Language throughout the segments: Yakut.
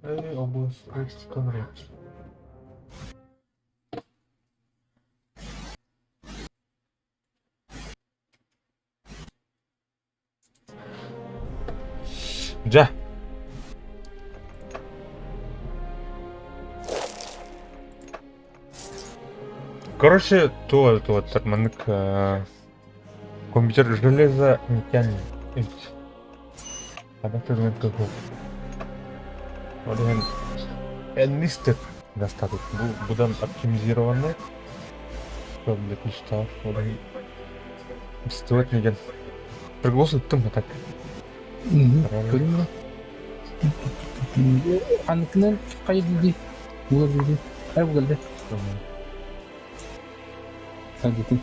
Эй, область Конрад. Дьэ. Короче, то, то, так, маннык компьютер железо не тянет. Ол иһин Enlisted достаточно. Бу быдан оптимизированный. Блядь, не читал. Ол иһин стоит деген. Приглас ыттым а так. Көрүҥ Ханыкынан хайа дии була дии хайа бугалды Садитин.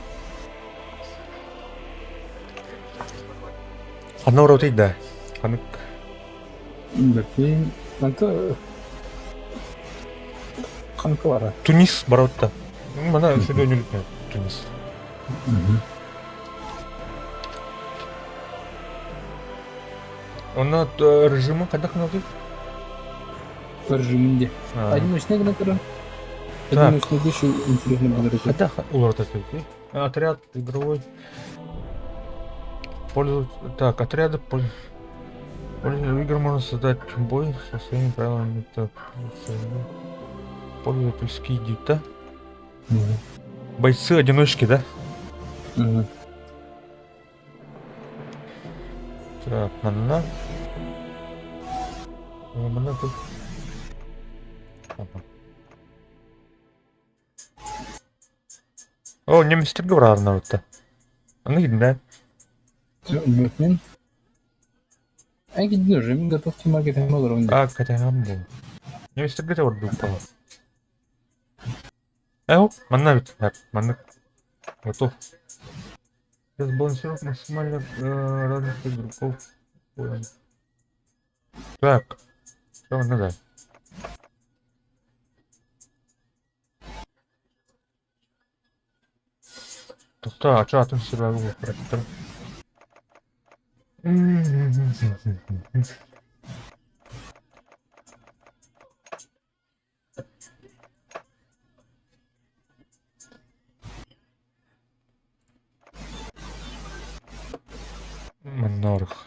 Ханна оротый да? Ханык. Бэппин. Анта ханка бара. Тунис баротта. Мана сүдөнүлүк Тунис. Онно режимы хайдах гынабый? Режимин де. Одиночный гына туран. Одиночный еще интересно было. Хайдах уларыта түһүй? Отряд игровой. Пользователь. Так, отряды пользователь игр можно создать бой со своими правилами. Так, пользовательский да? Бойцы одиночки, да? Угу. Так, манна. Манна тут. Ага. О, немецтерге бараарына бутта. Аны кидинэ. Мен Ай кидин уже мин готов тимарге тема олорон. А, катягам бу. Немецтерге те ордук бала. Эу, манна бит. Манна. Готов. Разбалансировка максимально разных игроков. Так, что надо? Тоқта, а что атын сұрағы оператор? Монарх.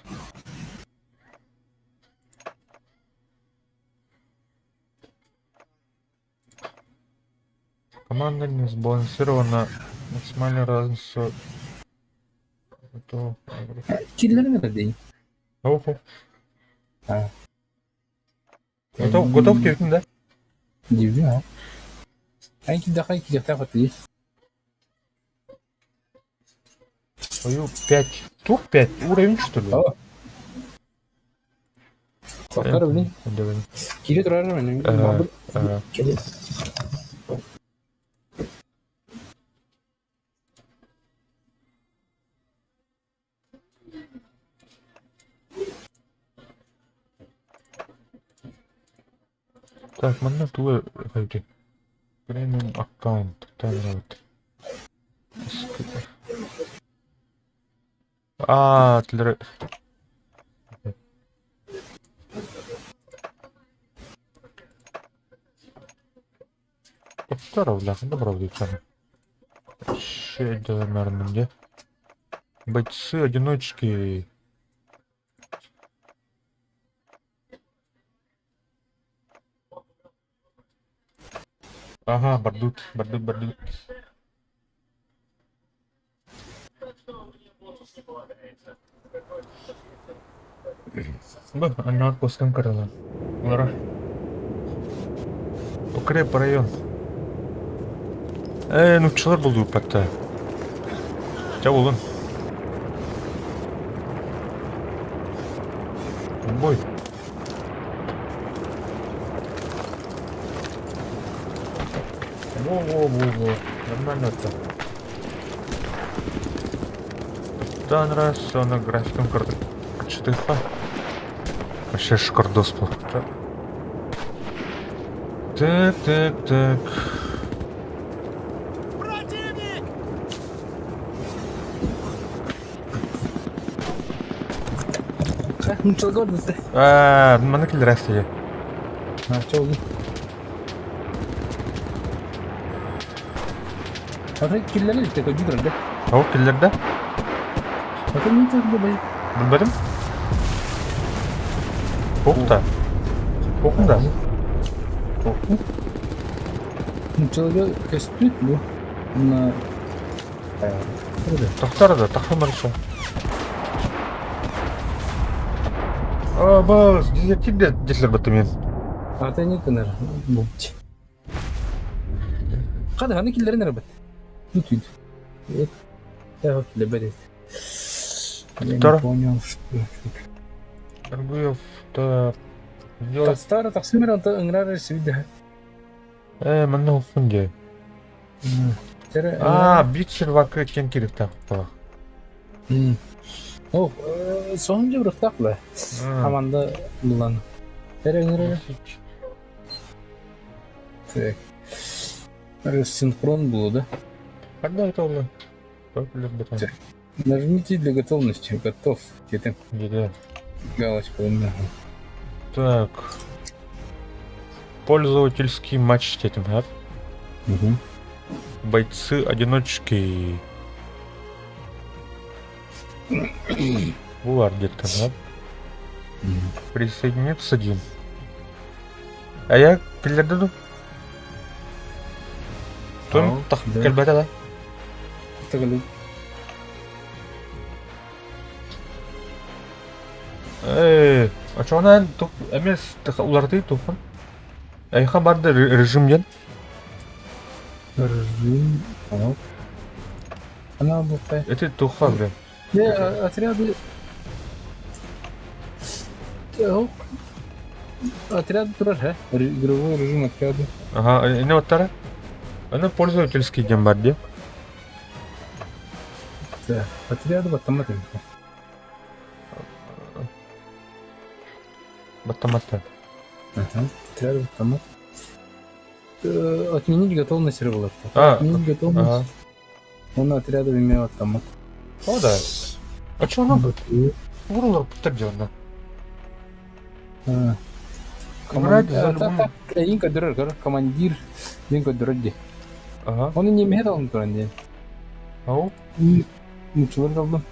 Команда не сбалансирована. Максимальная разница. Это... Киллерин это день. Охо. А. Готов, готов кирдин да? Дивди а. Ай кидахай кидахтай хаты. Твою 5. Тур 5 уровень что ли? О. Сохтар блин. Давай. Кире турар мен. Так, манна туга хайди. Премиум аккаунт. Так, А, для... Добро, Где? Бойцы одиночки. Ага, бардут, бардут, бардут. Б, аннар костан карала. Лара. Укреп район. Э, ну чылар булду патта. Ча болун. Бой. Во-во-во-во. Нормально это. Да, нравится на графиком карты. Четыха. Вообще шикардос был. Так, так, так. Противник! Нучалгор А, маны киллерасия. А, чэ, Ата киллэрэ илтэ көдьүү турар да. Ол киллэрдэ. Ата мин турда бай. Билбэтим. Туох да. Туохун да. Туохун. Нуччаларга көстүбүт бу. Уонна Тахсар да, тахсар барыша. А, бас, дезертир дезертир баттым Ата не кынар бу. Хада ханы киллэрин эрэ бат. Бүтүн. Киллэрбэт. Я не понял, что... Аргуев, так... Сделать... Тастара тахсымыр онто ыҥырар сибидэ. Манна олсун дии. А, бит сервакы кем кириктах О, соһун дьыбырыктаах бла. Хаманда булан. Эрэ ыҥырар. Так. Синхрон было, да? Когда это было? Нажмите для готовности. Готов. Где-то. Где? Галочка у меня. Так. Пользовательский матч этим, да? Угу. Бойцы-одиночки. Булар где-то, да? Присоединиться один. А я киллэрдэ Том кэлбэтэ да? Ээ, очоҕуна эмиэ уларытыы туоххун? Эйиэхэ барды режим диэн? Режим, Она бухая. Эти туохха бля? Не, отряды... Отряды турар, һэ? Игровой режим отряды. Ага, не оттара? Аны пользовательский диэн бар дии. Да, отряды баттамат эбит. Баттаматтар. Ага, отряды баттамат. Отменить готовность рыболовства. А, Отменить готовность. Ага. Он отряды имел автомат. О, да. А чё она? Урулар путтар дьонно. Играть за любым... Эйин көрдөрөр көр, командир диэн көрдөрөр дии. Ага. Оны немеһэ талын туран диэн. Ау. Нуччалар талдым.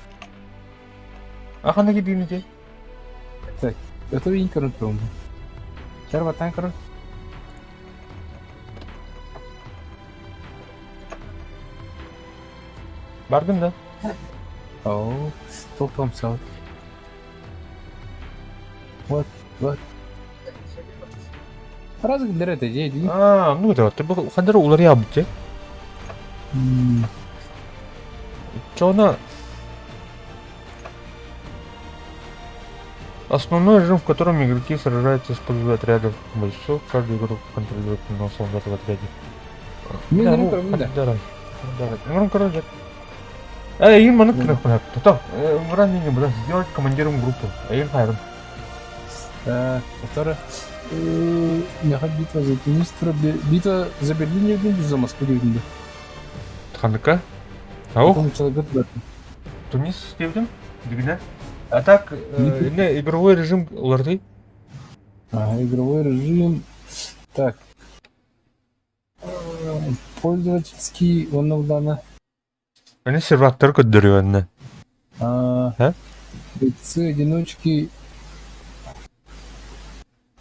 А ханна кирдиини дии? Так, это эйин көрөн туран. Чар баттан көрөр. Бардым да. Оо, толком сал. Вот, вот. Раз киллэр этэ дии дии. А, ну это, ты бы хандара уларыйа дии. Чона Основной режим, в котором игроки сражаются с отрядов бойцов, каждый игрок контролирует одного солдата в отряде. Мин Да, ну, ну, көрөмүн да. Хандара. Хандара. Мурун короче. Эй, им маннык кына Тото, муран не буду сделать командиром группы. Эй, хайрым. Второе. Меха битва за Тунис, битва за Берлин не за Москву не Ханныка? Ау? Тунис диэбитим, дигинэ. А так, не, игровой режим уларытый. Ага, игровой режим. Так. Пользовательский онна Они сервактар көрдөрүөннэ. А? Бойцы одиночки.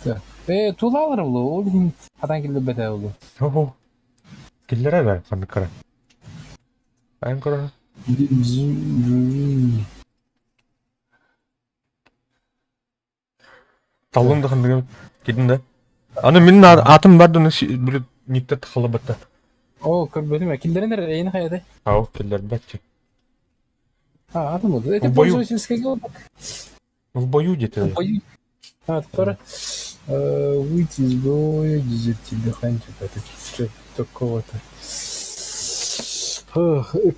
Так. Тулалар булу, ол иһин хатан киллэрбэтэ булу. Ого. Киллэрэ бэр ханныкара. Айн көрө. Таллым да ханныгы кидин да. Аны мин атым бар да бир никте тахалабатта. О, көрбөтүм. Киллэрин эрэ эйин хайады. Ау, киллэрбэтчи. А, атым булду. Это пользовательский голубок. В бою где-то. В бою. А, второе. Выйти из боя, дезертир, это что такого-то.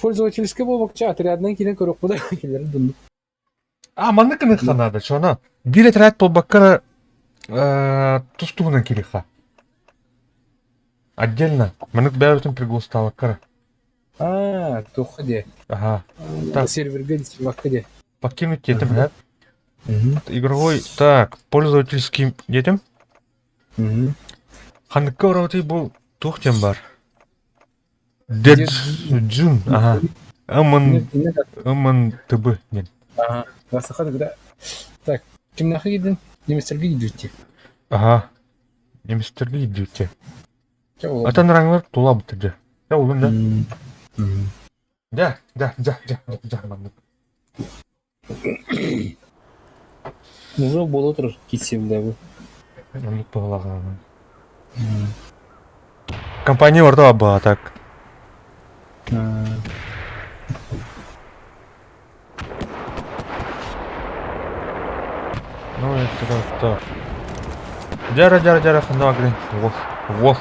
Пользовательский болбокча отрядынан киирэн көрүөхпүт да килэрин дуннук. А, маннык гыныахха наада, чона. Биир отряд буолбакка тус-туһунан кириэххэ. Отдельно. Маннык бэйэбитин пригластаабакка А, туохха диэ. Ага. Так. Сервергэ сервакка диэ. Покинуть детям, да? Игровой, так, пользовательский детям. Ханныкка барабытый бу туох диэн баар? Дед Джун, аха. Ымын ымын тыбы диэн. Ага. Саха тогда. Так, кимнээхэ киирдин? Немецтергэ киирдибит Аха. Немецтергэ киирдибит Атын ранглар тулабыт дьэ. Дьэ улун да. Дьэ, дьэ, дьэ, дьэ, дьэ, маннык. Уже буола турар киирсиэбилээбит. Оннук быһыылаах. Компания орто баҕа так. Ну это так. Дяра, дяра, дяра, хана, блин. Вох, вох.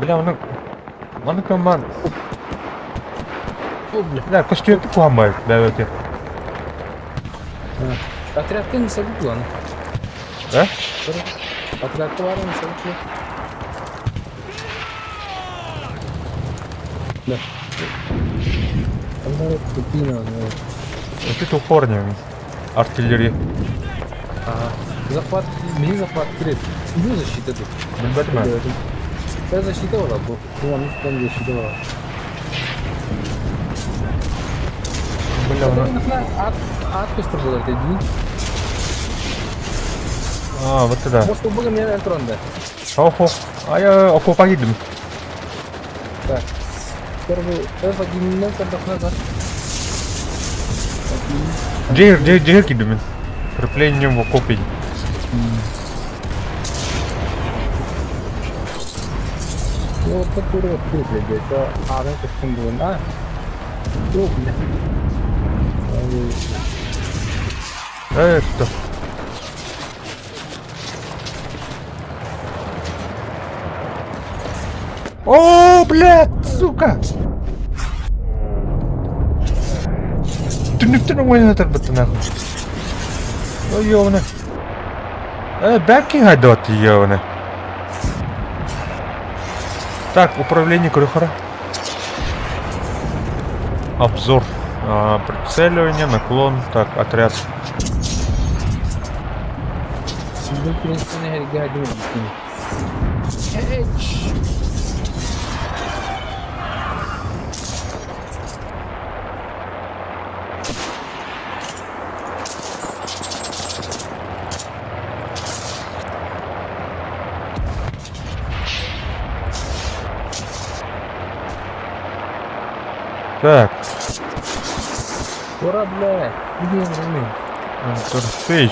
Бля, оны... Маны команд. Бля, көстүөтү куһамай, бэбэти. Отрядка не сабытлан. Э? Отрядка бар не сабытлан. Да. Это тупорня. Артиллерия. Ага. Захват, мини захват кирет. Бу защита тут. Билбэтим. Это защита была бу. Бу там защита была. Бля, она... Ат, ат көстөр болар дии. А, вот это. Может, бүгін мен антронда. Охо. А я окопа киирдим. Так. Первый F1 назад. Дьиэ, дьиэ, дьиэ киирдим. Укреплением в окопе. Ну, вот такой вот блядь. А, да, это в было. А, о, бля. Это. О, блядь, сука! Түннүктэн оҥойон нахуй. Ой, ёбана. Backing хайдат, ёбана. Так, управление крюхера. Обзор. А, прицеливание, наклон. Так, отряд. Так. Ура, бля! Иди нажми. Интерфейс.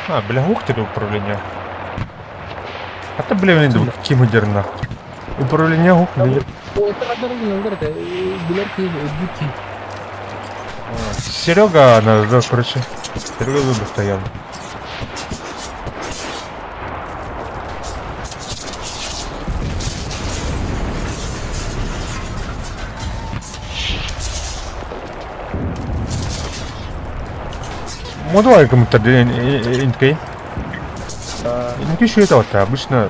А, бля, ух ты, управление. А ты, бля, не какие модерна. Управление ух, бля. Серега, она, да, короче. Серега выбор стоял. Ну давай кому-то инкей. Инкей еще это вот, обычно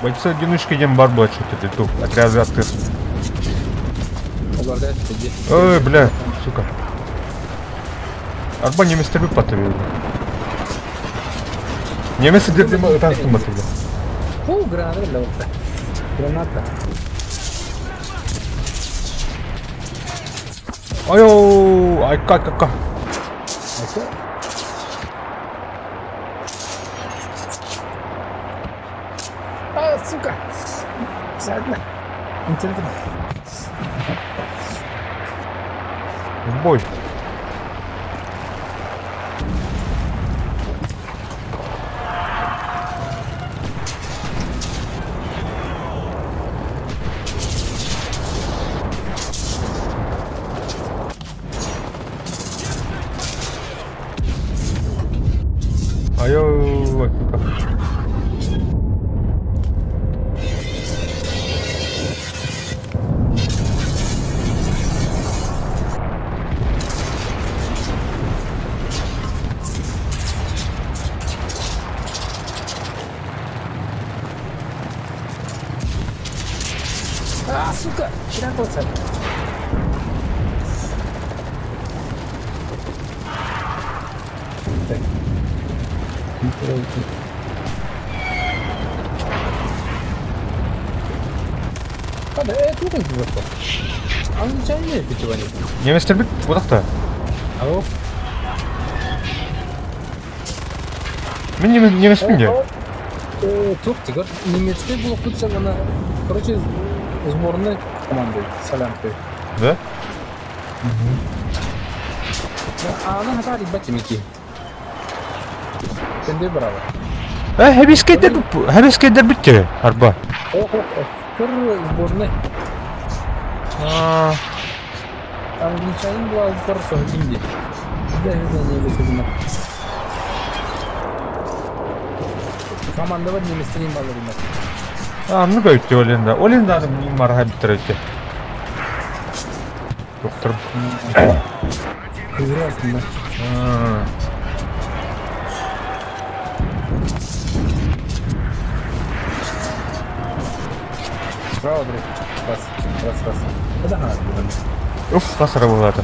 бойцы одиночки дем бар было что-то тут отряд открыт. Ой, бля, сука. Арба немецтерби патыры. Немец дердем танкым батырды. О, граната, бля, граната. Айо, ай ка ка ка. А, сука! Сядь. Интересно. В бой. Айо, сука. А, сука! Херен. Немецтэрбит буотахта. Мин немецпин дии. Туох тигэр немецкий буолбут саҕана, короче, сборной команды солянкой. Да? Аана хатаар ибат имики. Кенде браво. Э, хэбискейдер битте, арба. Көр сборной. А, Англичанин была сбор соһутинди. Да, это не высадина. Команда бар немецтерин балларына. А, ну көйтте Оленда. Оленда марха биттер өтте. Доктор. Ужасно. Справа, друг. Раз, раз, раз. Это надо. Уф, хасара буолаата.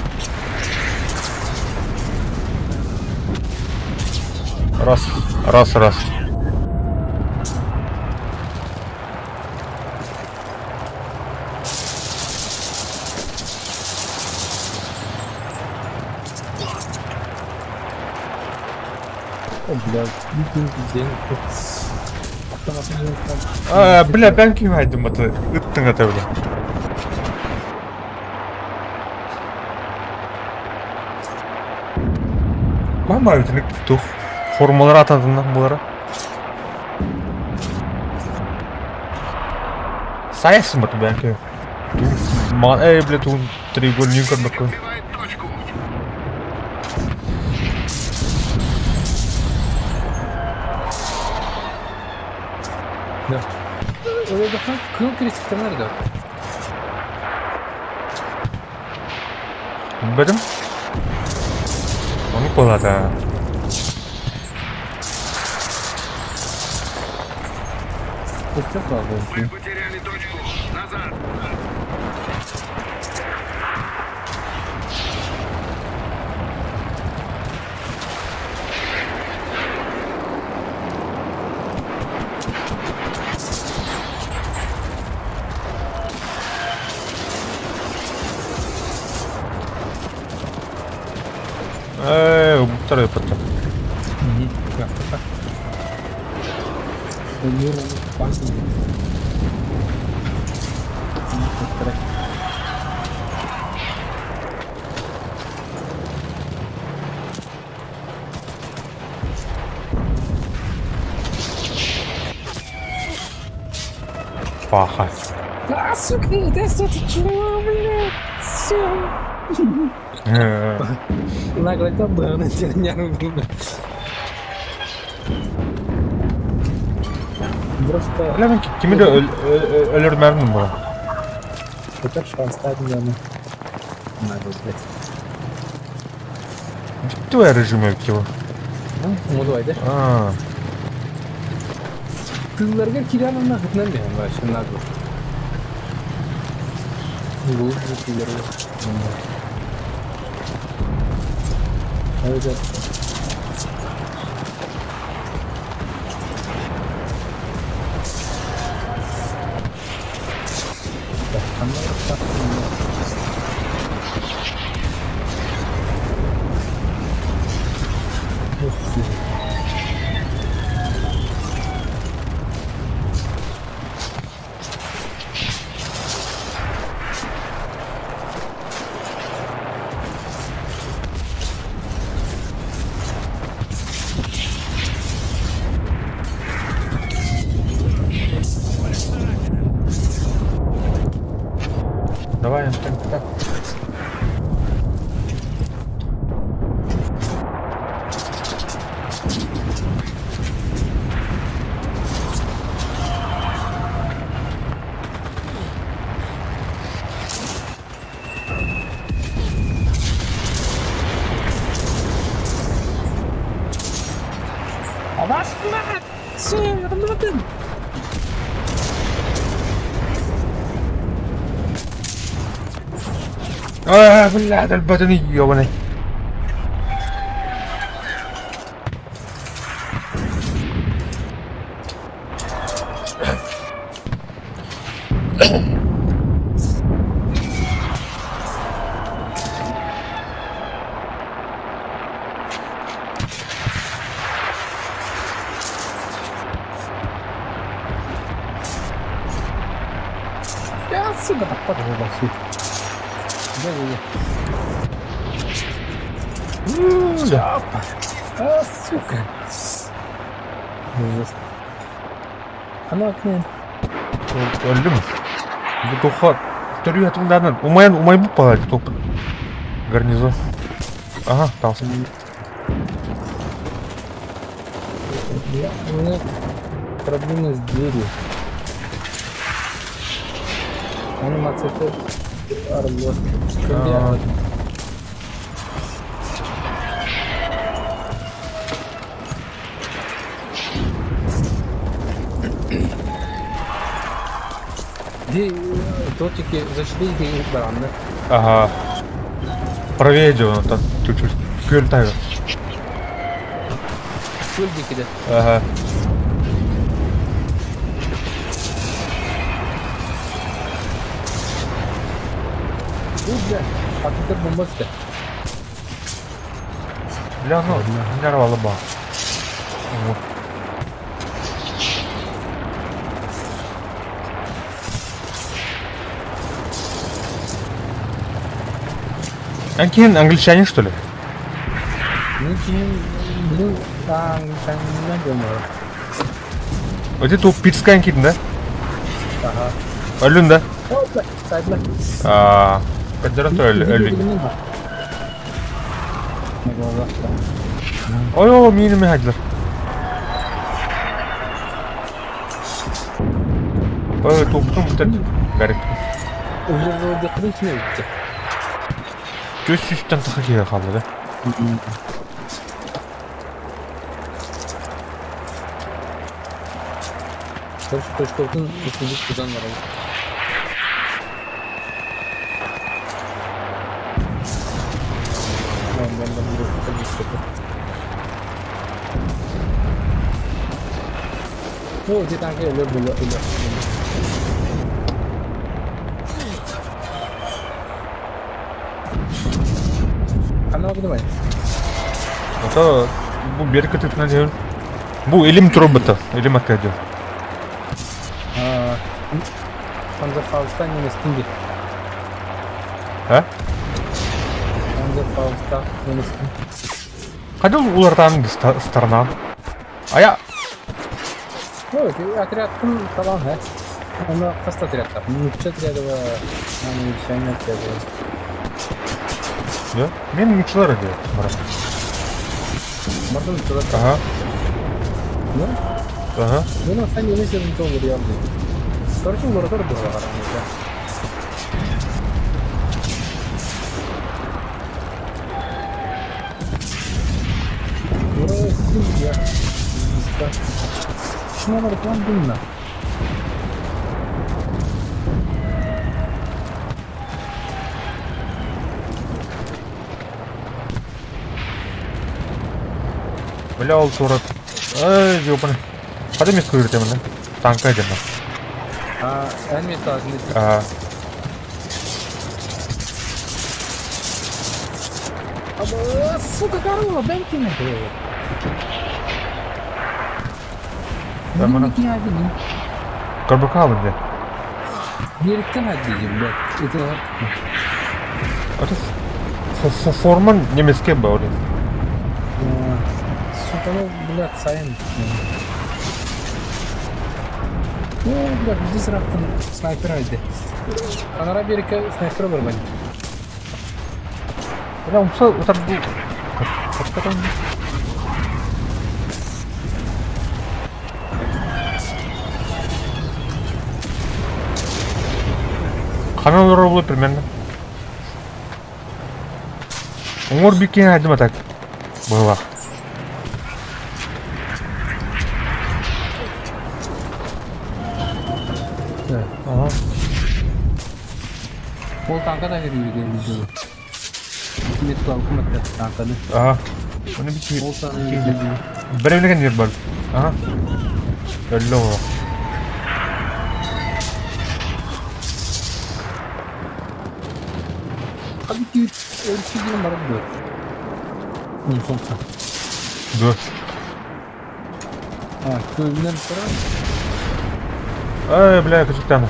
Раз, раз, раз. О, блядь, день. А, бля, бэн ким хайдым баты. Ыттың ата бля. Мама өтінік тух. Формалар атадынан бұлара. Сайасың баты бән кем. Маған, эй, бля, туын треугольник көрмөккө. Да. Кыл крестиктер nerede? Билбэтим. Ону буолата. Өстө қалды. Мы потеряли точку. Назад. Ээ, убуктар өпөттө. Паха. А, сука, да что ты чего, блядь? Сука. Нагло да, на Просто Бля, мен кими да өлөрмөрмүн була. Это шанс стадионы. Надо, блядь. Твоя режим его. Ну, давай, да? А, Тылларга кирән нахытнан мен вообще нагло. Глубже тылларга. Это Так, она так, Ух ты. Давай, так, так. Авас, мать! А, бля, өлбөтүн ёбаный. Сука, таппат буолбаксыы. Да. А, сука. Ужас. Ана окнен. Өлдүм. Бу туха төрүү атымданан умайан умайбыт балар топ. Гарнизон. Ага, талсын. У меня проблемы с дверью. Анимация Орлов. Ди тотики зашли и баранны. Ага. Правее онтон чуть-чуть. Күөл тайга. Күөл диэки да. Ага. Бля, атыттар бомба түстэ. Бля, ну, нервалы ба. Эн киһин англичанин, что ли? Мин киһим, блин, англичанинынан буолмара. Вот это пирская киһин, да? Ага. Өлүн, да? Сайдла. Аа, Кадерон өлүн. Ой, о, миини мехадилар. Ой, туптум бүтэн гарик. Ужас кини өттө. Көс сүүстэн тахы киһи хаалла да. Короче, точкабытын үчүгдүк тутан барабыт. Ну, где танки өлөр было өлөр. Ханна бу Ото бу бер кытытынан диэн. Бу илим турбута, илим аккадил. Панзерфауста немецкий. А? Панзерфауста немецкий. Ходил улартан сторона. А я... Ну, отрядтын талан, ә? Оны қас отрядтар. Нучча отряды бар, англичане отряды бар. Да? Мен нуччалар эди. Барам. Бардым нуччалар. Ага. Ну? Ага. Мен асан емес едім толы реалды. Короче, улардар было қараңызда. Россия. Шмалар план дымна. Бля, ол турат. Ай, ёбаный. Хада мен көрдім, да? Танка дем. А, ән мен тазын. А. Сука, корова, дай кине. Да, мана. Карбакалым, бля. Неліктен әдейі, блядь. Это... Это форман немецкий был, блин. Сука, ну, блядь, сайын. Ну, блядь, здесь рақтын снайпер айды. Анара береке снайпер бар бани. Бля, умса, утар бу. Как там? Канал роллы примерно. Уңор биккен айдым так. Была. Да. Ага. Ол танка да берген видео. Метал кымат танканы. Ага. Оны бики. Ол танканы. Беревлеген жер бар. Ага. Өллө ол. Abi ölçü gibi marab bu. Унсонса. Ду. А, көлінен тұра. Ай, бля, көчүктаны.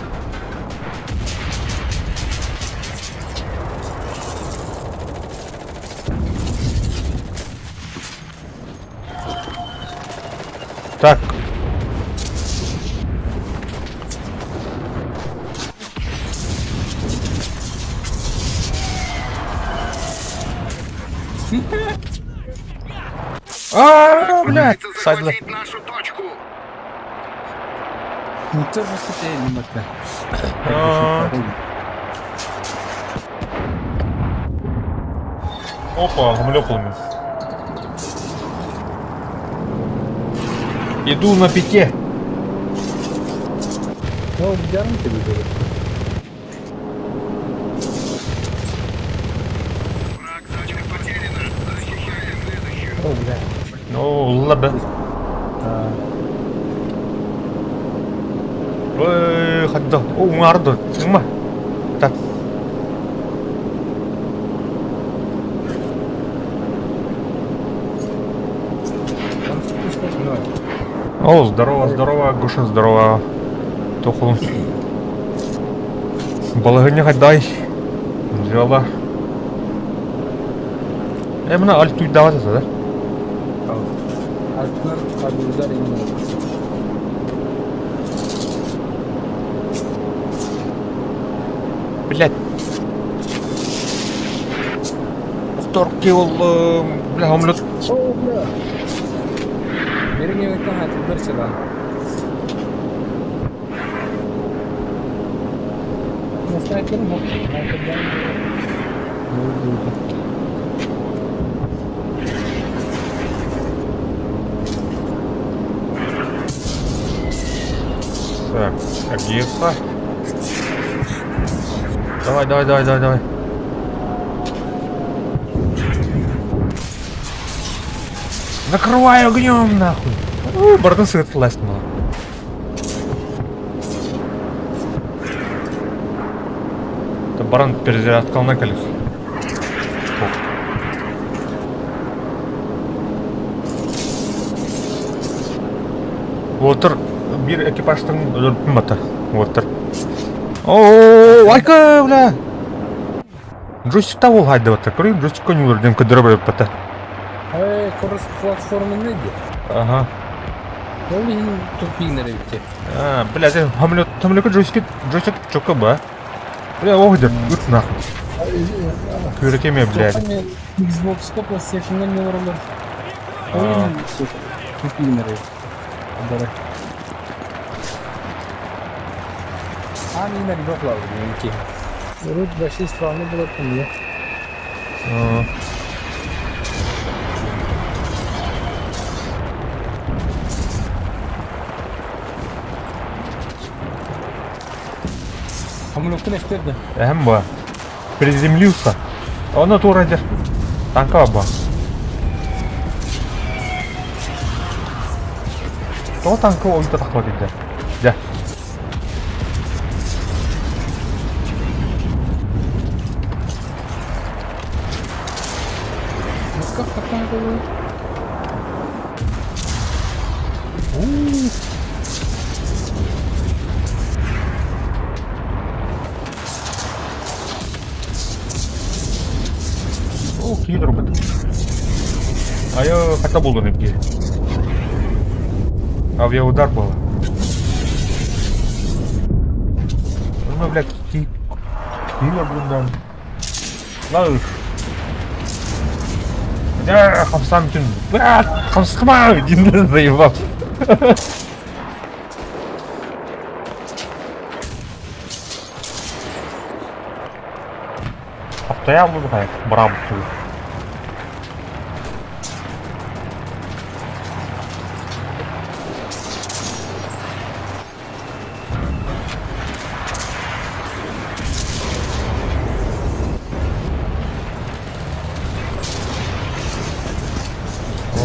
Так. А, блядь! Пытается Сайдла. захватить нашу точку. Ну це ж сидели мата. А. Опа, гумлёпал. Иду на пяте. Ну, бдярм ти буде. Враг, точка потеряна. Защищаем следующую. О, бля. Ну, ладно. А, Ой, хадда. О, уңарды. Уңма. Так. там спускать давай. О, здорово, здорово, Гоша, здорово. Тохул. Балыгыня хаддай. Взяла. Э, мына аль туй дават да? Артынан кабылдар именно. Блядь. Вторки ол, бля, омлет. О, бля. Береги это, а ты сюда. На снайпер мог, снайпер да. Ну, будет. Так, Агефа. Давай, давай, давай, давай, давай. Накрывай огнем, нахуй. У, бардын сыгыт ласт мала. Это баран перезарядкална калих. Уотер бир экипажтан өлөрбүтүм бата. Уотер. Оо, айка, бля. Джойстик та ол хайда бата. Көрейін, джойстик не өлөрден көдөрө бара бата. Эй, кросс платформы не Ага. Ол иһин тупиҥнэр эбитте. А, бля, ты хамлет, хамлетка джойстик, джойстик чока ба. Бля, ох, да, ыт нахуй. Күрекеме, блядь. Xbox-ка PlayStation-га не олороллор. Ол А. иһин тупиҥнэр эбит. Бары. А, минер жоқ лау, меники. Рут вообще странно было по мне. А. Хамлёктун эстерді. Эм ба. Приземлился. Он тура дер. Танка ба. То танка ойда тақпа дейді. Дя. Ну как такая было? О, киһи робот. Айо, хата булдun ипки. Авиаудар был. Ну, блядь, ки... Киллер bundan. Lan. Я хамсам түн. Блядь, хамсыма, дин заебал. Haftaya bulduk ayak. Bravo.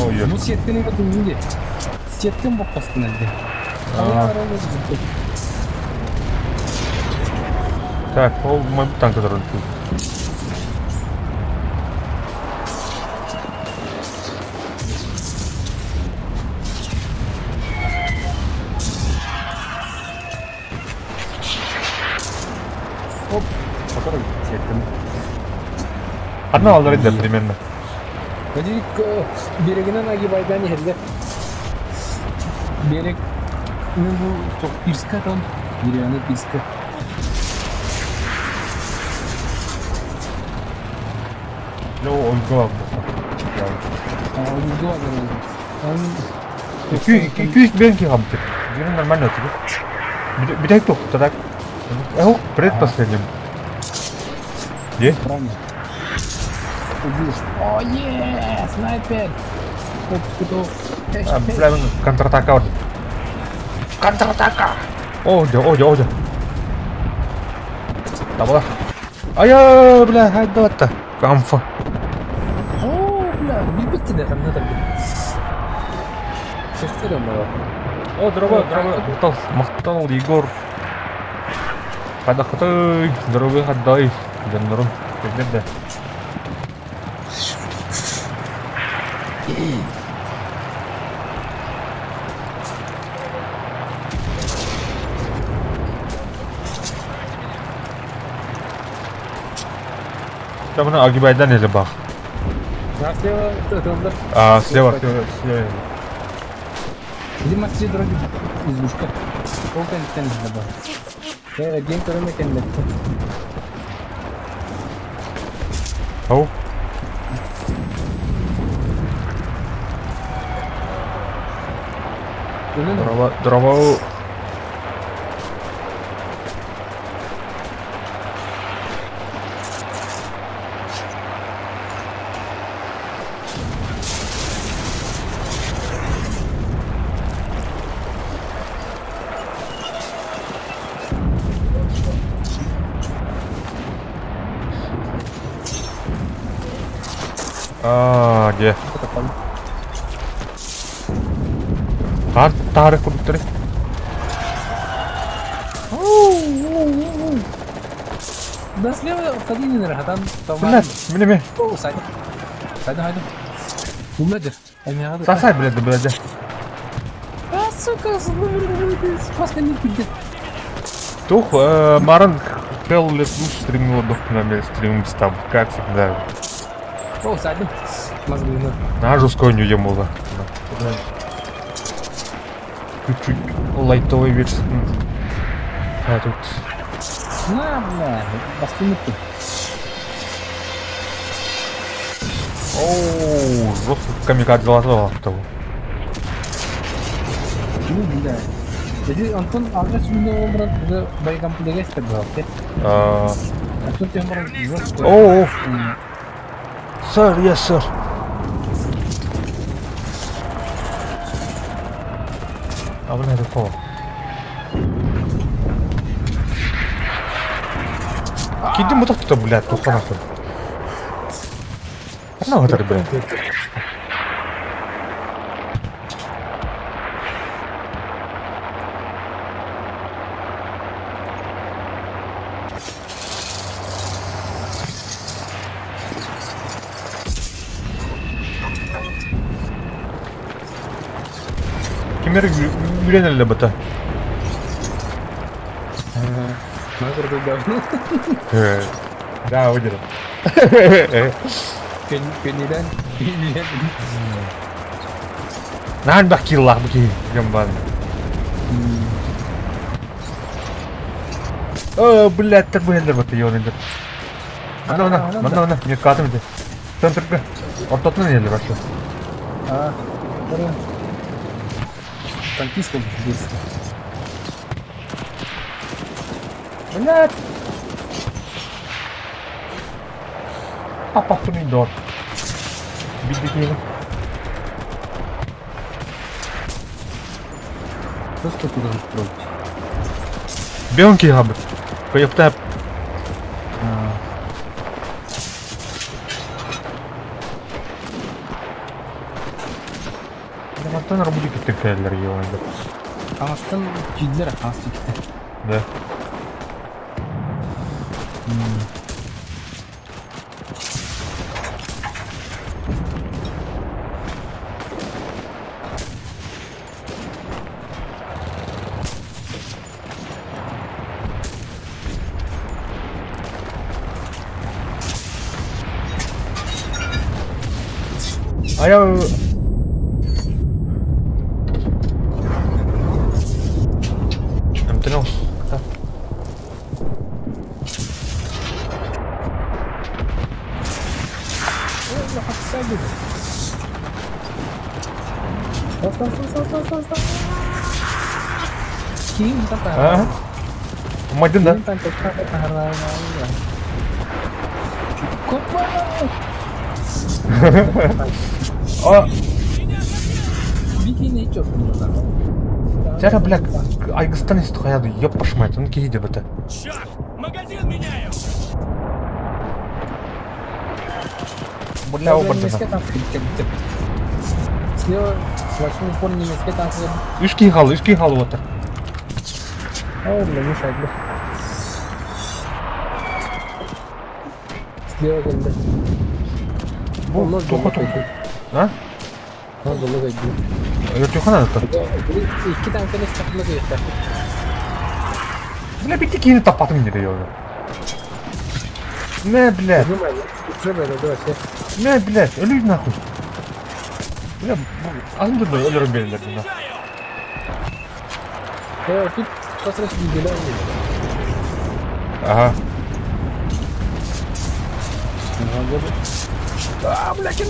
О, Ну сетканы это не Сеткан боқ қостын әлде. Так, ол мой танк, который тут. Оп, который сетканы. Одна алрыда примерно. Берегінен агибайдан ерді. Берег, ну, бу пирска там, деревянный пирска. Ну, ойго Ойго Күүс бенки хамтык. Дьүрүн нормально отугу. Бүтэк туктарак. Эх, предпоследним. Где? Правильно. Убил. О, е, снайпер! А, бля, контратака. Контратака! О, да, о, да, о, да. Табала. Ая, бля, хайда Камфа. О, бля, билбит да ханна тарбит. Сестер бар. О, здорово, здорово. Махтал, махтал, Егор. Хадахатай, здоровый хаддай. Дьоннорун, да. Там она агибайдан или бах? А слева это А, слева, слева, слева. Иди масти дороги избушка. Полка не да. Гейм көрөмө экен Ау. Здорово, здорово. А, где? А, тары курдуктары. Да слева входи не там там. Блядь, мне мне. О, сайда. Сайда, хайда. Умедер. Сосай, блядь, да, блядь. А, сука, спаска не пидет. Тух, Маран Хелл лет стрим на стрим став, как всегда. О, сайда. Мозглина. На жесткую не емула. Чуть-чуть лайтовый версии. А тут. На, бля, бастыны ты. Оу, жестко камикадзе золотого того. Ну, бля. Иди, Антон, адрес меня брат, да, байгам плегесте был, ты. А тут я брат жестко. Оу, сэр, yes, sir. А, бля, это кого? Киди мутах-то, блядь, туха нахуй. Ну, это, блядь. Кимер үйренелі бата. Да, выдержал. Көннеден. Нан бак киллах бки гамбан. О, блядь, так бы бата ёнендер. Мана, мана, мана, мана, мне катым иди. Центрга. Ортотун еле вообще. А, Танкист был здесь. Блядь. Папа помидор. Бедный. Просто туда строить. Белки габы. Кайопта. Антон рабudi киттер ёнендер. Астын күйділер, асты кетті. Да. А я... А? Умайдын да? А! Чара, бля, айгыстан истухаяды, ёб вашу мать, он киһи дебата. Черт! Магазин меняю! Бля, обордана. Слева большой упор немецкий танк. Үс киһи хаалла, үс киһи хаалла уоттар. О, бля, мешает, бля. Слева кэллэ. Бу, Онно тоха дьолу тоха. А? Онно дьолу кайдыы. Өртүөххэ наада. Икки танканы стакына кыйыктаахпыт. Бля, бити киһини таппатым дире ёлы. Мэ, блядь. Мэ, блядь, өлүй нахуй. Бля, атын дурда өлөрөн берилер мына. Э, тут посрочно неделя. Ага. А, бля, кем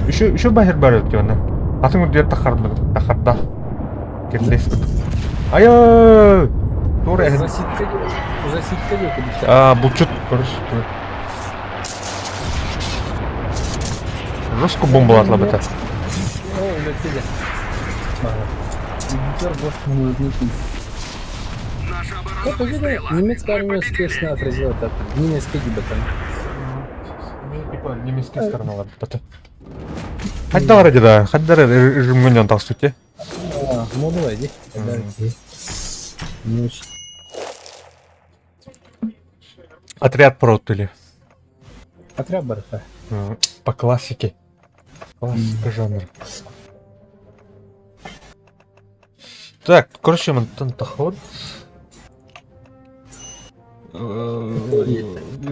Еще еще бахер бар өткөнө. Атын үрдүгэр тахарда тахарда. Кирлес курдук. Айы! Тура эһин. Засидка засидка диэки А, булчут көрүс. Жестко бомбалатлабыта. О, үлэттиде. Наша оборона Вот выстояла. немецкая Мы армия победили. успешно отразила атаку. Немецкий гибатан. Типа немецкая сторона бата. Хайдара да, хайдара режимгөнөн тахсыте. Моду иди. Не очень. Отряд протыли. Отряд барха. По классике. Классика жанра. Так, короче, мантан таход.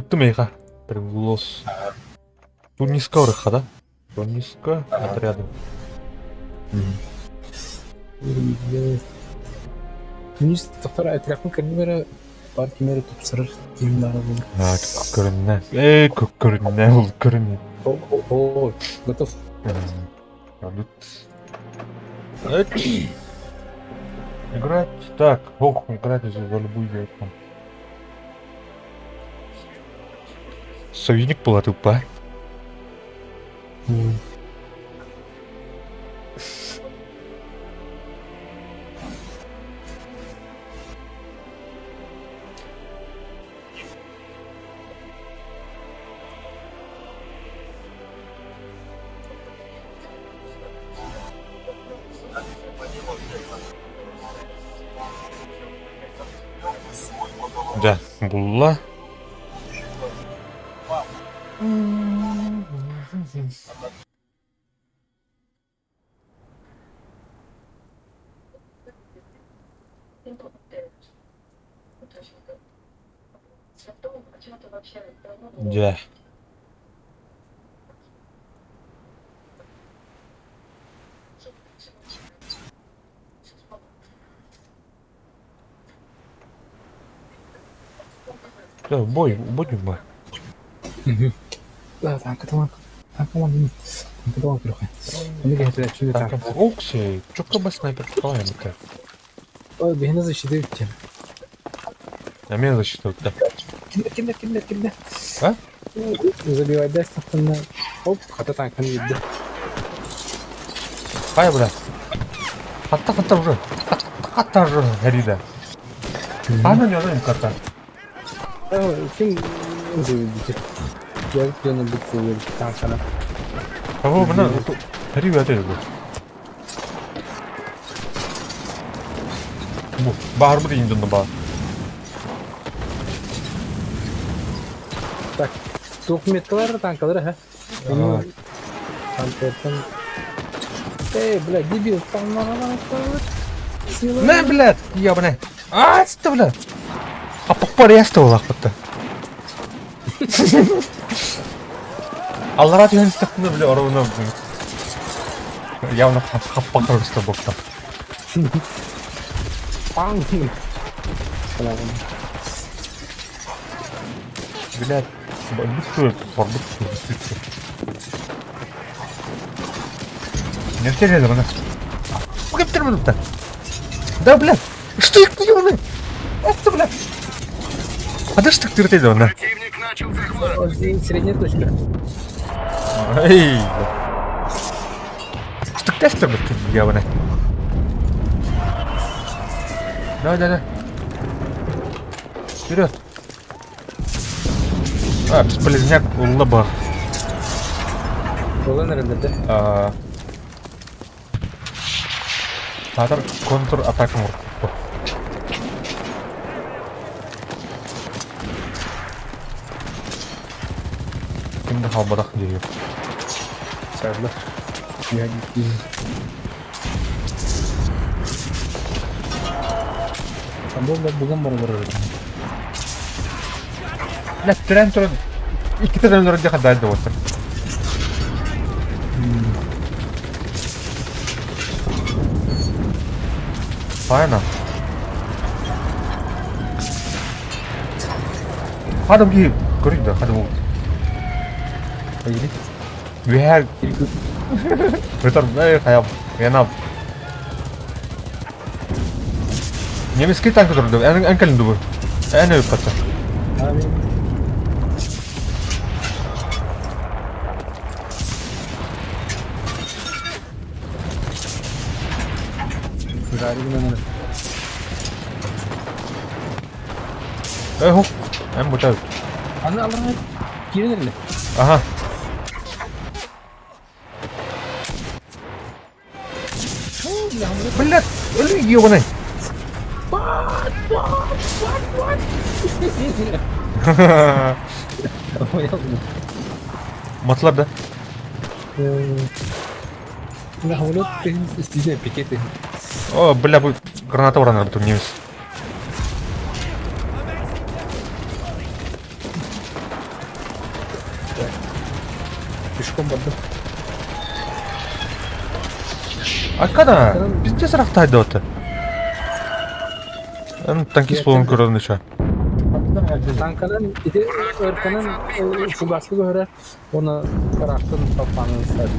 Тумейха. Приглос. Туниска ырыха, да? Туниска отряды. Тунис тохтор отрядын кэрдибэрэ бар кимэри тупсарар киһим баара буолар. А, көрүннэ. Э, көрүннэ, ол көрүннэ. О, готов. Играть. Так, ох, играть за любую игру. Союзник была тупа. Дьэ, булла. Дьэ. Да, бой, будем мы. Да, танкаталан. Танкалан. Танкаталан күрөхэ. Оны кэһэтэ Так, Окси, чё бы снайпер какая Ой, биһини защита үттем. А меня защита да. Кимдер, кимдер, кимдер, кимдер. А? Забивай даст Оп, хата танканы видді. Хай, бля. Хатта, хатта уже. Хатта уже, Харида. Ана не знаю, карта. Ким забивайте? Я плену бутылы танкана. Кого бы Харида это был. Бу, баар бу дейін ба. Так, туох меткалар танкалар, ха? Танкаттан. Эй, бля, дебил, там На, блядь, ебаный. А, что, бля? А покпар ясты олақ бітті. Аллара түген істіқті, бля, ұрауына явно хаппа қырғысты бопта. Паң. Блядь, барбыт барбыт Не все же она. Кептер Да, блядь! Что их ёбаный? Это, блядь! А да что ты она? Противник начал захват. Средняя точка. Эй! Что тестер, блядь, ёбаный? Давай, давай, давай. Вперед! А, бесполезняк уллаба. Буолан эрэллэр да? А, Саатар контр-атака оҥорбуппут. Ким да хаалбатах диэри. Саадла. Буган барылар. Блядь, трен туран иккитэ да өлөрөн диэхэ даайда буолтар. Файна. Хадам киһи көрүй да хадам уут. Үһэр Өтөр хайам янам. Немецкий танк турду. Эн эн кэлин дубу. Эн өп катса. Э, хоп. Эн бутал. Аны аларга киирэн эрэллэр. Ага. Блядь, өлүү ёбаный. What? What? What? What? Матлар да? О, бля, бу граната уранар бутун немец. Пешком бардым. Аккада, пиздец рахтайды оты. Эн танкист болон көрөрүн еще. Танканан ити өрканан фугаска көһөрөр, оны ыраахтан талпаанын сар.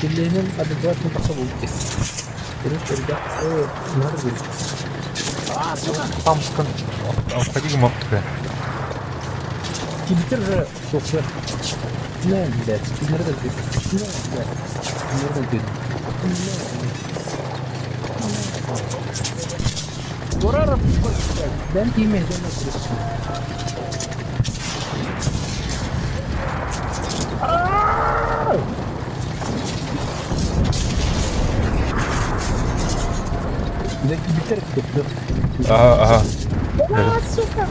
Киллэһинэн адекватно тахса буолбут. Өрүт өргө наар бил. Там скан обходи мог такая. Кибитер же тохтор. Не, блядь, кимнерден түйд. Не, блядь, кимнерден түйд. Турар, бэн киймэһден Кибитер тохтор. Ага, ага. Сука!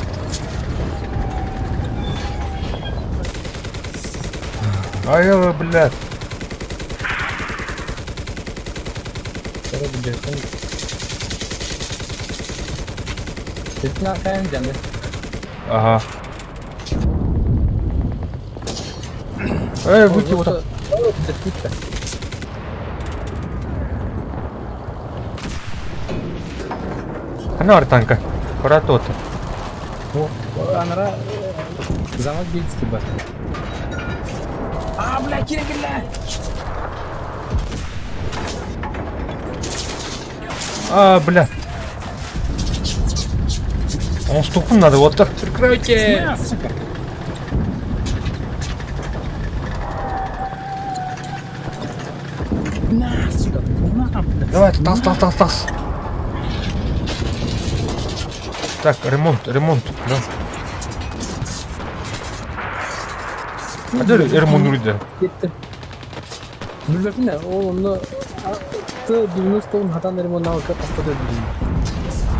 Ай, блядь. Ага. Эй, выйти вот так. Ханар танка. Кора тот. Анара замок бельский бар. А, бля, кире кире. А, бля. Он стукнул надо, вот так. Прикройте. Сука. На, сука. На, бля. Давай, тас, тас, тас, тас. Так, ремонт, ремонт, да. Hadi ремонт үрді. Кетті. Билбеппин ол онно Т-90 хатан ремонт тастады билим.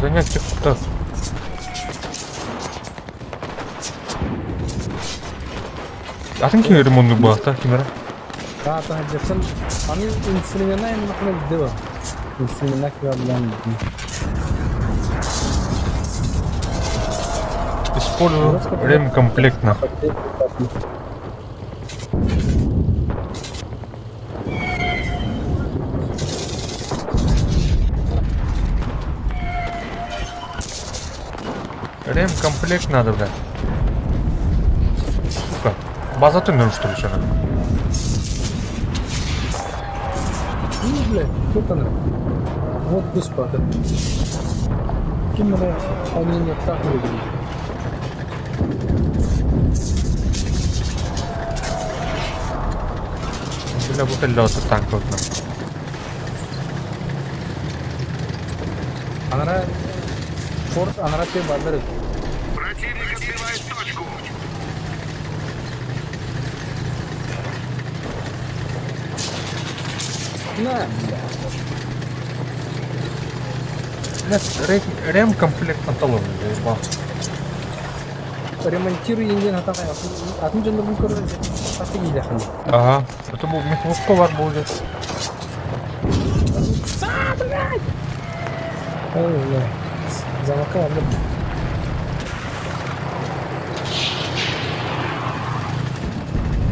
Занятие куда? Атын ким ремонт буолта кимера? Та та дьахтан аны инструментна эмнахна дева. Инструментна кыра билан. Использую ремкомплект нахуй. Ремкомплект надо, блядь. Сука. База төннөр что ли, что Ну, блядь, тут она. Вот господа. Ким эрэ анньыныахтаах үлүгүрүй. Бля, бу кэллэ танка Анара форт анара те бааллар эбит. Противник отбивает точку. На, бля. Блядь, ремкомплект антологии, заебал. Ремонтируй диэн хатан атын дьоннорбун көрөр хаты киилэхин. Ага, это был мехводко бар будет. Ой, бля. Замокка барда.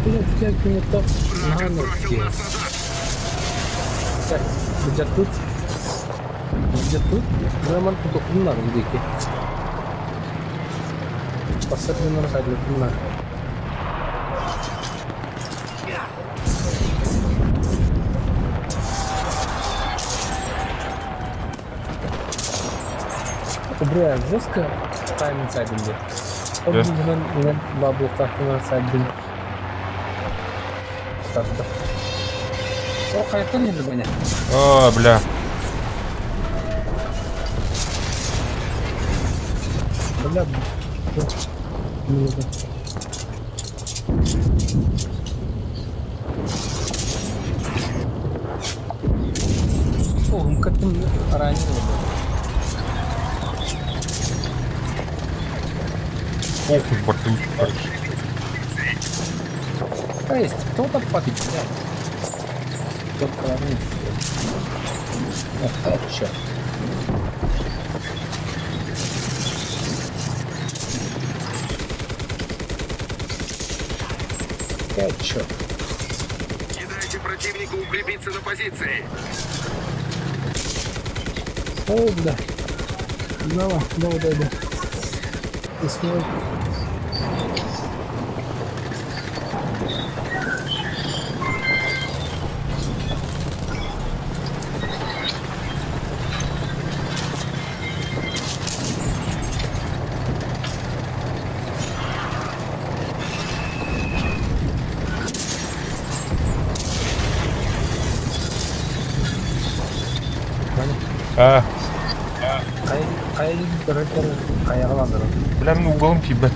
Бля, күнүттэх Враг наһаа отбросил нөккү. нас назад. Так, быдьаппыт. Быдьаппыт. Роман тутукуннар диэки. Тахсар дьоннор хайдыппыннар. Бля, жестко тайминг сайдын Ол Да. быһынан инэн баабылыктаахтынан сайдын. Тарда. О, хайаттан иһэллэр бэне. А, бля. Бля, О, как-то ранее было. Похуй, бортуч, короче. То есть, кто-то падает, блядь. Кто-то ранее. Эх, черт. Опять черт. Не дайте противнику укрепиться на позиции. О, бля. Давай, давай, давай, давай. Ты смой. А, Хайа хайаҕалааннар. бля, ну уголом тибет.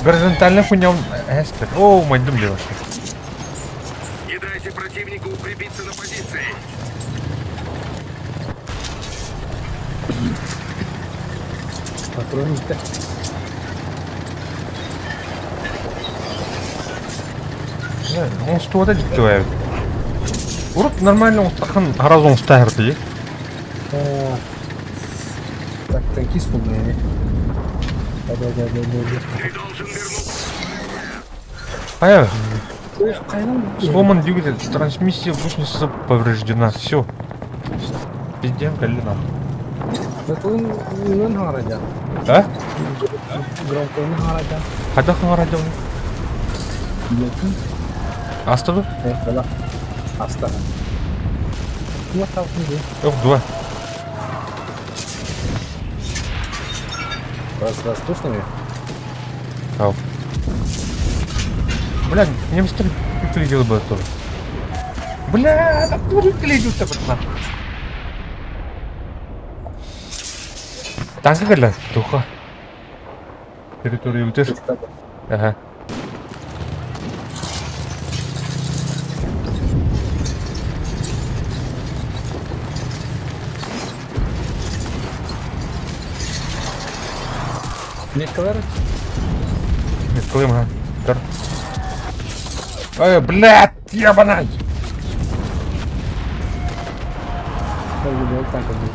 Горизонтальная хуйня он эстер. О, мать дым вообще. Не дайте противнику укрепиться на позиции. Патрон бүттэ. Он что это делает? Урут нормально он тахан разон стахер ты. Так, танкист был, наверное. Да, да, да, да, да. Ты должен вернуться. А Эх, хайанан. сломан двигатель, трансмиссия гусеница повреждена. Все. Пиздем колено. Нын хараджан. А? Громко нын хараджан. Хайдах хараджан? Билетин. Астады? Эх, бала. Аста. Туа таутын де. Ох, два. Раз, раз, слышно меня? Ау. Бля, немецтер выглядел бы тоже. Бля, так выглядит это Танка кэллэ, туха. Территория үтер. Ага. Некалар? Клым, ага. Көр. Ой, блядь, ебаный! Танка был.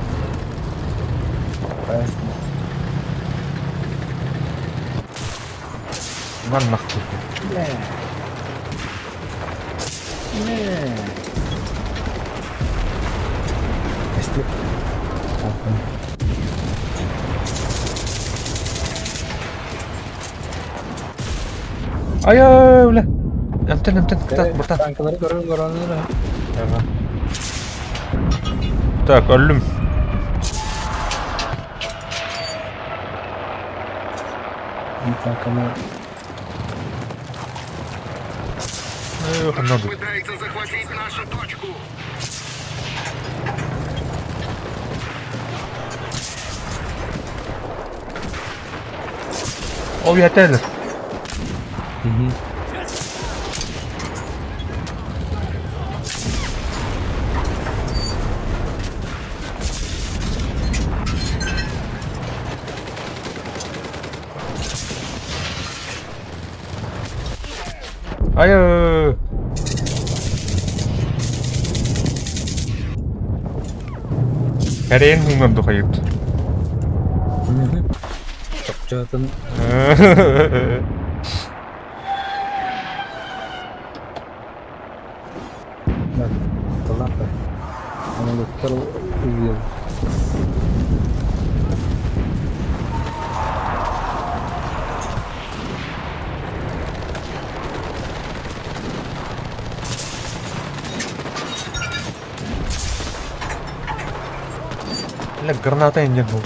На нахуй. Бля. Бля. Если... Ай-ай, бля. Эмтэн, эмтэн, кытаат, братан. Танкалары көрөн көрөн Ага. Так, өллүм. Танканы Эх, надо. Пытается захватить нашу точку. Ол yeterli. Айы! Кэрэйэн муҥнан духайыт. Чопчоотун Талапа. Аналыктар увидел. Бля, граната не был.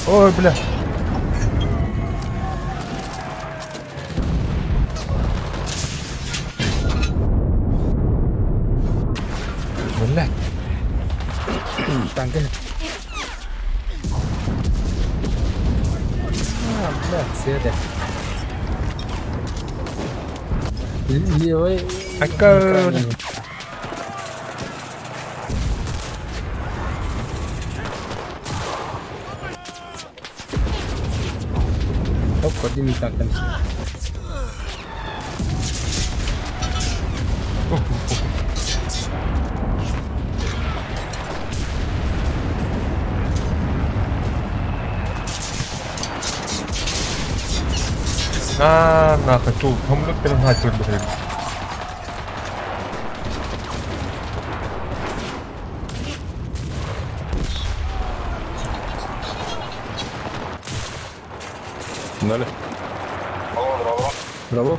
Ой, бля. Бля. Танка. А, бля, цели. Левый. Айка. Оп, один танк там. На, нахуй, тут гомлю перегнать блин. Дали. Браво.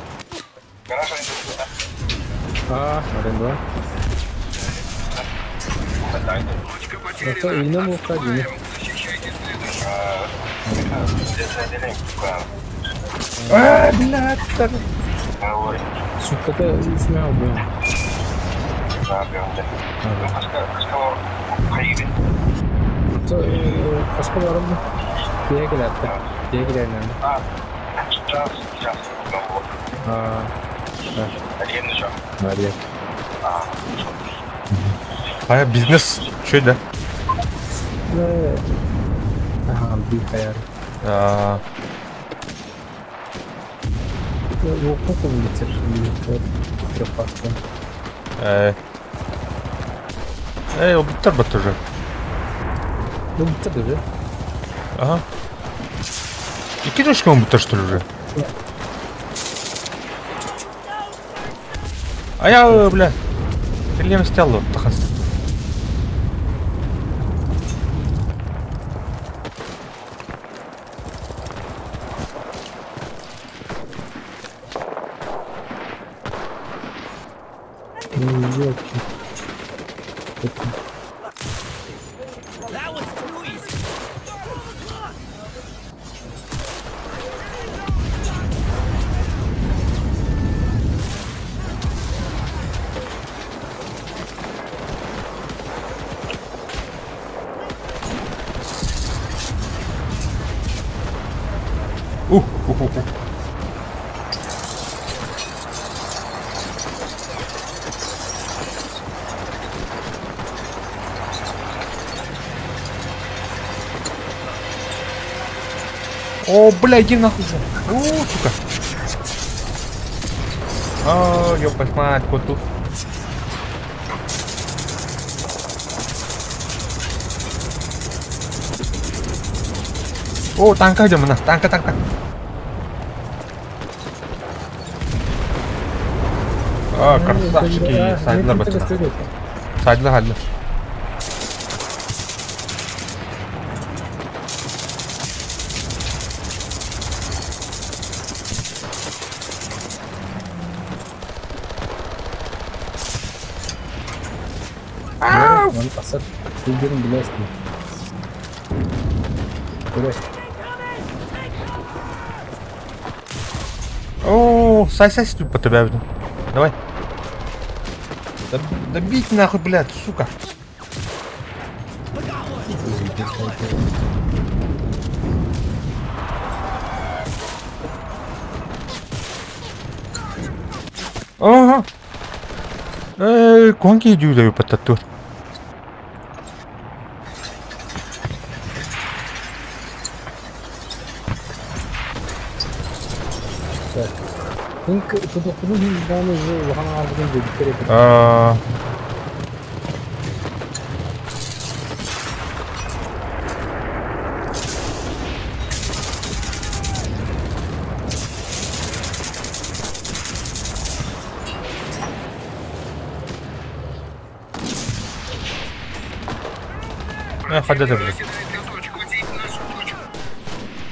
А, аренда. Точка Это потеряна. иному уходили. Защищайте следующий. А, блядь, так. Сука, смел был. Хаска барым. Тиэкилэттэ. Тиэкилэринэн. Аа. Мария. А бизнес, что да? Аха, би хайар. А, Лопуху билетер. Трепаска. э. Эй, убиттар бат уже. Ну, битер даже. Ага. Икки точка убиттар, что ли, уже? А я, бля, Лем стяло, тахас. Ну, ёлки. That was too easy. Ух, ух, ух, ух. О, бля, иди нахуй же. О, сука. О, ёбать мать, коту. О, танка идем у нас, танка, танка. А, красавчики, сайдлар бачына. Сайдлар, сайдлар. Маны тахсар сылдьарын билэ истим. Көрө. О, сай-сай по тебя. Давай. Добить нахуй, блядь, сука. Ага. Э, конки дюдаю потату. Аа. Э, хадя блин.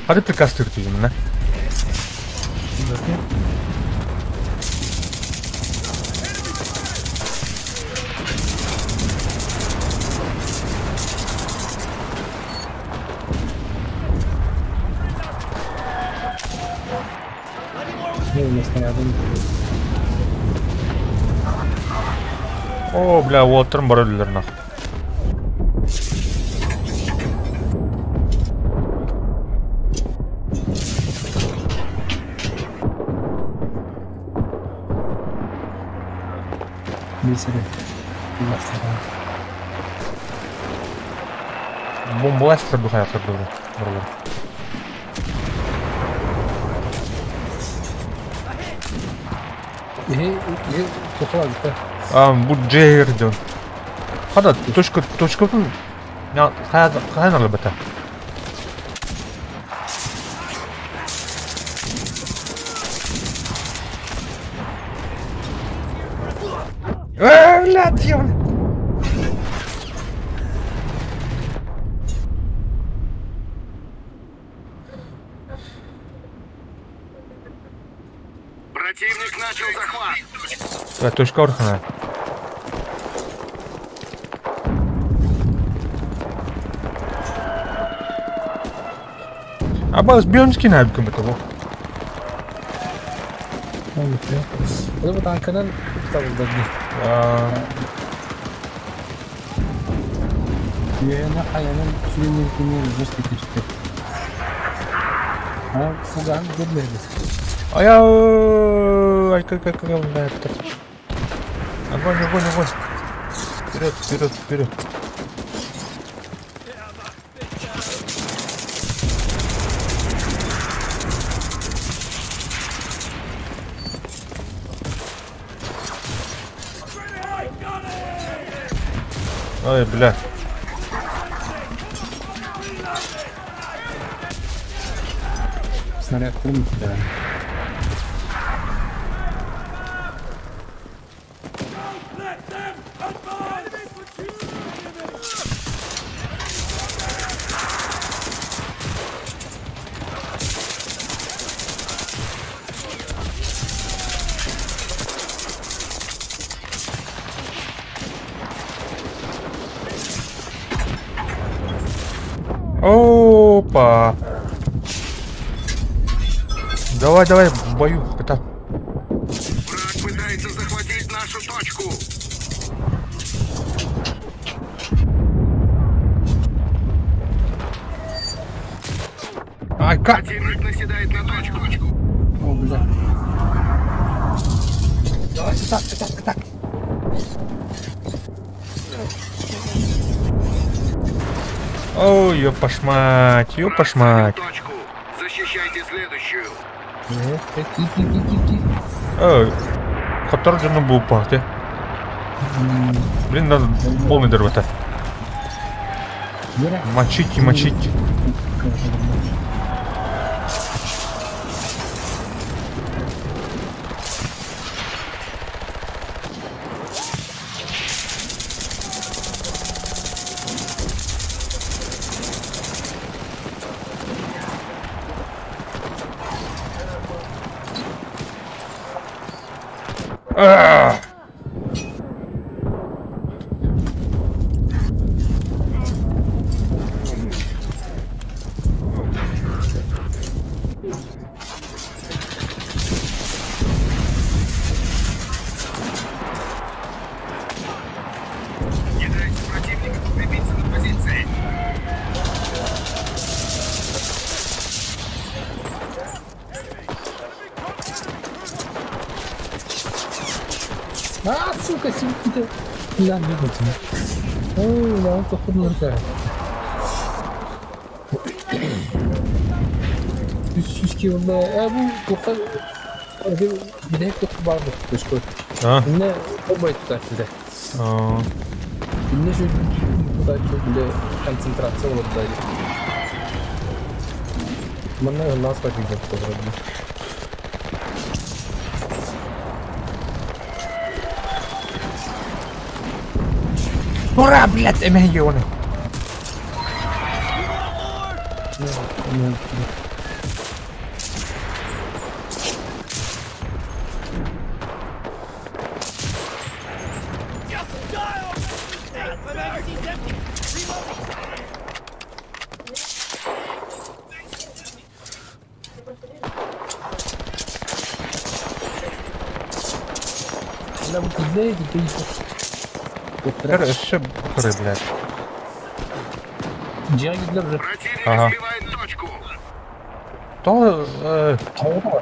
Хады приказ түртүзүм, на. О, бля, уолаттарым бара өлөлөр нах. Бомбаластыр духаяқтар бұрылыр. Бу Джейр дön. Хада точка точкатын хайа налыбата. Э, блядь, ёбаный. Противник начал захват. Да, точка орхана. Абас бионский набиком этого. Бұл танкынан табылды. Үйені қаянын сүренеркенер жесткий түсті. А, фуган көрмеді. Ай, ай, как, как, как, блядь. Огонь, огонь, огонь. Вперед, вперед, вперед. Ой, бля. Снаряд да. Опа. Давай, давай, в бою, кота. Враг пытается захватить нашу точку. Ай, как? Противник наседает на точку. О, бля. Давай, так, так, так. Ой, ёпашмать, ёпашмать. Точку. Защищайте следующую. Ой, который же был пахте. Блин, надо полный дорвата. Мочите, мочите. Сука, симпите. Я не буду. Ой, я тохтоннорга. Үс кило. Э, бу туха билэһик тух баар көскө. А? Инне обой тутааччы. Аа. Инне şu тутааччы биле концентрация олордо. Манна ыллаас бакыйдыр толорду. Ура, блядь, эмэһиги оны. Just die already! My magazine's empty. Reloading. Бля, бу килде килде. Көр, өссө көрө, блядь. Дьиэ киирдилэр уже. Противник Ага. сбивает точку. То, э, Тоҕо?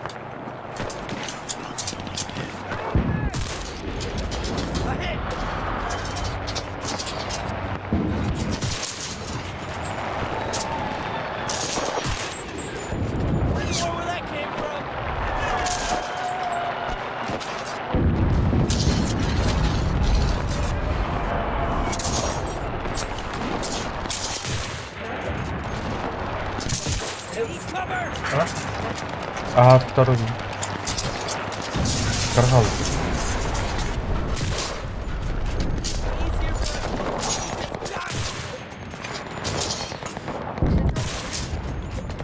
A hit. There's more where that came from. Need cover! а второй. Каргал. Easier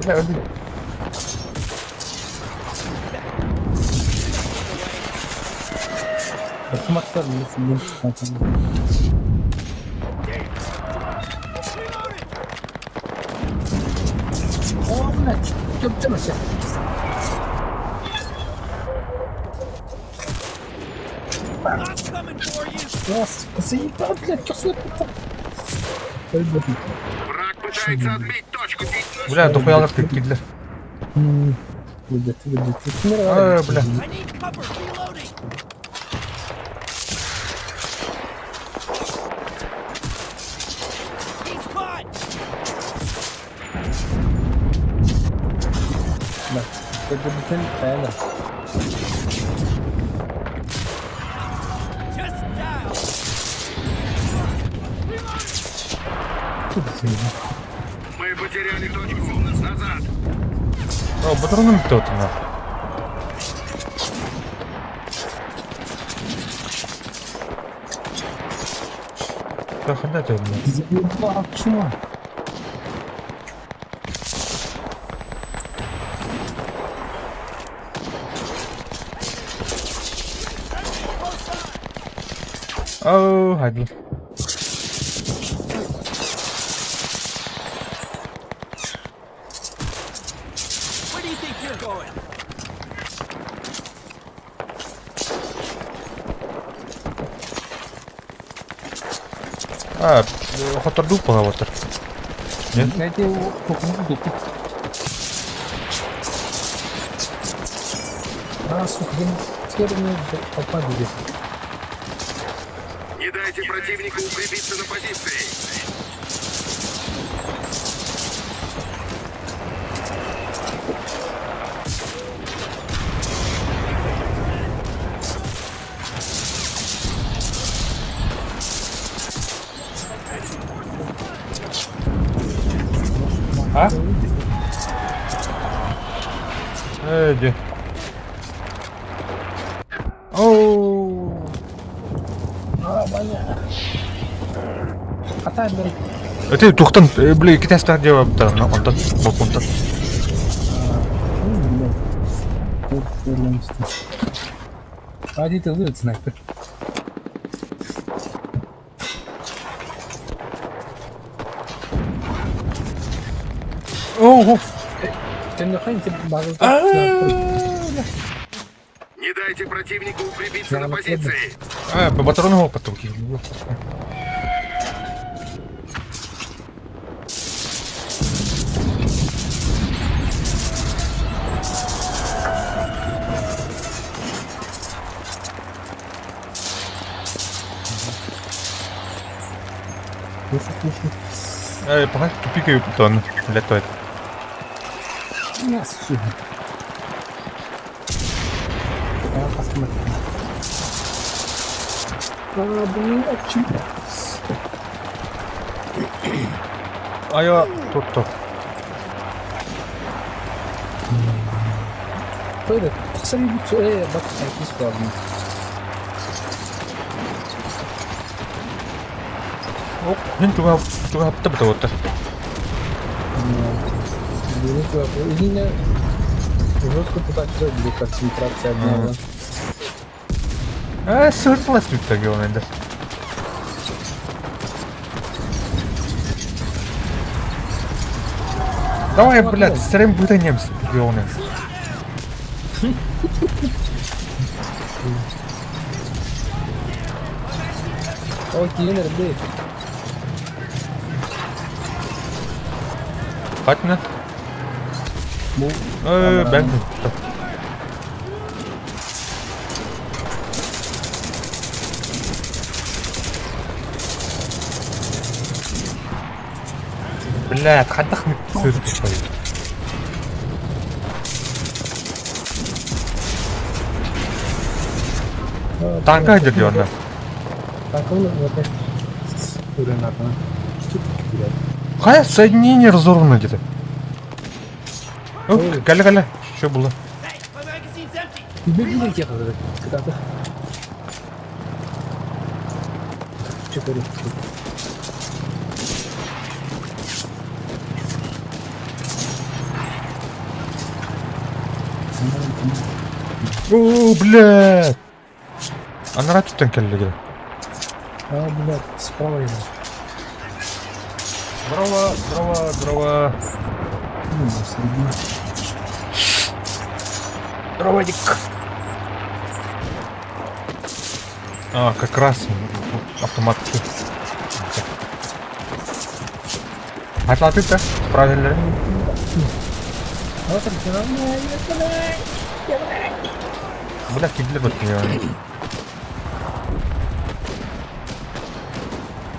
Бля, өлдүм. Автоматтар О, блядь, чё I'm coming for you! Нас, заебал, блядь, чё свет Ой, блядь. Враг пытается отбить точку. Бля, дохуялар киирдилэр. Блядь, блядь, Э, бля. I need cover! Reloading! He's caught! Just die! Мы потеряли точку. Назад. О, патроном кто-то на. Да хана ты, блядь. Заебал, чё? Оу, хайдл. Where do you think you're going? А, хоторду поговор. Нет? Знаете, А, сука, я теперь мне попаду здесь. Не дайте противнику укрепиться на позиции. А? Эди. Оу. А, Ваня. А там, блядь, Ты тухтан, бля, китайская дева, да, на онтон, балконтан. ну, блядь. А где ты ловит снайпер? Оу. Ты не хрен, ты базу. Не дайте противнику укрепиться на позиции. А, по патрону потоки. Пока тупикаю тон, летает. Айа, тут-то. Мин чугаһапта бытабыттар. Э, сыртлас бүттәге ул инде. Давай, блядь, сырым бүтәнемс, ёлны. О, киинер, бей. Хатна. Бу Э, бән. Блядь, хантах сырт. Танка дердённа. Танка вот Хай соединение разорвано где-то. Каля, каля, что было? О, блядь! Анара түттен келді. А, блядь, справа его. Дрова, дрова, дрова. Ну, середина. Дроводик. А, как раз автомат. Атлаты-то правильно. Бля, кидлер вот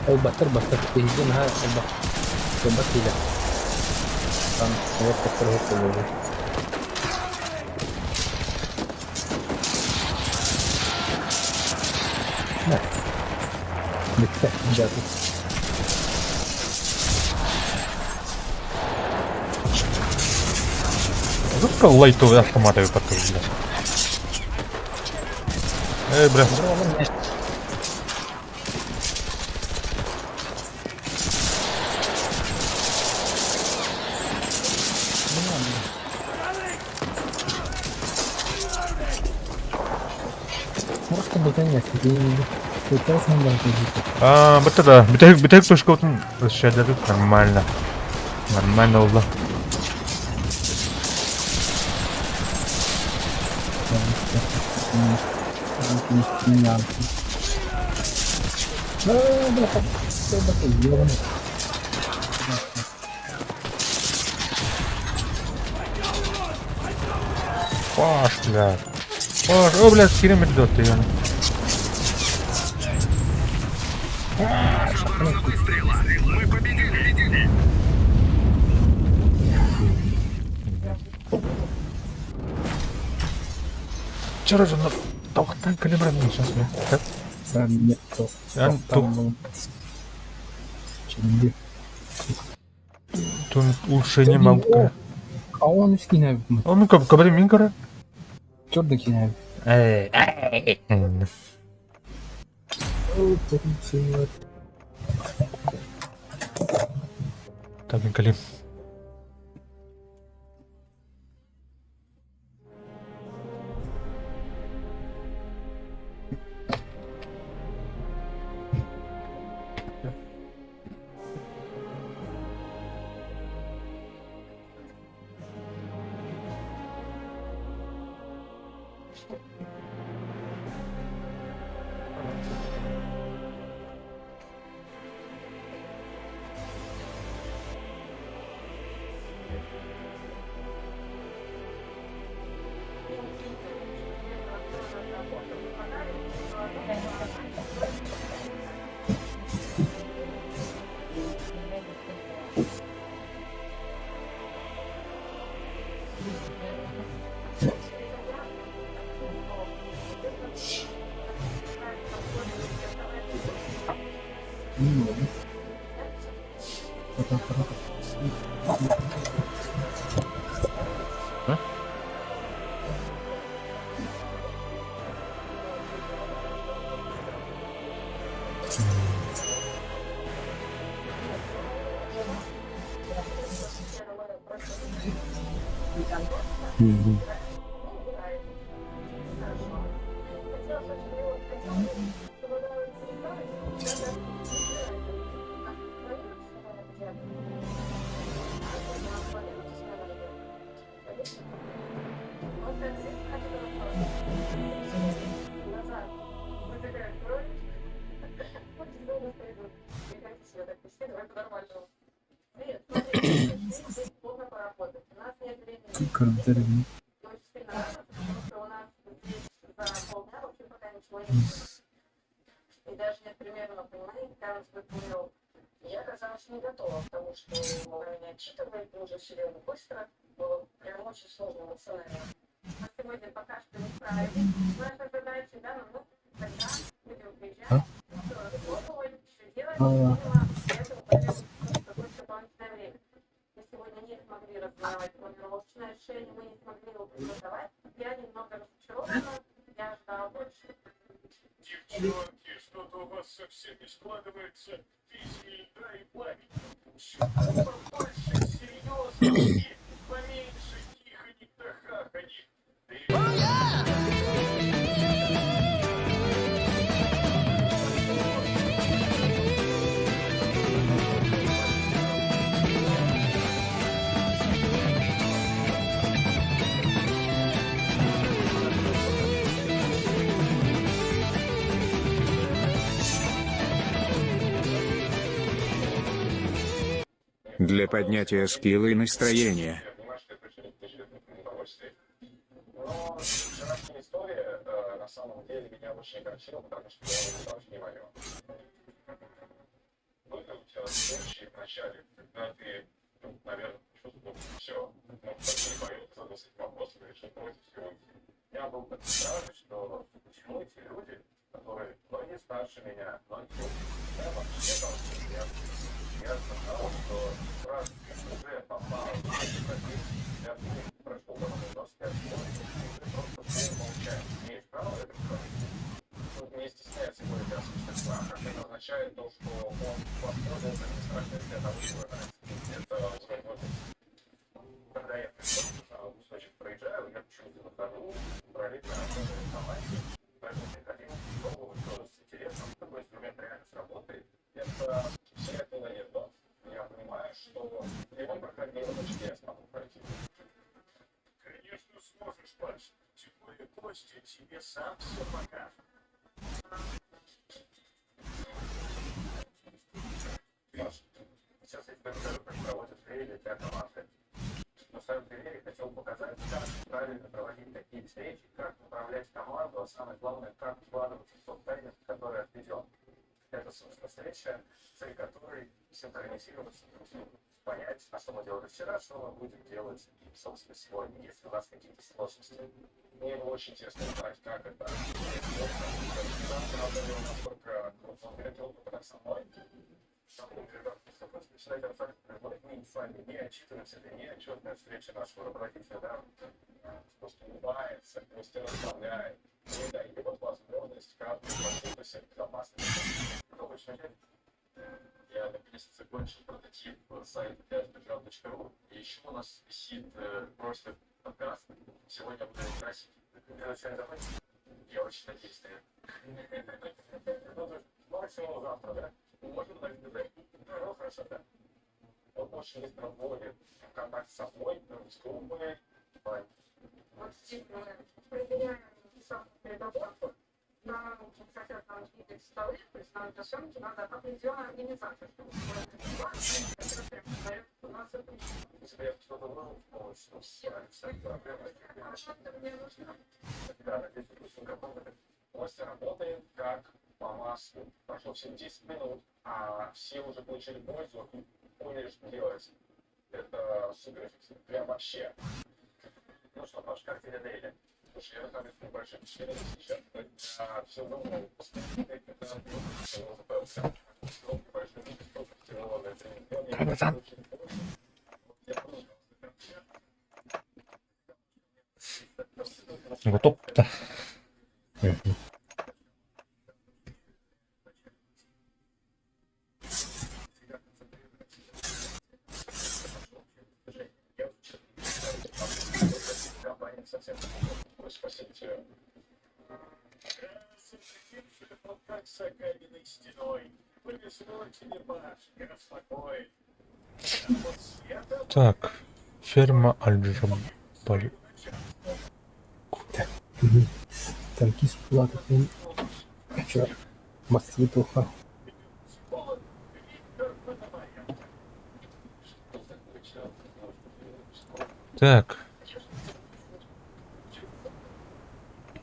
Ол баттар баттар биһиги наһаа элбэх кыайбат киһилэр. Там олох тохтор иһит буолуо. Бүттэ дьааты. Жутко лайтовый автоматы выпадают, бля. Эй, бля. Просто бутанья, А, вот это, битек, битек точка вот нормально. Нормально было. Паш, блядь. Паш, о, блядь, кирем идет, ты, ёна. Выстрела. Мы победили. Вчера же на Тохтан калибран сейчас, блядь. Тут улучшение мамка. А он үскине Он ну как кабри минкара? Черный кине. Эй. Так, Николи. А? Көрдөрүм. А? Аа. Для поднятия скилла и настроения. Братан. Готов да. Так, ферма Аль-Джабаль. Танкист платит. Чё? Москвы плохо. Так.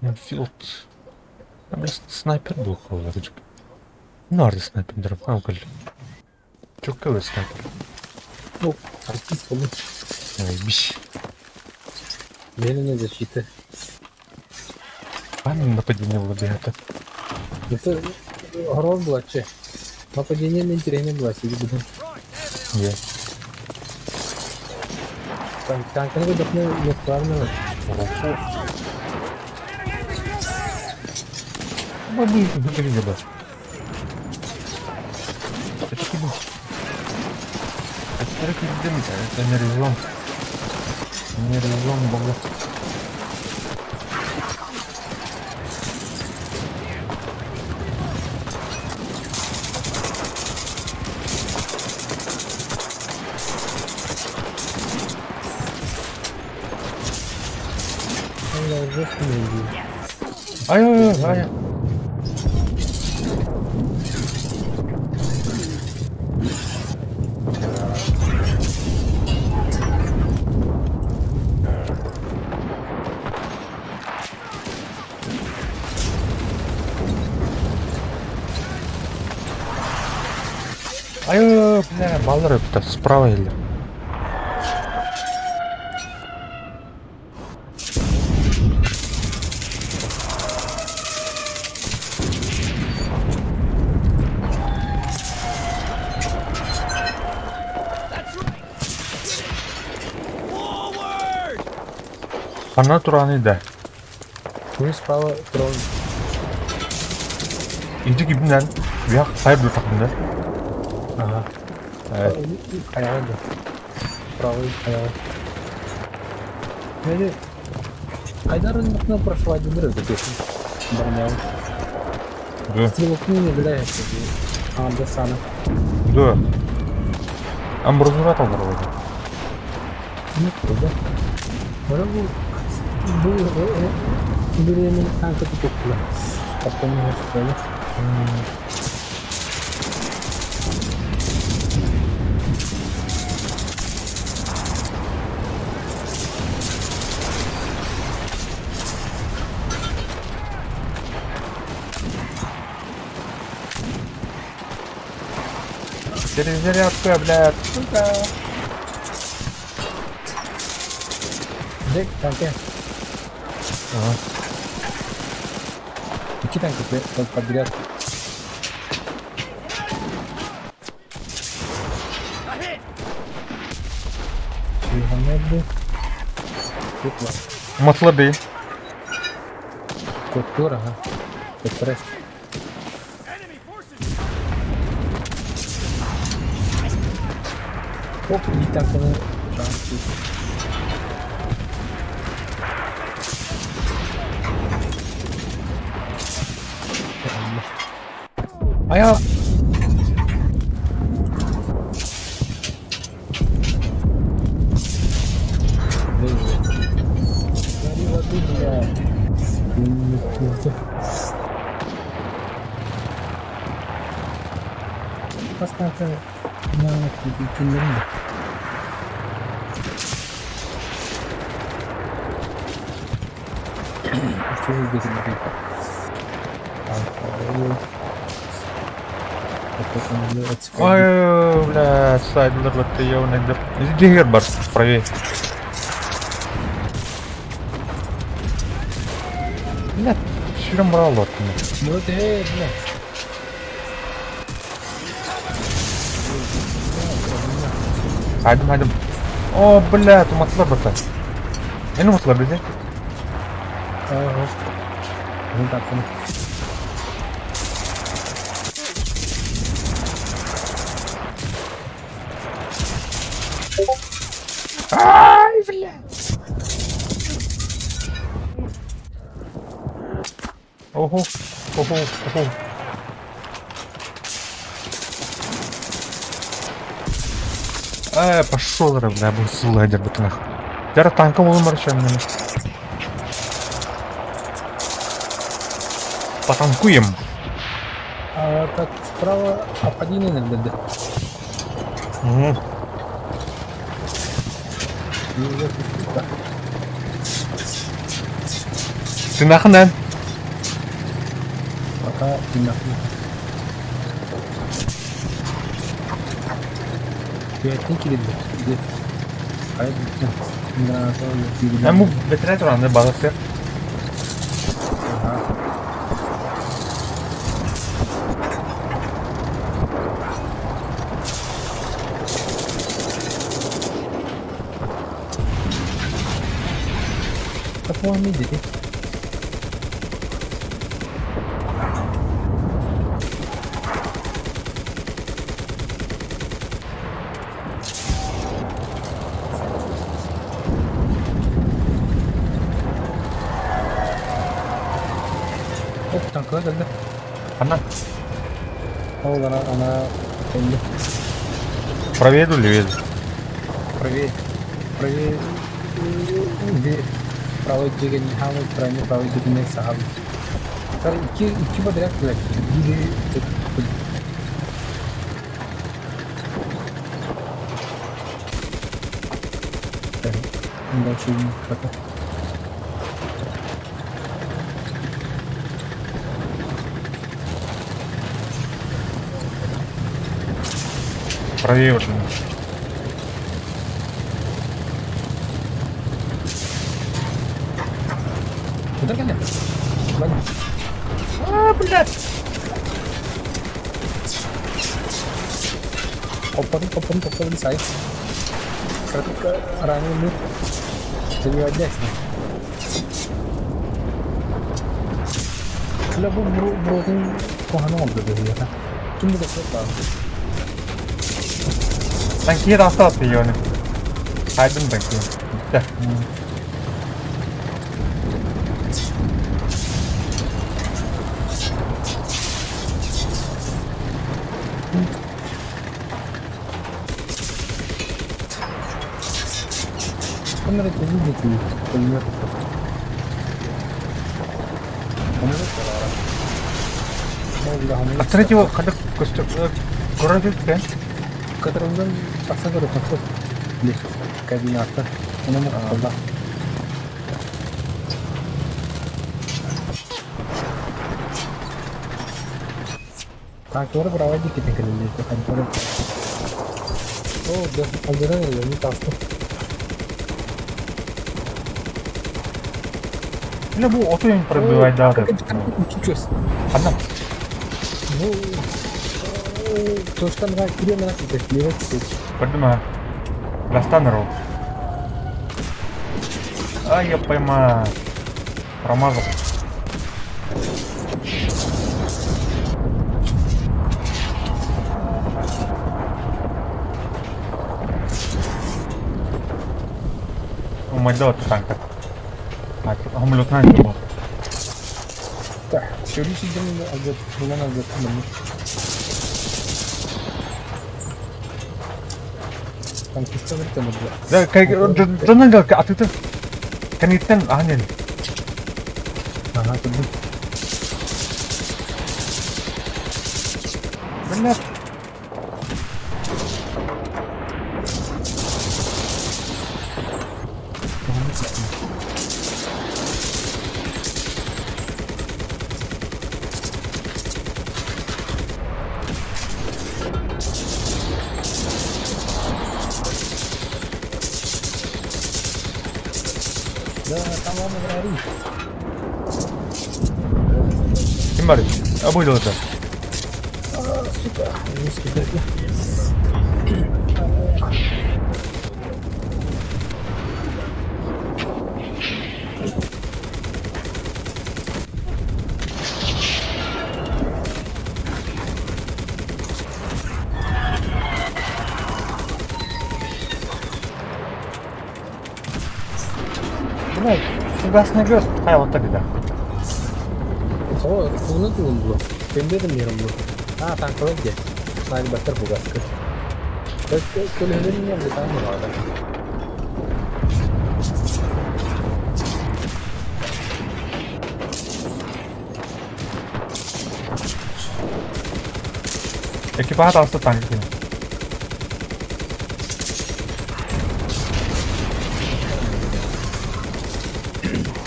Энфилд. Снайпер был холодочек. Нарды снайпер, алкаль. Чуккалы снайпер. Ну, танкист получше. Ой, биш. Медленная защита. А нападение владеет. Это гром была, че? Нападение на интересное было, сиди буду. Я. Танк, танк, не дохне, не вправно. Бабы, выглядит да. Это не резон. Не резон, бабла. Я уже не Ай-ай-ай. Ай, бля, баллар это справа или? Forward! Ана тураны да. Ну, справа трон. Иди гибнен. Вях сайб тақында. Ага. Аяғы. Правый аяғы. Или Айдар на прошла один раз записан. Броня. Да. Стрелок не является. А, да, сана. Да. Амбразура талдар Ну, да. Может, был беременный танк это кухня. Потом не успели. Перезарядка, блядь. Сука. Дек, танки. Ага. Какие танки подряд? Матлаби. Культура, ага. Пресс. Оп, и танковый шанс. А я... Гори воды, бля. Поставь на киндеринг. Что же здесь будет? Ой, блядь, сайдлер, вот ты ёбаный. Иди бар, правее. Блядь, сүрем брал от меня. Ну ты, бля. Хайдым, хайдым. О, бля, туматтылар барта. Эн уматтылар били. Мин тартым. Ай, бля. Ого, ого, ого. Э, пошел, бля, был слайдер бутынах. Дара танком улымар мене. Потанкуем. А, так, справа опадение наверное. Угу. Ты нахрен? Пока не нахрен. Эн бу бэтэрээ туран баласы. Такого видите. Оп, танкыга кэллэ. Ханна? Ол ана ана кэллэ. Правее или левее? Правее. Правее. Правый дьигэ хамы, правый правый дьигэ сахабы. Сар икки икки подряд кэлэр. Бири Дальше пока. Правее уже. Куда кэллэ? Ваня. А, блядь. Оппатын, оппатын, оппатын, сай. Кратко раненый. Ты не одяйся. Бля, бу бротун кохана oldu dedi ya. Kim bu da çok lazım. Танки остался ее. Хайдым танки. Да. Камера это видите, пулемет. А третьего когда костер городит, да? Которым тахса көрө тахса. Кабинатта. Оны мукалла. Танклары проводить кетен танклары. О, да, алдыран не тасты. Бля, бу оту им пробивать да. Одна. Ну, точкан кире ките, левый ките. Поднимаю. Достану. Ай, я поймаю. Промазал. Умайда танка. Хомлетная труба. Так, Чөрү сидим алгат, булан алгат Танкиста бір темір. Да, как Джонан а ты Каниттен анел. Ага, көрдүм. Блядь. Да, там вам говори. Ким бар? Обыдал это. Сука, не скидайте. Блядь, фугасный гёст, хай вот тогда. О, куну тугун бу. Кемдедим миром бу. А, танковый где? Снайпер фугаска. Көлөһүлэрин не там надо. Экипаж алса танк.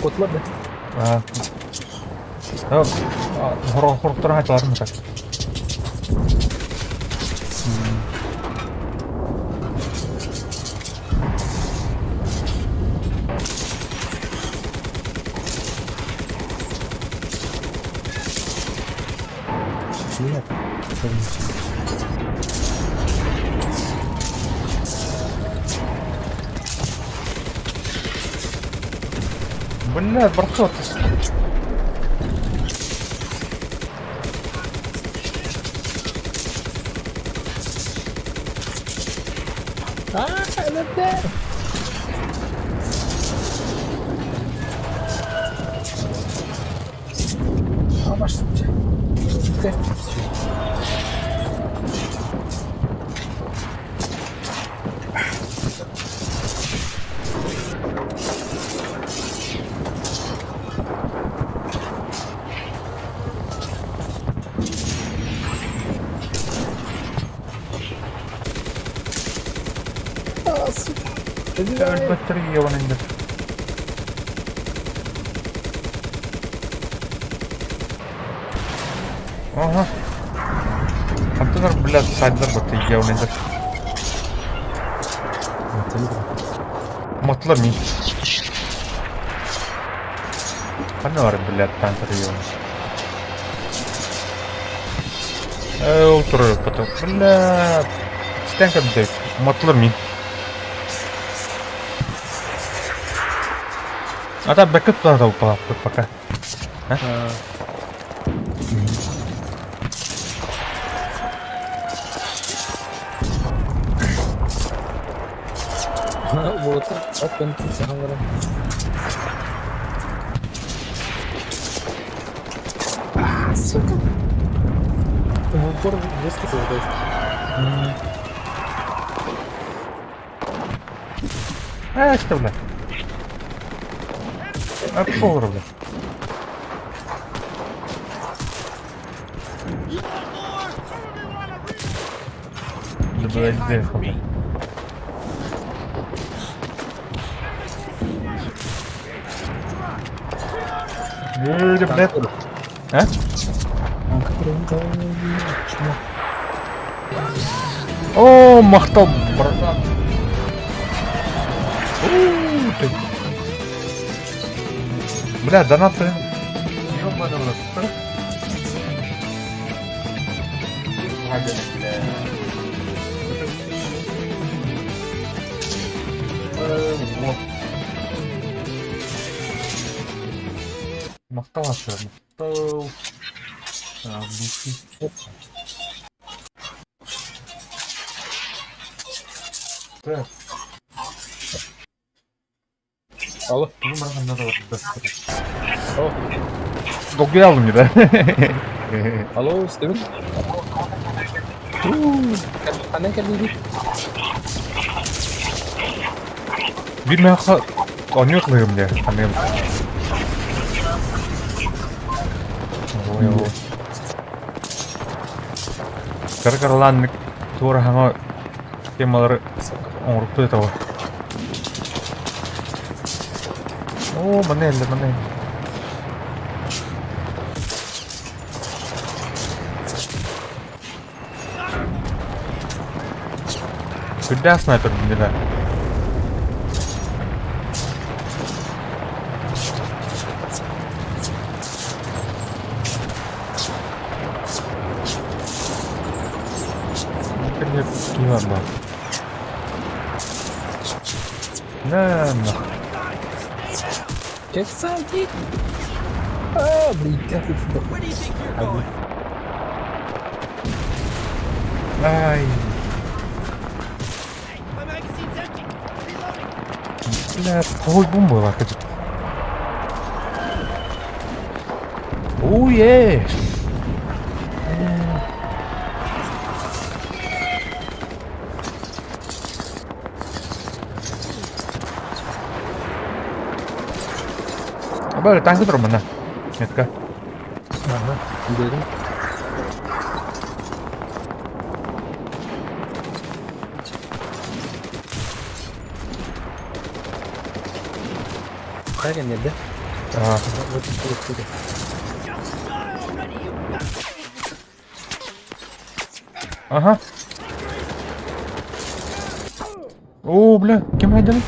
Котлар да. Хорохторон хачаларын так. Нет. Бля, браток. А, это Өлбөттөр иеван инде. Ага. Антонар, блядь, сайдлар баты иеван инде. Мотлар мин. Ханар, блядь, танкер иеван. Ол турар потом. Бля. Стенка блядь. Мотлар мин. А там бэкэп туда упала пока. А? Вот, open А, сука. В упор выскочил, то есть. А, что, бля? А, пошел, бля. Да, блядь, бля. Блядь. А? О, махтал, братан. Ты. Бля, донат, блин. Ёбаный в рот. Вот. Махтал, махтал. Души. Так. Алло. Ну, надо вот Долгуял мне, да? Алло, Стивен? Ханан кэллири? Бир мээхэ онньук лыгым дии, ханыым. Ой, ой. Кара-каралаан туора хаҥа темалары оҥорукпут этэ Оо, манна эллэ, манна эллэ. Сүрдээх снайпер билэ. Киһи бар На, на. Кэссаки! А, блин, как это? Where do you think you're going? Ай. Hey, my magazine's empty. Reloading. Бля, какой бомбы лакать. Уе! Бары танка турар манна. Метка. Ага, дедим. Хайа кэннэрдэ? Аа. Ага. О, бля, ким айданы?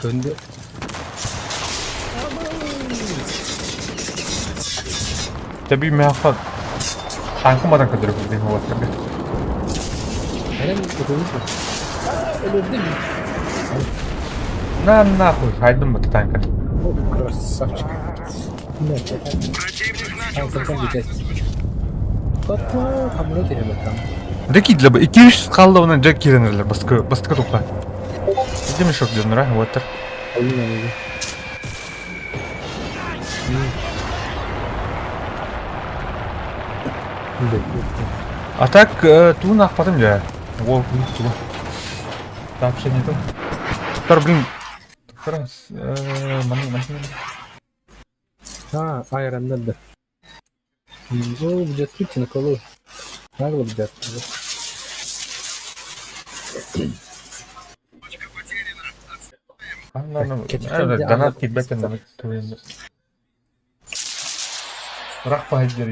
Көнде. Тэби мээхэ танка мадан көдөрө билин уоттарга. Хәлем көтөлүс. Өлөрдүм. На нахуй, хайдым бу танка. Красавчик. Нет, Противник начал там совсем захват. часть. Котла, хамлет или там. Дьэ киирдилэр бу икки-үс хаалла уонна дьэ киирэн эрэллэр бастакы бастакы тухха. Ити мешок дьонноро уоттар. А так туун аахпатым дьэ. Уол тугу. Сообщение тыл. Тор блин. Тор маны маны А, айраннар да. Ол бдьаттык наколу. Нагло бдьаттык. Донат киирбэттэн Рах пахайдер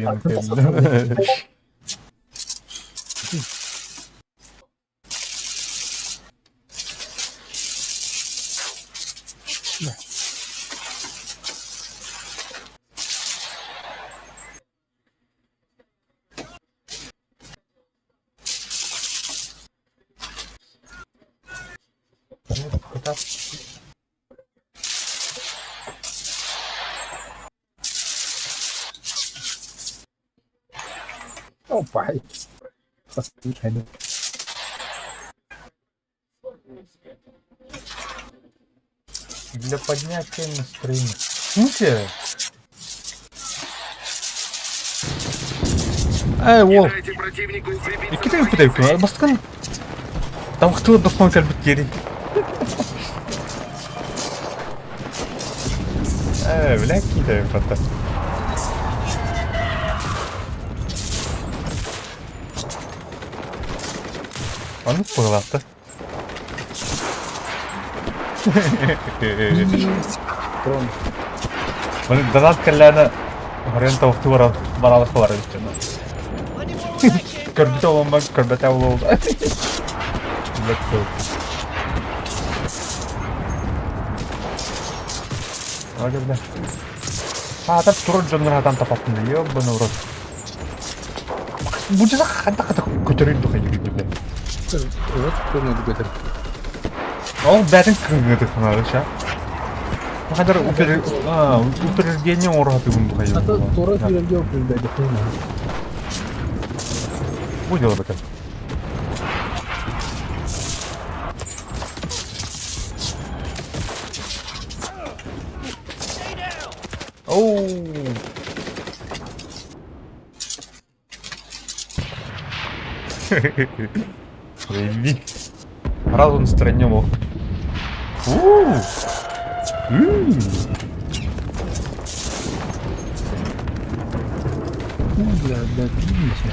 Опа! Для поднятия настроения. В смысле? Эй, уол. Дайте противнику укрепиться Икки на пытайкын позиции. Бастыкын тамхтылы басқан кэлбит диэри. Ээ, бля, киитэбин батта. Оннук быһыылаахта. Трон. Маны донат кэллээнэ хорен тавахты барал баралах бар эбит дьоно. Көрбүтэ оломмак, көрбөтө ололда. Let's go. Ага, бля. Хаатар турар дьоннор хатан тапаттын ёбаный в рот. Бу дьэ ханта хата көтөрүн духа бля. Вот көрүнөдү көтөр. Ол бәтин кыңгыды ханары ша. Хадar упер а упреждение оңорохаты духа Ата тура күрөргө окулбайды. Бу дело бетен. Оу. Заебись. Сразу настроение мог. У. Бля, бля, видите?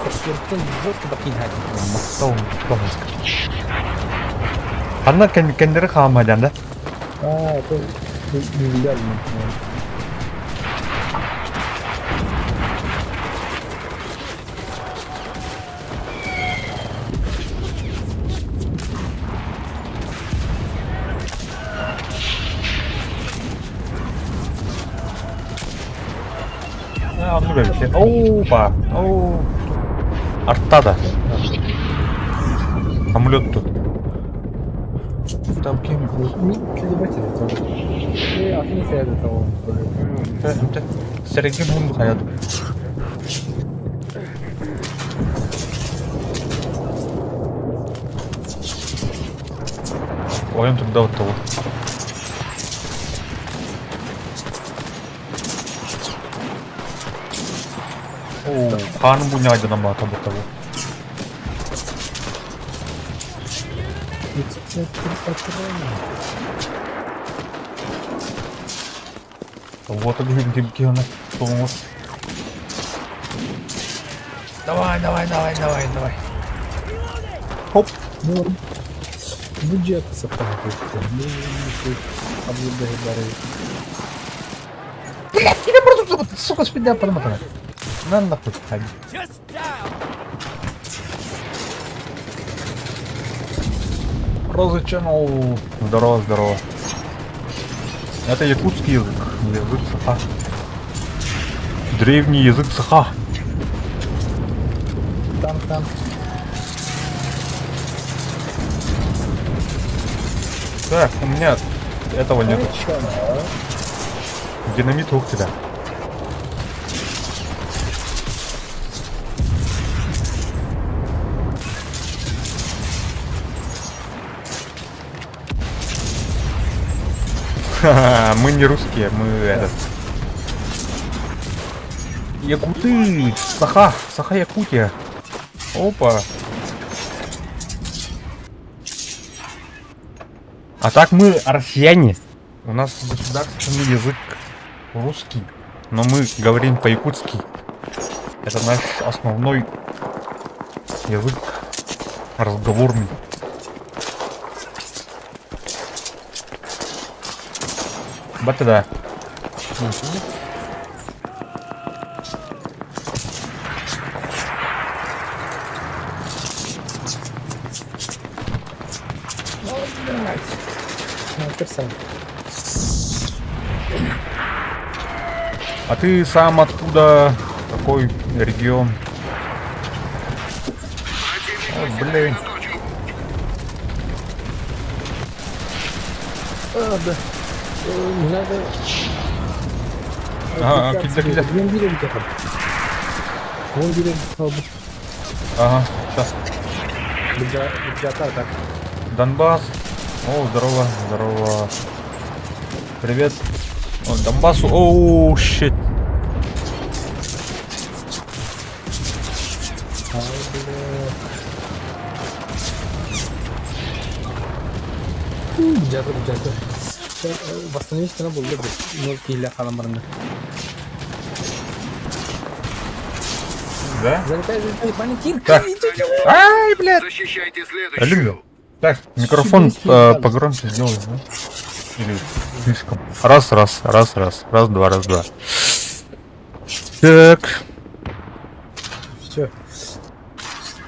Костертон водка бакин Махтал, махтал. Ханна кендери хаамадян да? А, это нельзя. А, оннук эбит. Оупа. Оу. Артта да. Самолет тут. Там ким? Сэрэйгэ буһун хайа Ойон турда оттоҕу. Оо, хааным бунньаҕайданан баата бутабы. Вот Давай, давай, давай, давай, давай. Хоп. Ну, бюджет Блядь, тебе просто, сука, спидя подмотана. На нахуй, ходи. Розы Channel. Здорово, здорово. Это якутский язык. Язык саха. Древний язык саха. Там, там. Так, у меня этого нету. Динамит ух тебя. Ха-ха, мы не русские, мы этот. Якуты! Саха! Саха Якутия! Опа! А так мы россияне. У нас государственный язык русский, но мы говорим по-якутски. Это наш основной язык разговорный. Бата да. А ты сам откуда? Какой регион? О, блин. А, да. Надо... Ага, кида, кида. Ага, сейчас. Донбасс. О, здорово, здорово. Привет. О, Донбассу. Оу, shit. Дьэ, Восстановить гына булду бу. Нол киһилэ хаалан баранна. Да? Залетай, залетай, маникир. Так. Ай, блядь. Защищайте следующую. Алло. Так, микрофон погромче сделай, да? Или слишком. Раз, раз, раз, раз, раз, два, раз, два. Так. Все.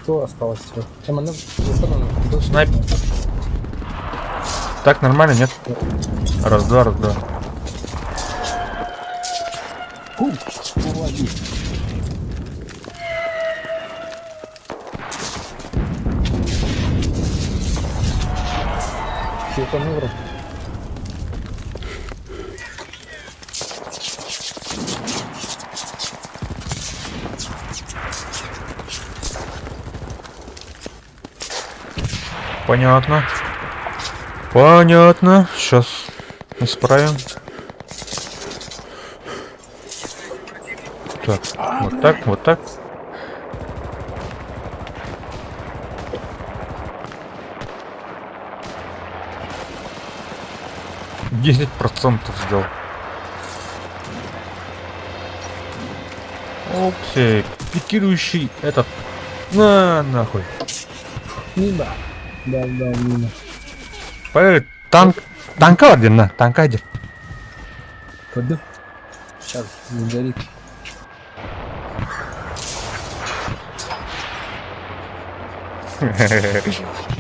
Что осталось? Все. Чем она? Снайп. Так, нормально, нет? Раз, два, раз, два. Понятно. Понятно. Сейчас исправим. Так, вот так, вот так. 10% сделал. Окей, пикирующий этот. На, нахуй. Мимо. Да, да, мимо. Поехали. Танк. Танка один, на, танка один. Пойду. Сейчас, не горит.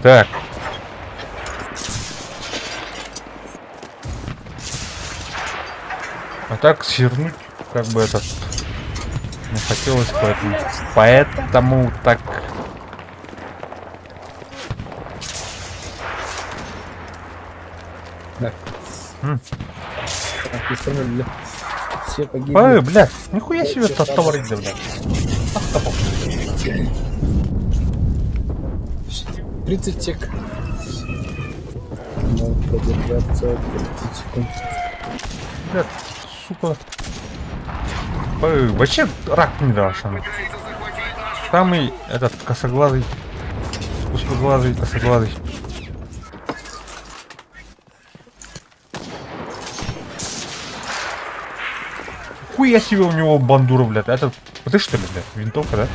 Так. А так свернуть, как бы этот, не хотелось, поэтому, поэтому так. Да. М. Танкистар өллө. Все Ой, погибли. блядь, нихуя себе товар иди, блядь. Ах, топор. 30 сек. Надо продержаться 30 секунд. Блядь, сука. Ой, вообще рак не дашь. Пытается захватить нашу Самый этот косоглазый, узкоглазый, косоглазый. Хуя себе у него бандура, блядь. Это ты что ли, блядь? Винтовка, да?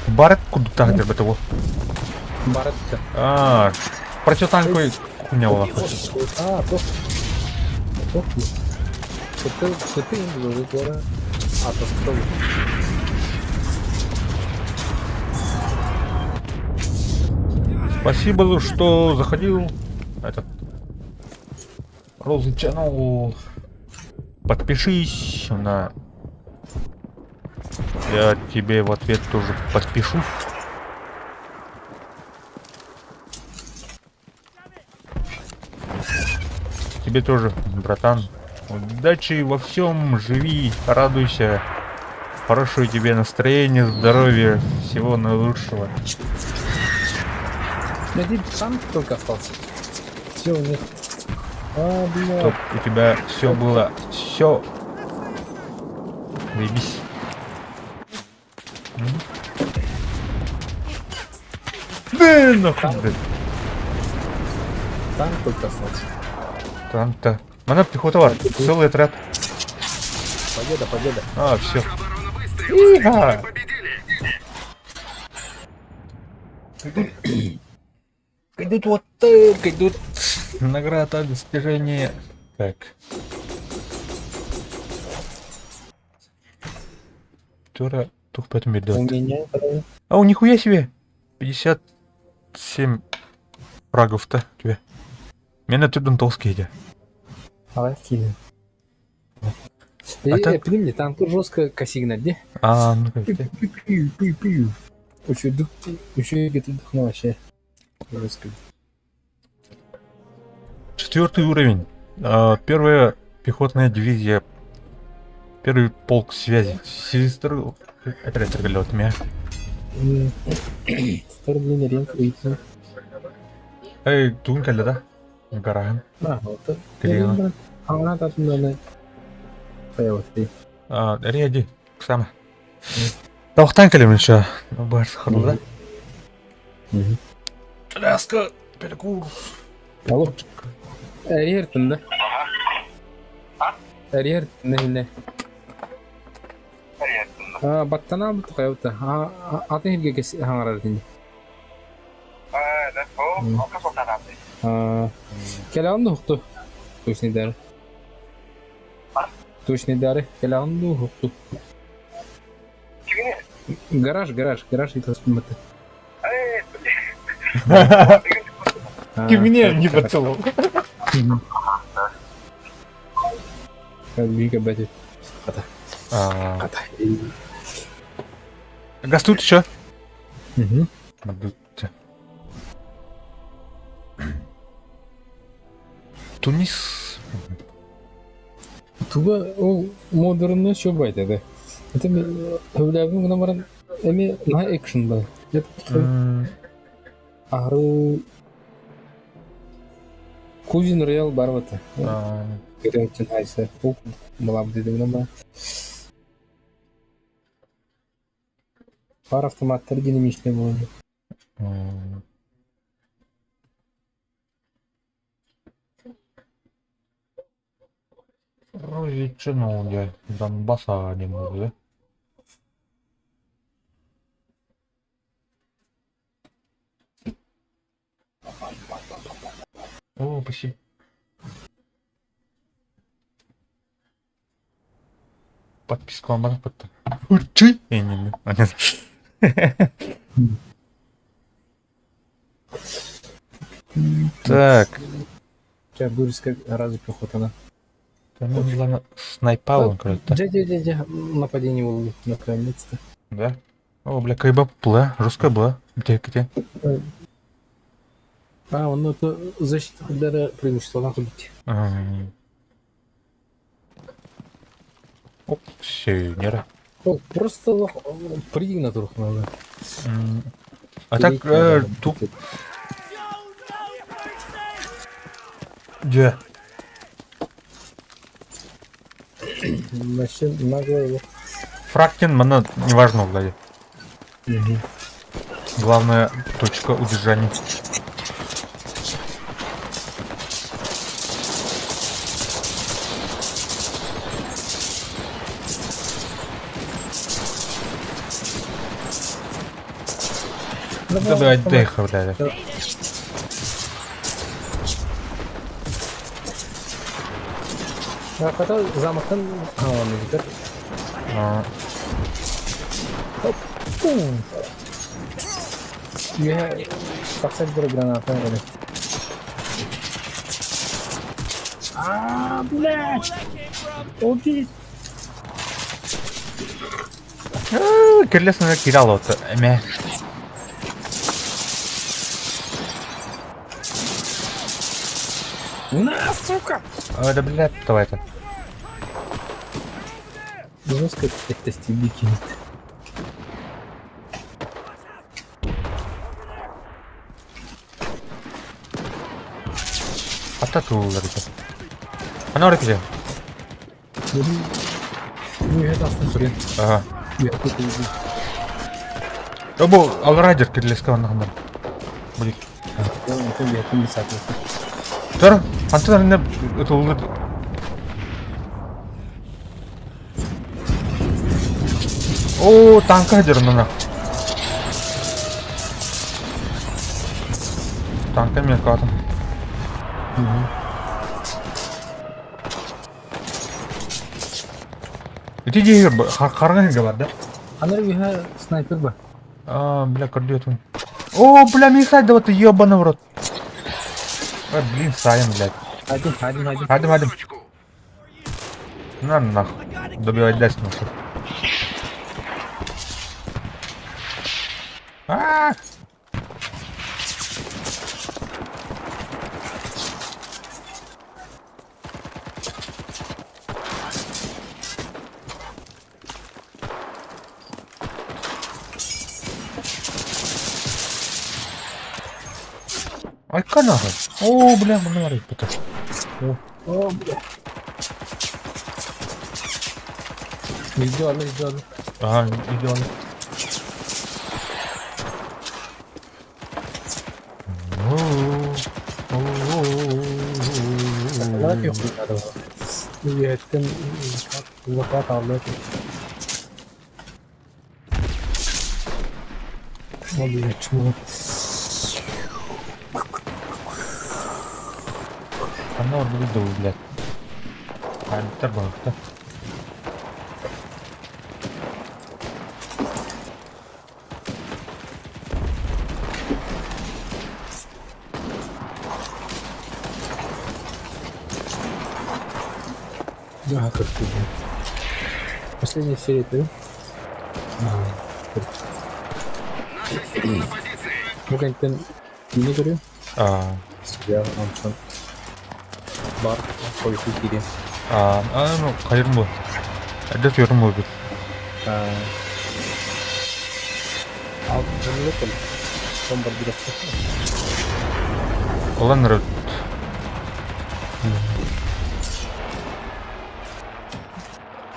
Барет куда так где того? Баретта. А, противотанковый хуйня была. А, то. То. Что ты им должен А, то что? Спасибо, что заходил. Этот Розы Channel. Подпишись на... Я тебе в ответ тоже подпишусь. Тебе тоже, братан. Удачи во всем, живи, радуйся. Хорошего тебе настроения, здоровья, всего наилучшего. Один танк только остался. Все у них. А, бля. Чтоб у тебя все было, все. Заебись. Да нахуй, блядь. Танк только остался. Там-то. Она пехота бар. Целый отряд. Победа, победа. А, все. Наша оборона выстояла. Иха! Мы победили. Идут вот так, идут. Награда, достижение. Так. Тура тух У меня. А у нихуя себе! 57 фрагов-то тебе. Меня тут толстый иди. Алакина. А так- Э, танк жестко косигнать, где? А, ну как ты. Пью, пью, пью. Еще еще где-то вообще. Жестко. Четвертый уровень. А, Первая пехотная дивизия. Первый полк связи. Сестры. Отряд меня. Второй ринг выйти. Эй, тунка да? Гаран. А, вот. Клево. А она там надо. Поехали. А, Реди, Ксама. Тавхтан калим еще. Барс харлы, да? Коляска, перекур. Алло. Эрьертин, да? Эрьертин, не. А, баттана бут кайбыта. А, атын хирге кес хаңарар дин. А, келанды хукту. Точный дары. Точный дары. Келанды хукту. Гараж, гараж, гараж и тоспыматы. Ты меня не поцеловал. Вика бәти. А, Ата. Гастут еще? Угу. Тунис. Туга ол модерны шо байт эди. Это хөбләбин гына баран эми на экшн ба. М, Ары Кузин Роял бар бата. а, Грентин Айса. Ол балам деди гына ба. Бар автоматтар динамичный болады. м. Вроде ну, я Донбасса не могу, да? О, спасибо. Подписку вам потом. Учи! Я не не. А, нет. Так. Сейчас будет разве пехота на. Там, ну, главное, снайпа он, короче. Дя, дя, дя, дя. Нападение было наконец-то. Да? О, бля, кайба была, жесткая была. Где, где? А, онно защита курдары преимуществолаах эбит. Оп, сеньора. Ол просто прыгни турух надо. А так, туп. Дьэ. Вообще нагло. Фрактин, мана, неважно, Влади. Главная точка удержания. Да, блядь, дыха, блядь. Хата замактан хаалан Оп. Пум. Үөһэ тахсар диэри граната эрэ. А, блядь! Убить! Кирлес на кидал вот. Мэ. На, сука! Да, блядь, давай это. Жестко это стебики. Ата туулар ити. Ана ора киде. Үөһэ тахсан сүрэн. Ага. Үөһэ көтөйдү. Бу алрайдер кирлеске оннахандар. Блин. Тор, антон не туулар. О, танка дер мына. Танка мен катым. Ити дии харган бар да? Анар үөһэ снайпер бар. А, бля, көрдүөтүн. О, бля, мен сайда вот ебаный в рот. А, блин, сайын, блядь. Один, один, один. Хадим, хадим. На нахуй. Добивать даст нахуй. А! Айка нахуй. О, бля, мына бар это. О, О, бля. Идеально, идеально. Ага, идеально. Үөһэттэн захват алла О, блядь, чмо. Ханна ордук дуу, блядь. Альтер багта. Да, как ты. Последняя серия, ты? Ну, конечно, не говорю. А, Я онтон бар хойку кире. а, а, ну, хайырым бу. Эдде сүйөрүм бу бит. Ал жөнөлөт бомбардировка. Олон рөт.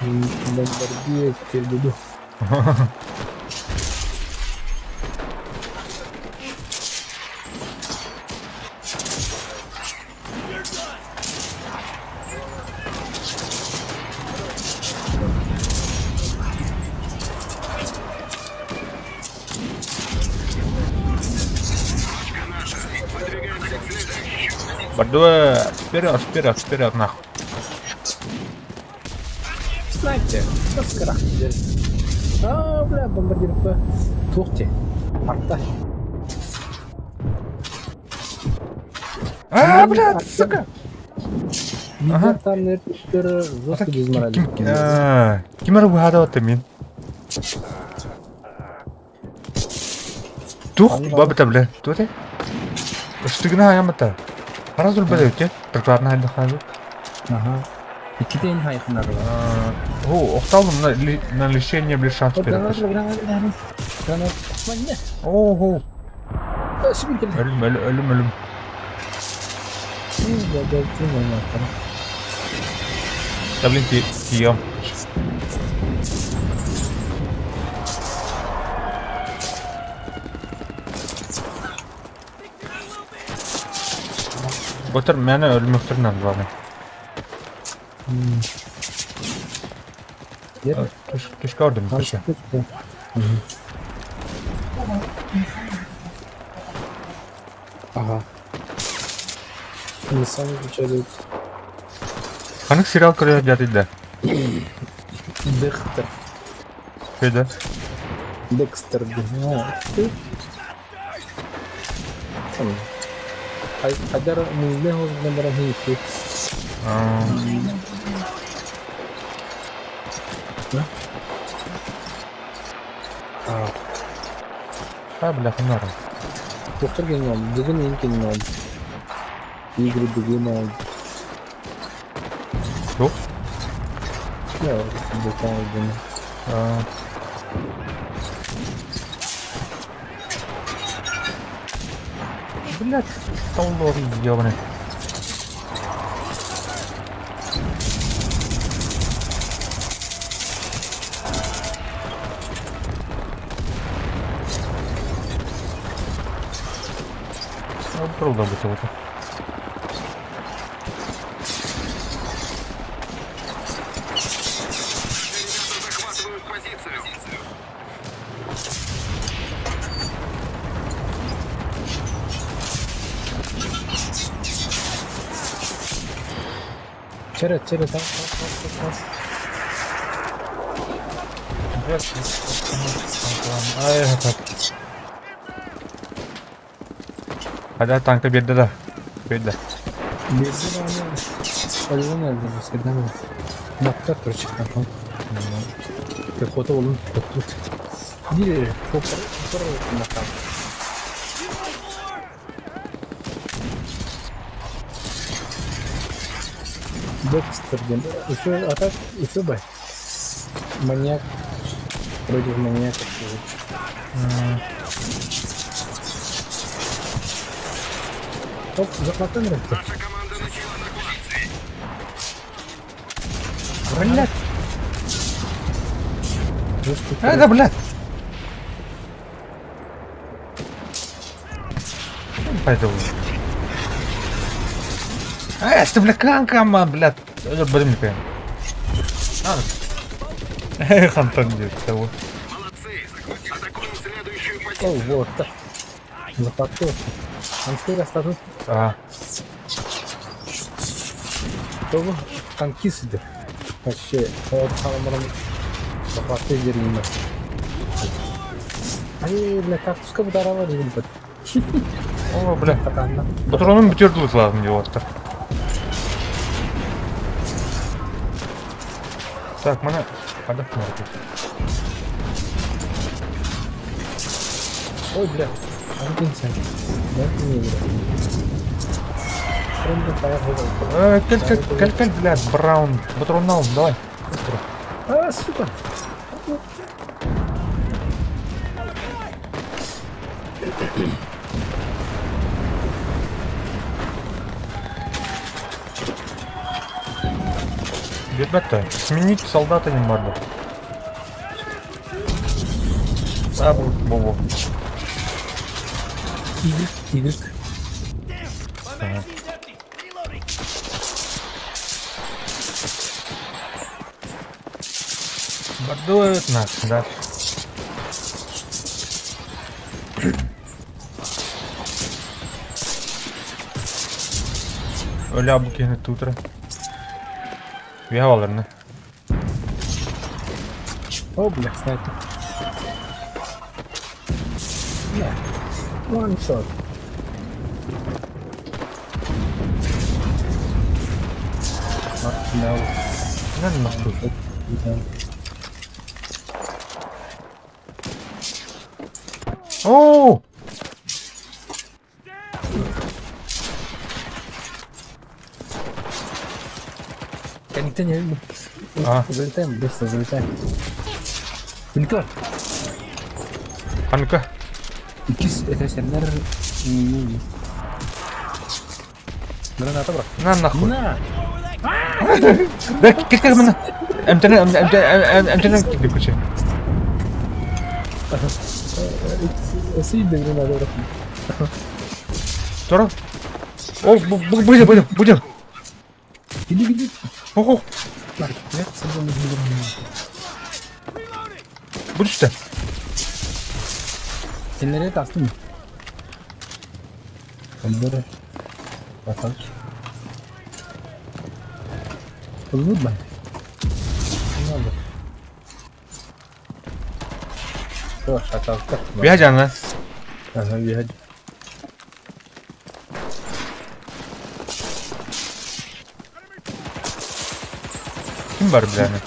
Бомбардир кирдиду. Бардуа, вперед, вперед, вперед, нахуй. Снайпер, скорах. А, бля, бомбардировка. Тухте. Арта. А, бля, сука. Ага. Там жестко дезморализован. Ким эрэ быһаада мин. Тух, бабыта бля. Туох? Штыгына аямата. Раз өлбөт эбит прикладно хайдахаабыт. Ага. Иккитин хайхынарла. О, охталым на, на лишение бля шанс Граната, граната, граната. Граната. Манна. Ого. Өлүм, өлүм, өлүм, өлүм. Да блин, тиийэм. Батыр мээнэ өлмөхтөрүнэн главное. Түшкө ордум түшкө. Ага. Они сами включали. Ханнык сериал көрө дьатыйда? Декстер. Күйдө? Декстер. Ну, Хайдар музле баран хийхи. А. А, бля, ханара. Доктор гениал, Дугин ең гениал. Игры Дугина. Что? Я Дугин. А. Блять, толлор ёбаный. Трудно быть вот. Захватывают позицию. Чere, чere, тас, тас, тас, тас, тас. Ай, это. Хада танка берді да. Берді. Берді оны. Полигон өлдүрдү, сирден Баттар тур чыккан. Пехота болун тут. Бир топор, топор Декстер диэн. Еще, а так, еще бы. Маньяк против маньяка. Оп, захватываем ребята. Наша команда начала захват. Блядь. Жестко. А, да, блядь. Пойду. А, что, бля, канкама, блядь. Блин, не Эх, Антон, того. Молодцы. Атакуем следующую О, позицию. вот так. Захватил. Танкир остаток. А, Того танкист сидер. Вообще, вот халамарам захватил дерьмо. Ай, бля, кактуска бударала деген бит. о, бля. Катанна. Патронум бүтөрдүлүк лазым деп отыр. Так, мына қадап бар. Ой, бля. Антин сен. Да, не бля. Френды фаер Э, кел, кел, кел, кел, блядь, Браун. Патрон ал, давай. Быстро. А, сука. Ребята, сменить солдата не надо. А, бу, бу. Y, Y. My magazine's empty. Reloading. Бардует нас, да. Оля бу киһини тутра. Виһаларны. О, бля, снайпер. Не. One shot. No. Не нахуй. Да. Оо! Не, А. Залетаем, быстро залетаем. Вылетел. А ну-ка. Иккис этээстэринэр Граната брат. На нахуй. На! Да, кэл мына. Эмтэнэ эмтэнэ киирдим күчэ. Сидя граната брат. Тура. О, будем, будем, будем. Иди, иди. Ого, Так, я сразу будешь что? Сенлere kastım. Öldür. Bakalım. Öldür ben. Ne oldu? Что, шаталка? Бяжан Ага, бежать. Ким бар бляны?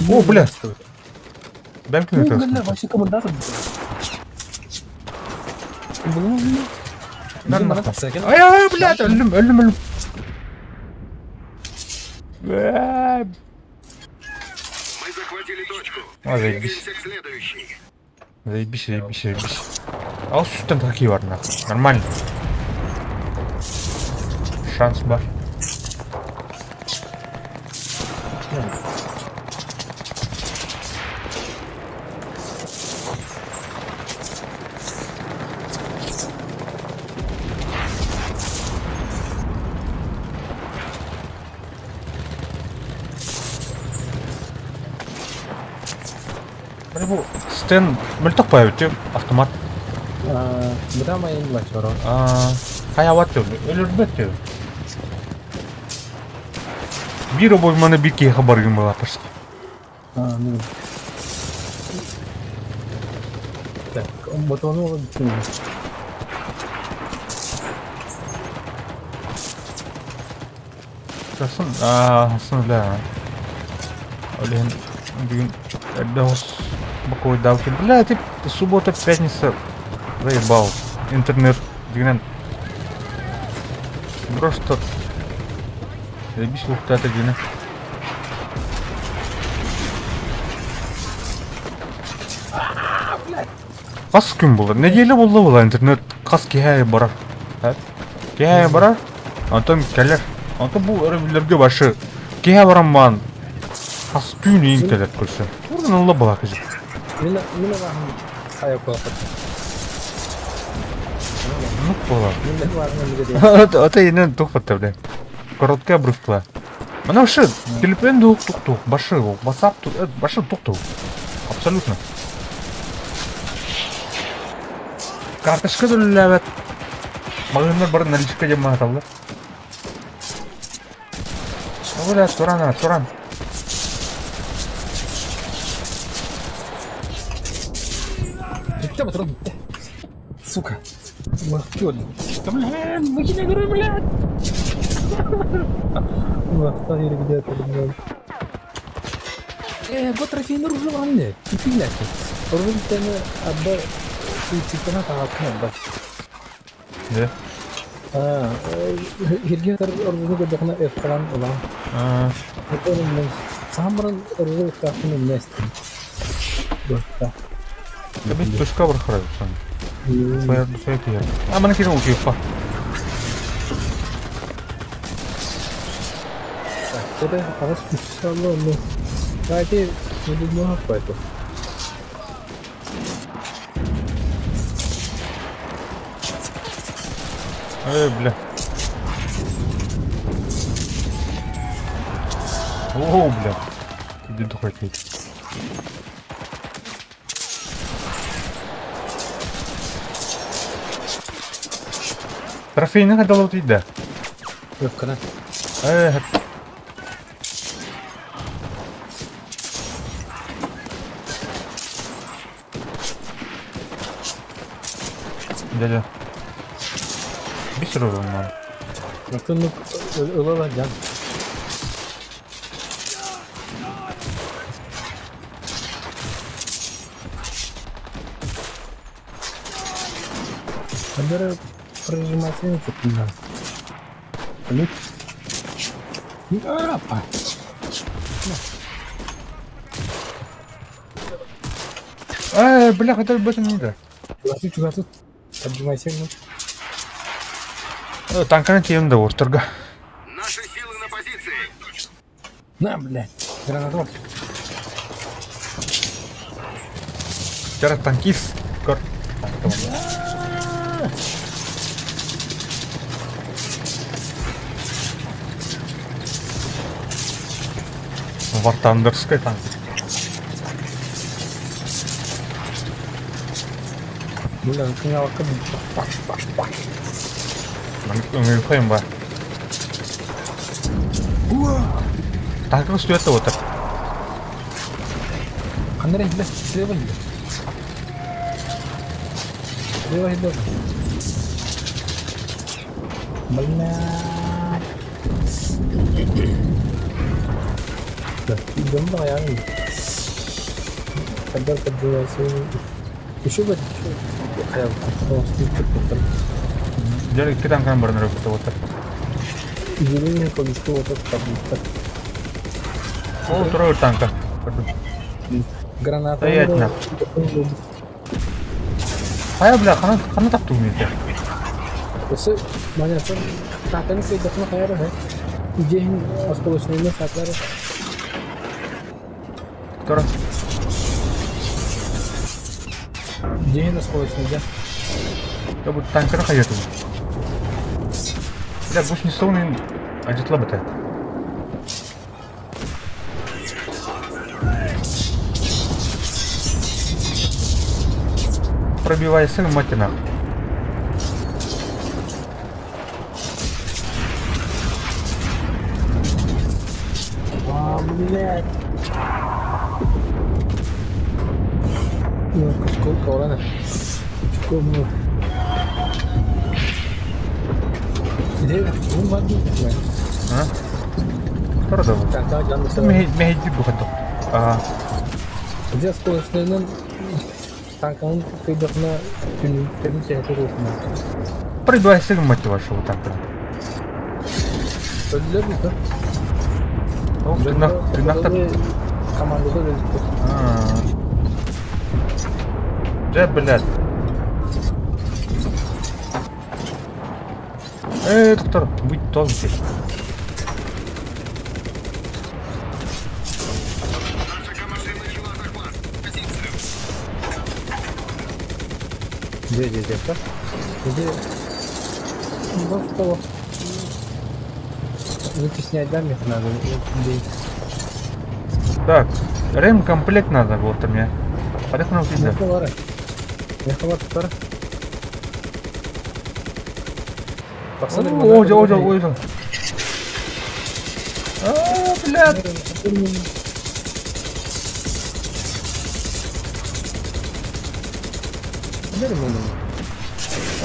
О, бля. Бэм ким Ну, это? бля, вообще командатор. Ай, ай, блядь, өллүм, өллүм, өллүм. Бля. Мы захватили точку. А, заебись. Двигаемся к следующей. Заебись, заебись, заебись. Ал сүттен такие бар нахуй. Нормально. Шанс бар. Бу Стен мөлтөх баайбыт автомат. Бытама ең лачоро. Хайават деп, өлөрбөт деп. Биир обойманы биир киһиэхэ баргын былааппырсык. Ну. Так, ботону алып Хасын, хасын бля. Олен, бүгүн эрдэ хос бокуйдаабыт. Бля, тип суббота, пятница заебал. Интернет дегенен просто заебись лухтата дегенен. Хас күн буолла? Нэдиэлэ буолла буолла интернет хас киһи барар. Киһи барар, онтон кэлэр. Онтон бу өрөбүллэргэ башы киһи баран баан хас түүн иин кэлэр көрсө. Турдан ылла була кыжы. Мина мина хайа куапат. Ну була. Мина вахын Ата инен тухпатта бля. Короткая обрывкла. Мана вообще телефон тух тух тух башы WhatsApp тух башы тух тух. Абсолютно. Карточка төлөбөт. Магазиннар бары наличка диэн мааталлар. О, бля, туран, туран. Бүттэ патрон бүттэ. Сука. Лохтён. Да блин, выкинь, говорю, блядь. Лохта или где-то, блядь. Бу трофейный оружие мне. Нифига себе. Оружие тема абба суицидтана таҕаттан албат. Да. Аа, Хиргетер оружие көрдөхүнэ F-калан ылан. А, Саамыран оружие ыттаахпын умнестим. Дуотта. да бит тушка бар харабысан. Фаер, фаер киер. А, мана кирен утуйпа. Так, это аҕыс үс алла Давайте, не думаю, какой-то. Эй, бля. О, бля. Иди духай Трофейный дало да. F-кана. Эй, Дядя. Бисер надо. Оттон ылала жан. Андера прожимать не надо. Лют. Апа. Э, бля, хотел бы это да. Чугасыт, чугасыт. Отжимайся, ну. Танканы тием да ортырга. Наши силы на позиции. На, блядь. Гранатор. Вчера танкист. Кор. Вартандерская танк. Бля, кыҥалакка баш баш баш. Өҥөйхөйм бар. Танкы үстүөттэ отыр. Ханна эрэ иһиллэр? Слева иһиллэр. Слева иһиллэр. Блядь. Дьон баҕайаҕын. Хайдах Еще бы Дьэ икки танканы баран өрөппүтэ отыр. Зеленый повестку вот этот таблица. Ол турар танка. Граната. Стоять на. Хайа бля, хана хана таптуу миэтэ. Осы манята таатаны кыйдахына хайара хэ. Идеһин осколочнайны саатары. Тура. Дьиэһин оскуолатыгар Я бу танкера хайатым. Бля, гусеничный ажытлабыта. Пробивайся, мать нах. А, блядь. Ну, сколько урана? Сколько? Где? Он воду А? Хорошо. Мехедди бухато. А. Где скоростной танканын кыйдахына түнүктөрүн сэһэтэр уутунан. Прибивайся, мать вашу, вот так. Өллөр да. Тырнахтар. Командада өлдү. Дьэ, блядь. Эй, доктор, будь тоже здесь. Наша команда начала захват. Позицию. Дьэ, дьэ, дьэ, Где? Ну, Вытеснять, да, мех надо? Людей. Так, ремкомплект надо вот мне. Поехали на Меховары. Меховар тұтар. О, о, о, о, А, блядь.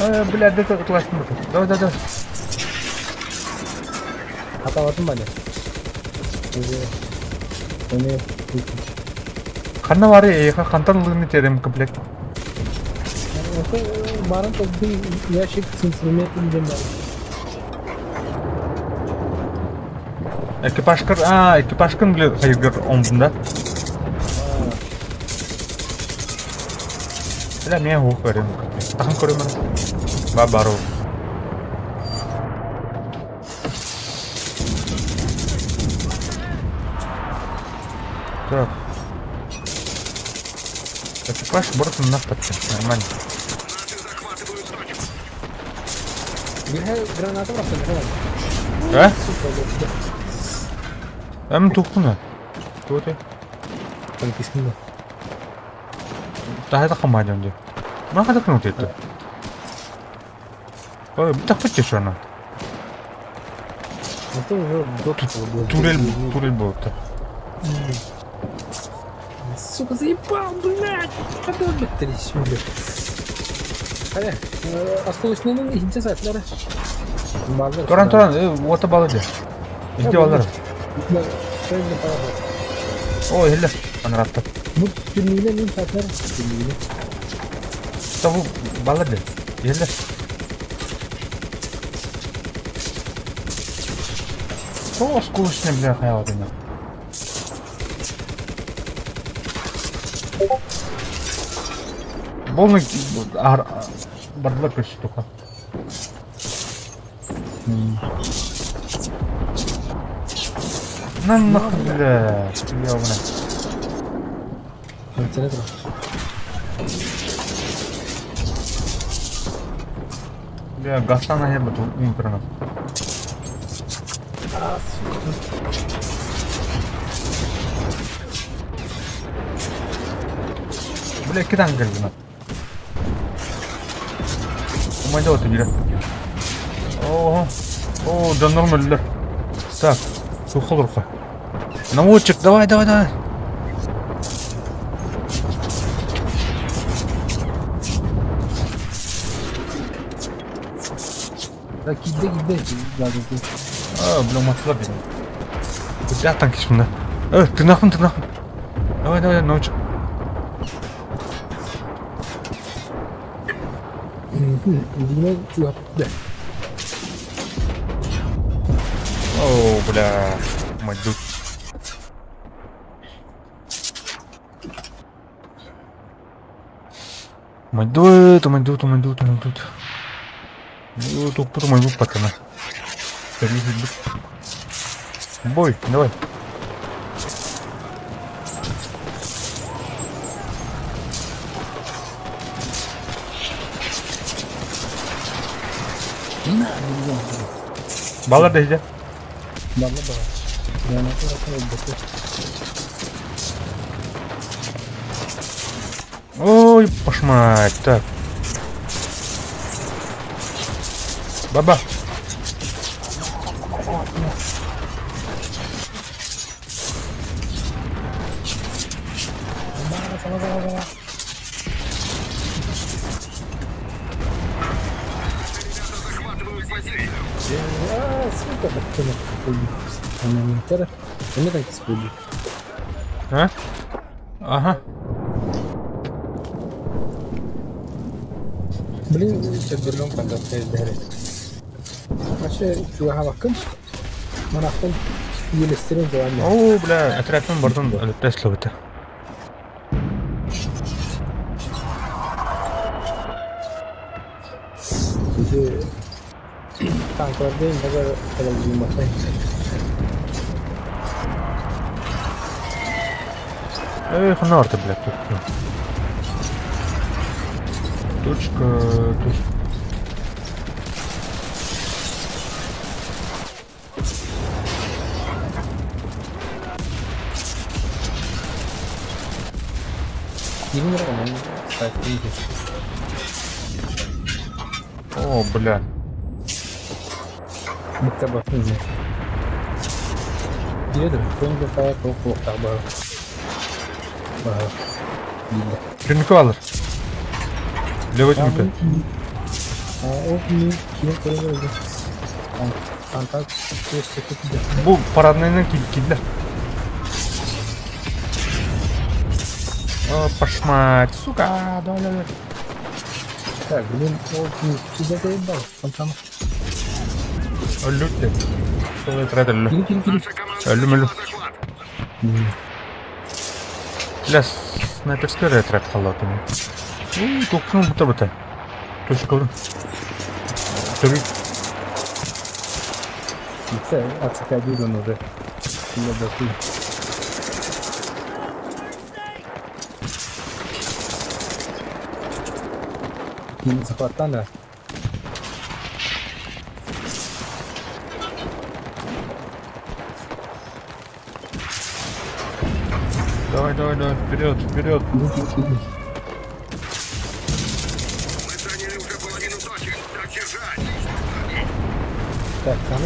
А, блядь, это классно. Давай, давай, давай. Аталатын ба не? Эме Ханна бары эйха хантан ылыгын ремкомплект. Барын тобдун ящик с инструментом диэн бар. Экипажкар, а, экипажкын бile хайыргар оңдун да. Бля, мен хух ремкомплект. Тахан көрөмөн. Ба бару. Так. Экипаж бортом нафтатты. Нормально. Наши захватывают точку. Бирхэ граната бар сен А? Эм тухкуна. Туоте. Танкистин. Таһа хамаадьон дии. Ма хата кну тетте. Ой, тахпытчы шона. Это уже доту Турель, турель болупта. Сука, заебал, блядь! Когда, блядь, трясю, блядь. Хайа, осколочныйнын иһинче сатлары. Туран, туран, ота балы де. Иди алар. Ой, хилля. Анаратта. Бу түннүгүнэн мин сатлар. Түннүгүнэн. Табу балы де. Хилля. Тоҕо оскуолачнай бля хайаҕытына? Полный бардылар көрсө туха. На нахуй, бля, ёбаный. Бля, Гастан аһыйбыт умпырына. Бля, кидан кэллим. Умайда вот бира. О, о, да нормально. Так, сухолурха. Наводчик, давай, давай, давай. Киирдэ киирдэ А, бля, уматылар дедим. Бля, танк мында. Э, тырнахпын, тырнахпын. Давай, давай, наводчик. Димэ чугаппыт О, бля, мать дуд. Умайдут, умайдут, умайдут, умайдут. Ну, тут умайдут пацаны. Бой, давай. Балар да иһдэ. Балла баҕа. Ой, пошмать, так. Баба. А? Ага. Блин, көрдөргөн контакт Вообще, чугаһаабаккын. Манахтан иилэстэрин туһанна. Оо, бля, отрядтан бардым Тесла быта. Ити танкалардыын базар кэлэлдьиммэтэй. Эх, норты, блядь, тут. Точка, точка. О, бля. Тренировка алар. Левый түмүккэ. Бу парадныйынан киирдилэр. О, пошмать, сука, давай, давай. Так, блин, ол киһи заебал, он там. Өллүт диэн. Сол отряд өллө. Кири кири кири. Өллүм өллүм. Бля, снайперский отряд халлаатым. Уй, тохтун бута бута. Точка. Төрүт. Отходил он уже. Захватана. Давай, давай, давай, вперед, вперед. Мы заняли уже половину точек. Так держать. Так, там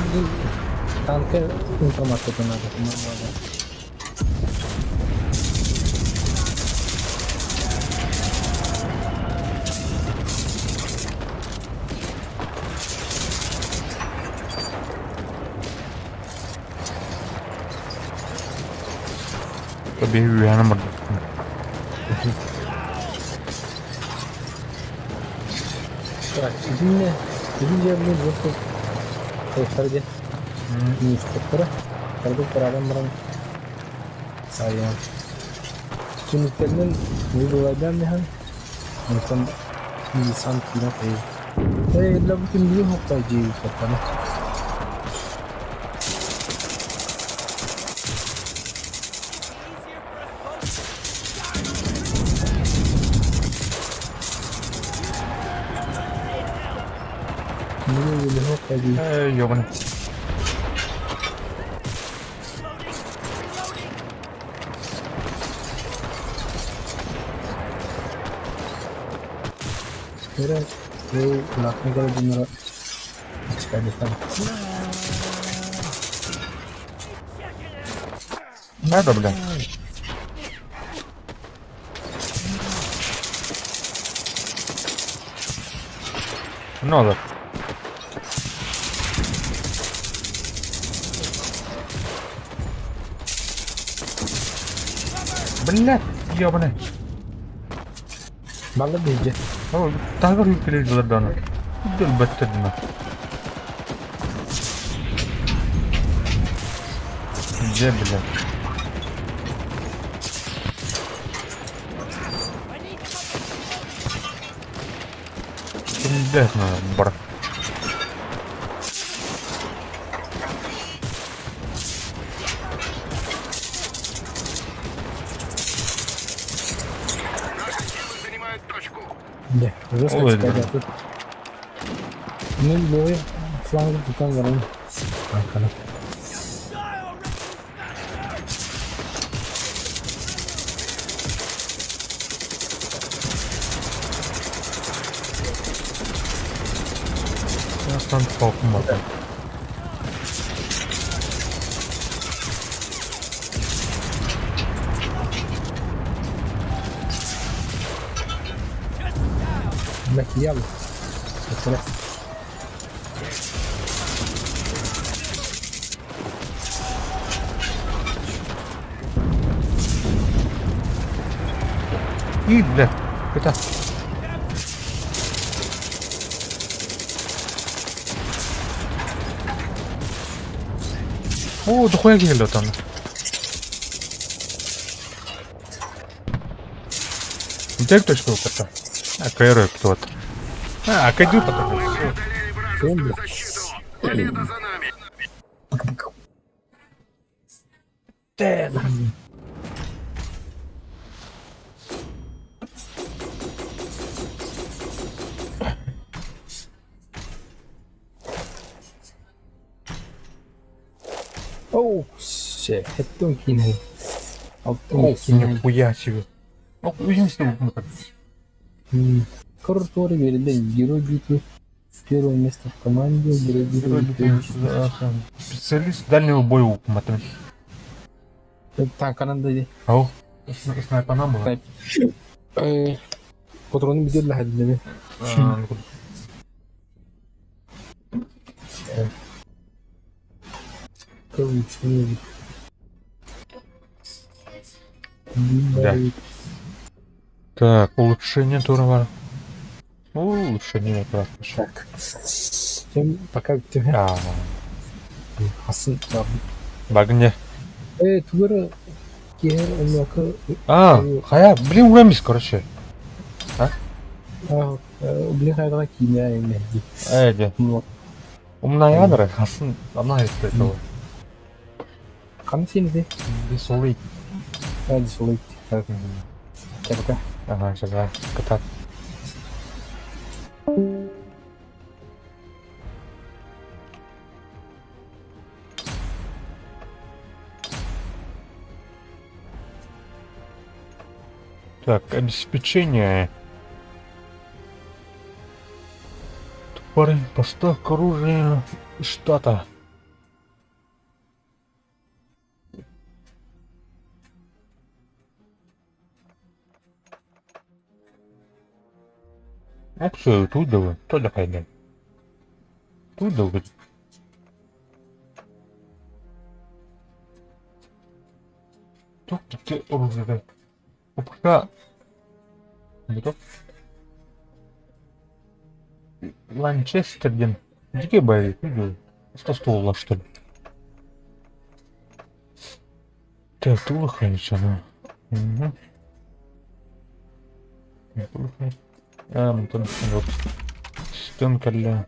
танка информацию надо. Нормально. Tabii үһээнэ барда. Так, итиннэ, итин дьиэбин просто хайхар диэн. Миистэттэрэ кырдьык кыраабан баран айан түннүктэринэн выбывайдаан иһэн онтон десант киирэн хайыы Ээ бу түннүгү уһуктай дии куттана. Ээ, ёбаный. Надо, бля. Надо. Бля, ёбаный. Балла бииргэ. Ол таһыгар үҥкүүлүүллэр даҕаны өлбөттөр дии. Дьэ бля. Кимдээх бар. Наши силы занимают точку. Дьэ, жестко Ол өллө. тут. Ну, левый фланг тутан баран. Танканы. Астан халкым бар. Макиял. Это И, бля, это. О, дохуя киһи там. Где точка уката? А, кайрой кто-то. А, кайду потом. Мы преодолели вражескую защиту. Победа за нами. Оу, shit. Хэттэн кинэ. Алтан О, кинэ. нихуя себе. Ну, единственный выход. Крутой верили. Герой битвы. Первое место в команде. Герой битвы. Специалист дальнего боя укматым. Танканан да дии. Ау. Снайпана была. Патроны бүтэр лаһаддами. Да. Так, улучшение тура. Улучшение тура. Так. Тем пока тебе. А, Асын. багне. Э, тугара киһи онуока А, хая, блин, уэмис, короче. блин хайдаҕа киинэ эмэрди. Э, де. Умная ядра, хасын, она это. Ханна синиди? Бесолый. Бесолый. Пока. Ага, сейчас, да. Катат. Так, обеспечение. Парень, поставка оружия штата. Опцию тут давай, то да. Тут давай. Тут оружие. Опка. Готов. Ланчестер, дикий боевик, видел? 100 ствола, что ли? Туох хайысханы? Мантан вот стен кэллэ.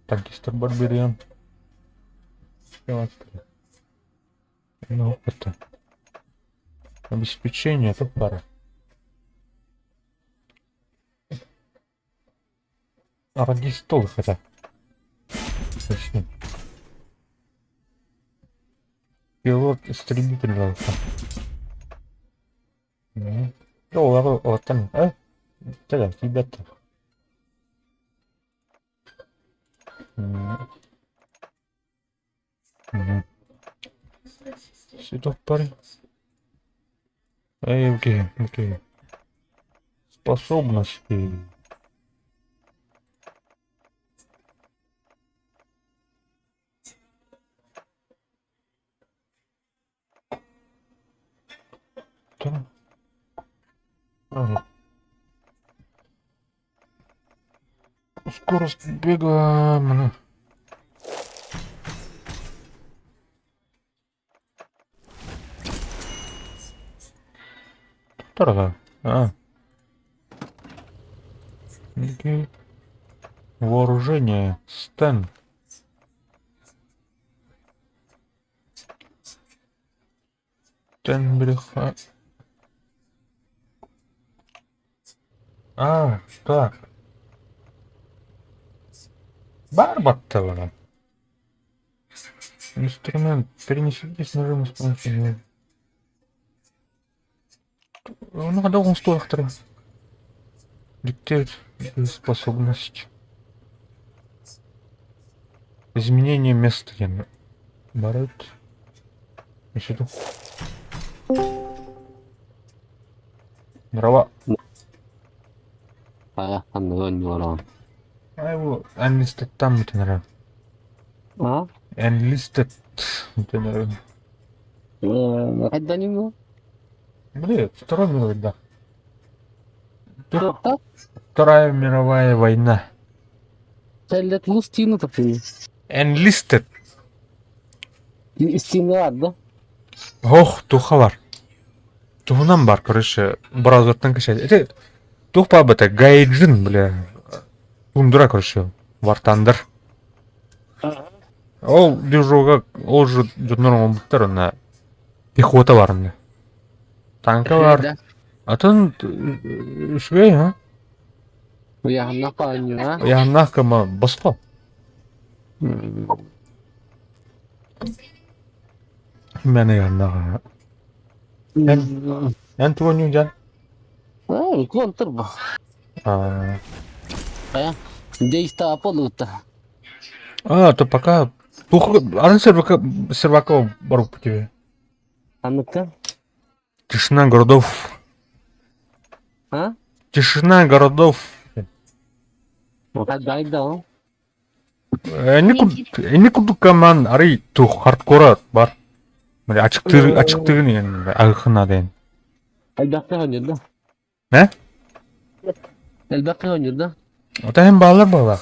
Танкистар бар бериэн. Ну, это. Обеспечение, это пара. Аргистол это. Точно. Пилот истребитель алта. Олары оттан, э? Тәлә, кибәт. Сюда парень. Эй, окей, окей. Способности. Да. Ага. Скорость бега маны. Дорога. А. Окей. Вооружение. Стен. Стен бреха. А, так. Бар батталара. Инструмент. Перенеситесь нажимом с помощью. Ну, когда он стоит Диктует способность. Изменение места. Барат. Еще Дрова. Хайа, ханныгы оонньуулараҕын? А его enlisted там это А? Enlisted это Хайдани Блин, Второй мировой, да. Туохта? Вторая мировая война. Сэллет мус тиину тапсыны. Enlisted. Истиҥҥэ бар да? Ох, туха бар. Туһунан бар, короче, браузертан качать. Это тух это гайджин, бля. Тундра, короче, War Thunder. Ол движуга, ол же дьоннор оҥорбуттар онно пехота бар онно. Танка бар. Атын үчүгэй, ha? Уйаһаннах оонньуура. Уйаһаннаах кыма босхо. Мен уйаһаннаах. Эн эн тугу оонньуугун Ээ, контр бу. А, Хайа, Дейста Аполло-ытта. а, то пока тух аны сервака сервака барып тебе. Ханныкка? Тишина городов. А? Тишина городов. Хайдай да ол. Эни курдук команд арый тух хардкора бар. Ачыктыр ачыктыгын ен агыхына ден. Элбэххэ оонньуур да? Э? Элбэххэ оонньуур да? Ота hem баалар баалар.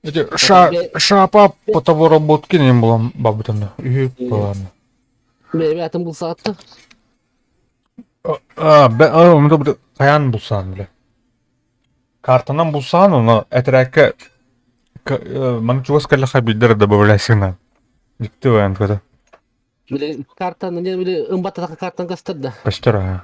Эти ша шапа по того работки не было бабытында. Үһү баланы. Бэйбэ атын булсаатта. А, бе, а, оны бу каян булсан биле. Картанан булсан, оны әтрәккә маны чугас кэллэхэ билдер добавляйсың Дикти вариант көтө. Били картаны не били ымбататака картан көстөр да. Көстөр а.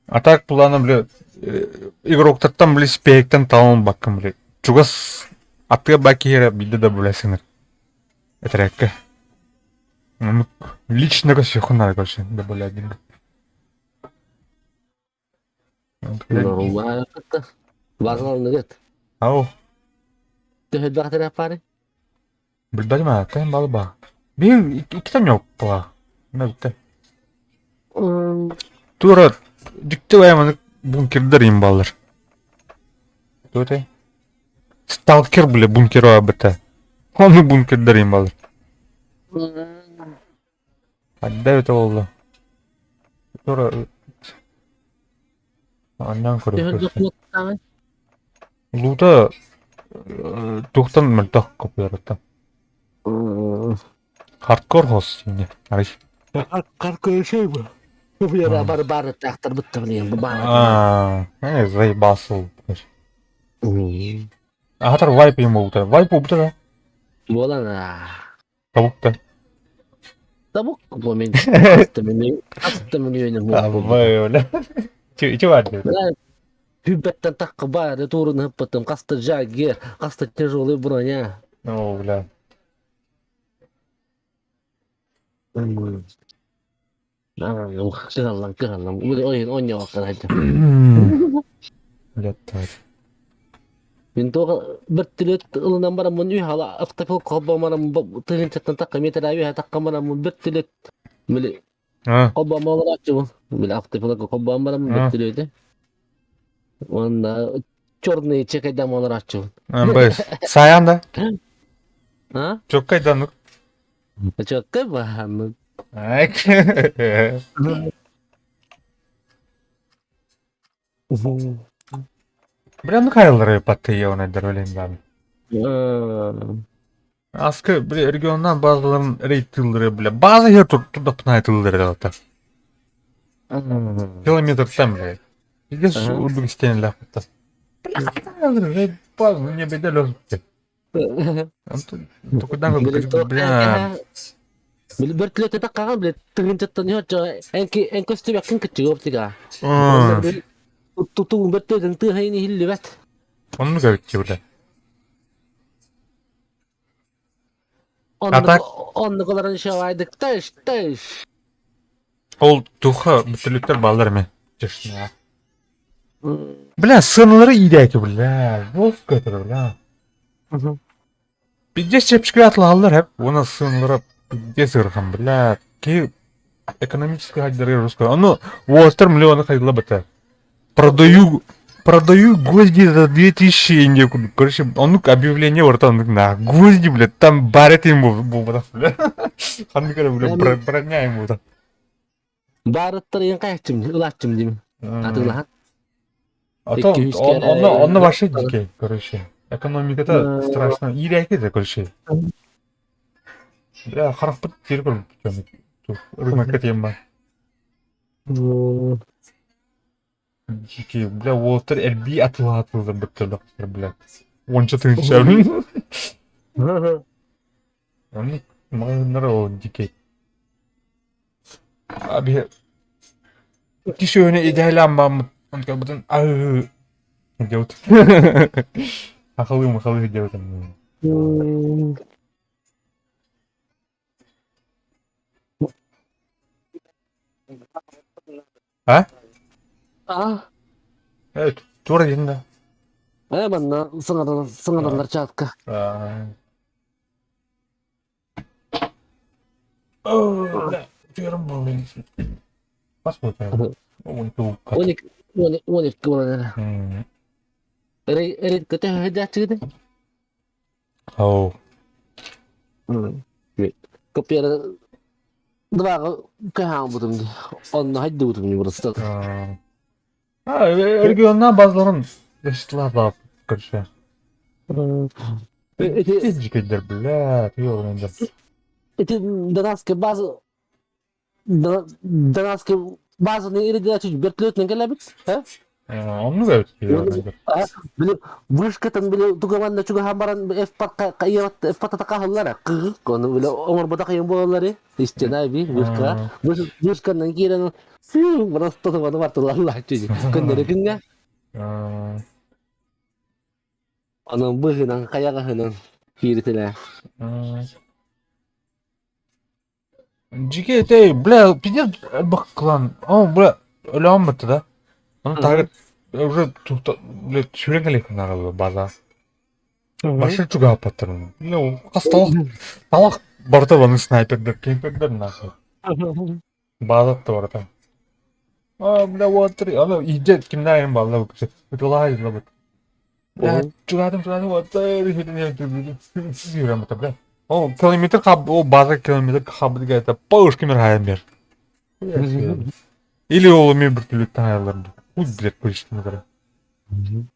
А так планы били игроктартан били спектен талон баккын били. Чугас аттыга бакиера билде добавляйсыңар. Әтрәккә. Ну, лично көсөхүн короче, добавлять деньги. Базалар Ау. Төһөлбэх пары. Билбэтим аа, тэн балба. Биир иккитэ ньоппула. Мөлтө. Тура дьикти баайы бункердар им бааллар. Туотай? Сталкер бля бункер быта. Ону бункердар им бааллар. Ханна эбитэ буолла? Тура аннан Төһөлбэх көрүөххэ. луттааҕый? Луута туохтан мөлтөх коппуйарыттан. Хардкор хос не. Арай. Хардкор бу. Бу бар бар тахтар бутта блин, бу бар. А, заебался. Аһатар вайп ему бута. Вайп убута да. Буолан аа. Табукта. Табук бу мин. Аста мин. Аста мин үйөнүм. Абай бля. Че бар деп. Хүббэттэн тахха баары туурун ыппытым, хаста жаггер, хаста тяжелый броня. О, бля. Кыһаллан, кыһаллан. Ойын онньоҕоккан сылдьар. Блядь, так. Мин туох бөртүлүөт ылынан бараммын үһ ала автопилот холбоомарам тыһыынчаттан тахха метр үһэ тахха бараммын бөртүлүөт били А, холбоомо олорооччубун били автопилотка холбоон бараммын бөртүлүөтү уонна черный чекайдам олорооччубун МБС. Саян да? А? Чоккайданнык. Чоккай баһааннык. Айк. Бля, ну хайалары паттыйа онайдар өлейін бәрін. Аскы, бля, регионнан базаларын рейд тыллары, бля, база ер турдапына тыллары да. Километр там, бля. Пиздец, урдук стены ляпта. Бля, рейд база, не беда лёз. Только бля. Били бөртүлөтө таккаган биле тыгынчаттан йочо энки эн көстүбэ кин кытчы оптига. Тутуун бөртүлөтүн тыхайны хиллибет. Onu gördük бля. А так онны колорон шавайдык тэш тэш. Ол туха бүтүлүктер балдар ме. Чешна. Бля, сынлары идәки, бля. Жестко это, бля. Пиздец чепчикке атылалар хеп. Оны сынлары пиздец ырхан, бля. Ки экономический хайдары русского. Аны уолтер миллионы хайдыла бата. Продаю продаю гвозди за 2000 инде. Короче, он объявление ортан на гвозди, блядь, там барет ему бу бля. Ханды бля, броня ему да. Барыттар ең каячым, ылачым дейм. Атылахан. А то он он он вообще дикий, короче. Экономика-то страшно. Ирэки да, короче. Бля, харахпыт тир көрүм. Рынокка тием бар. Дикий, бля, уолтер элби атыла атылды бітті бля. Онша тыынча. Оны мағындар ол дикий. Abi кишөөнө идеалан баммыт. Он как будто ау делают. Ахалы махалы делают. А? А? Evet, тура дедин да. Э, манна сыңардар сыңардар чатка. Диyorum bu. Бас болду. Он ту. Оник оник оник болар. Эре эре көтө хөдәчүдө. Оу. Копьера два кахан бутум. Онно хайды бутум просто. А, регионнан базаларын yaşlılar da короче. Эти Дикейдер, бля, ёбаный да. эти донатский база донатский базаны иредәчү вертолетнен келебит, э? Онну evet. Били вышкатын били тугаманна чуга хамаран F парка кайят F патата кахаллара кыгык оны били омар бата кайын болалары истена би вышка вышканан кирен фу просто баны бартылар чү күндөрү күнгө анан быһынан каягыһынан киирителе. Дикей, ты, бля, пиздец, бах клан. О, бля, өлөм бітті да. Оны тағы уже бля, сүреңгелек нағылы база. Башы чуга апаттыр. Бля, қас талақ, талақ барда оны снайпердер, кемпердер нахуй. База да барда. А, бля, вот три. Аны иде кимдер эми балла бу. Бутылай бу. Бля, чугадым, чугадым, вот сиз юрем бля. О, километр хаб, о, база километр хаб деген это паушки мер хайым бер. Или ол мен бір түлектен айырылырым. Хуй, блядь, көрішті қара.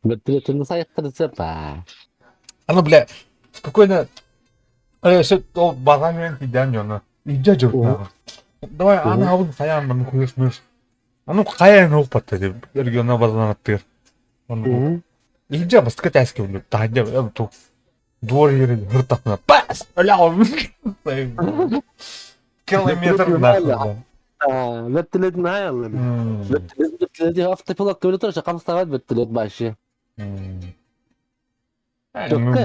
Вертолетын сайыктырса па. Аны, бля, спокойно. Ол баҕа үөн тиийдээн дьоно. Илдьэ дьылтааҕа. Давай аны хабын хайаан манны хуйус мыыс. Аны хайаан уоппатта деп региона базаланаттыыр. Илдьэ бастакы тээскэ билбит. Таһырдьа ту двор иһигэр хыртахпына пас! Өлө Километр нахуй. Вертолет наайаллар. Вертолет автопилотка өлө турар, хамсаабат вертолет вообще. Ну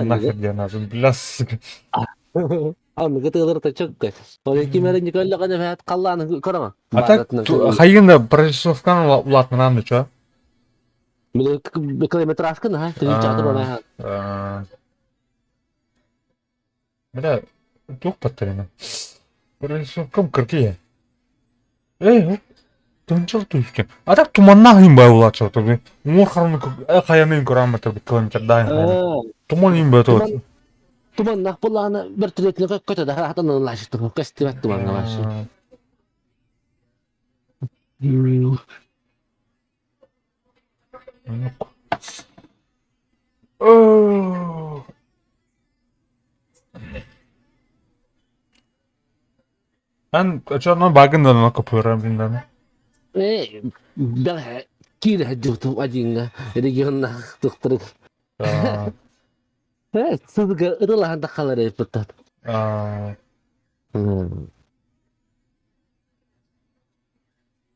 нахер диэн азын бляс. Аныгы тыалар чөккө. Ол ким эрэ Николлаҕа эбээт халлааны көрөҥө. А так хайыгын прорисовканы улаатынан да чё? Километражка наһаа тыһыынчаҕа баран. Бля, туох баттарына? Прорисовкам кыркия. Эй, тынчал түстү. А так туманнаах им бай улаатча тобы. Уҥуор хараны хайаны көрөн бата километрдаах. Туман им бай то. Туманнаах буллаҕына бөртөлүөтүнэ көтө да хатан ылааччы көстүбэт тумаҥҥа вообще. Эн очонон багын да копура биндан. Э, бэҕэһээ киирэ сылдьыбытым Адиҥҥа регионнаах тохторугар. Э, сылга ырылаһан да халар эбиппит.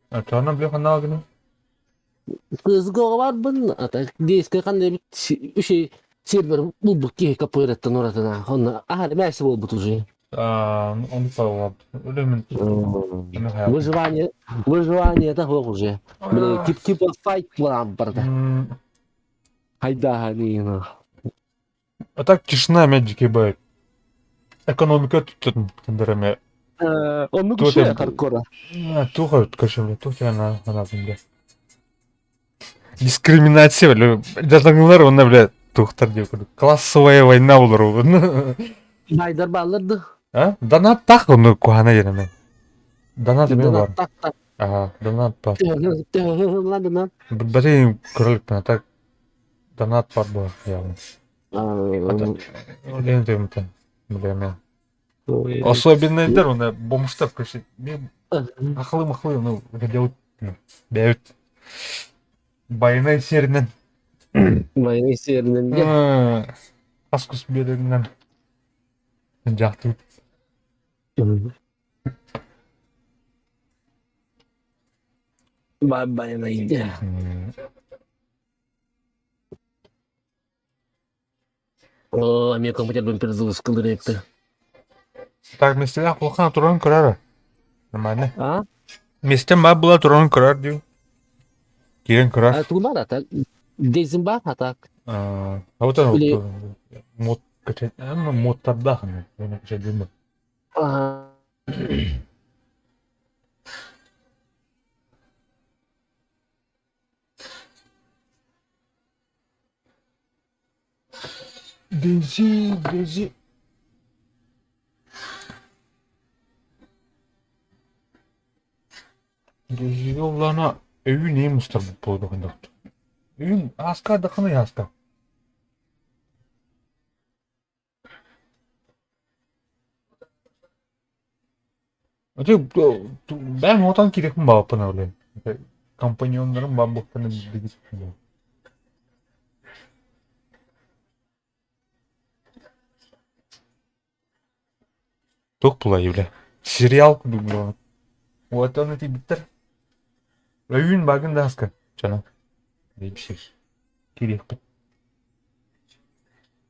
Очонон били ханна гына? Кызга барбын, ата дискэ ханна эбит үчүй сервер булбут киһи капыраттан уратына. Онно аһары мээси буолбут уже. Ону паллап. Өлөмүн. Выживание, выживание это хуох уже. Били тип типа файт план барда. Хайдаһаныына. А так тишина опять дикий Экономика тут тендерами. Оннук үчүгэй хардкора. Туха короче, туха она она бля. Дискриминация, бля. Дьадаҥылар уонна бля туохтар диэ курдук. Классовая война болор. Байдар бааллар А? Донат так ону куһана диэн Донат эмиэ бар. Ага, донат бар. Донат. Бэтин көрөлүк так донат бар буолар явно. Бля, Особенныйдар уонна бомжтар короче мен ахылы-махылы ну делают бэйэбит байанай сиэринэн Байанай сиэринэн дьэ. Аскус биэрэринэн дьаахтыбыт. Байанай дьэ. Оо, эмиэ компьютербын перезагрузкалыыр эбиппин. Так, миэстэлээх улахан туран көрөр. Нормально. А? Миэстэм баар була туран көрөр дии. Киирэн көрөр. А, тугу баар ата? Дейзин баар ата. А вот он Или... мод качать, ну, модтардаах, мен качать деймин. Дейзи, Дейзи. Дейзиге улаана өйүн иин мустарбыт буолуохун Өйүн ааска даханы ааска. Бэм отон кириэхпин баҕаппын олен. Компаньоннарым баабыттан билбит. Туох булай бля. Сериал курдук буолан. Вот ону тиийбиттэр. Өйүүн баагын да аска. Чана. Дейбишир. Кириэхпит.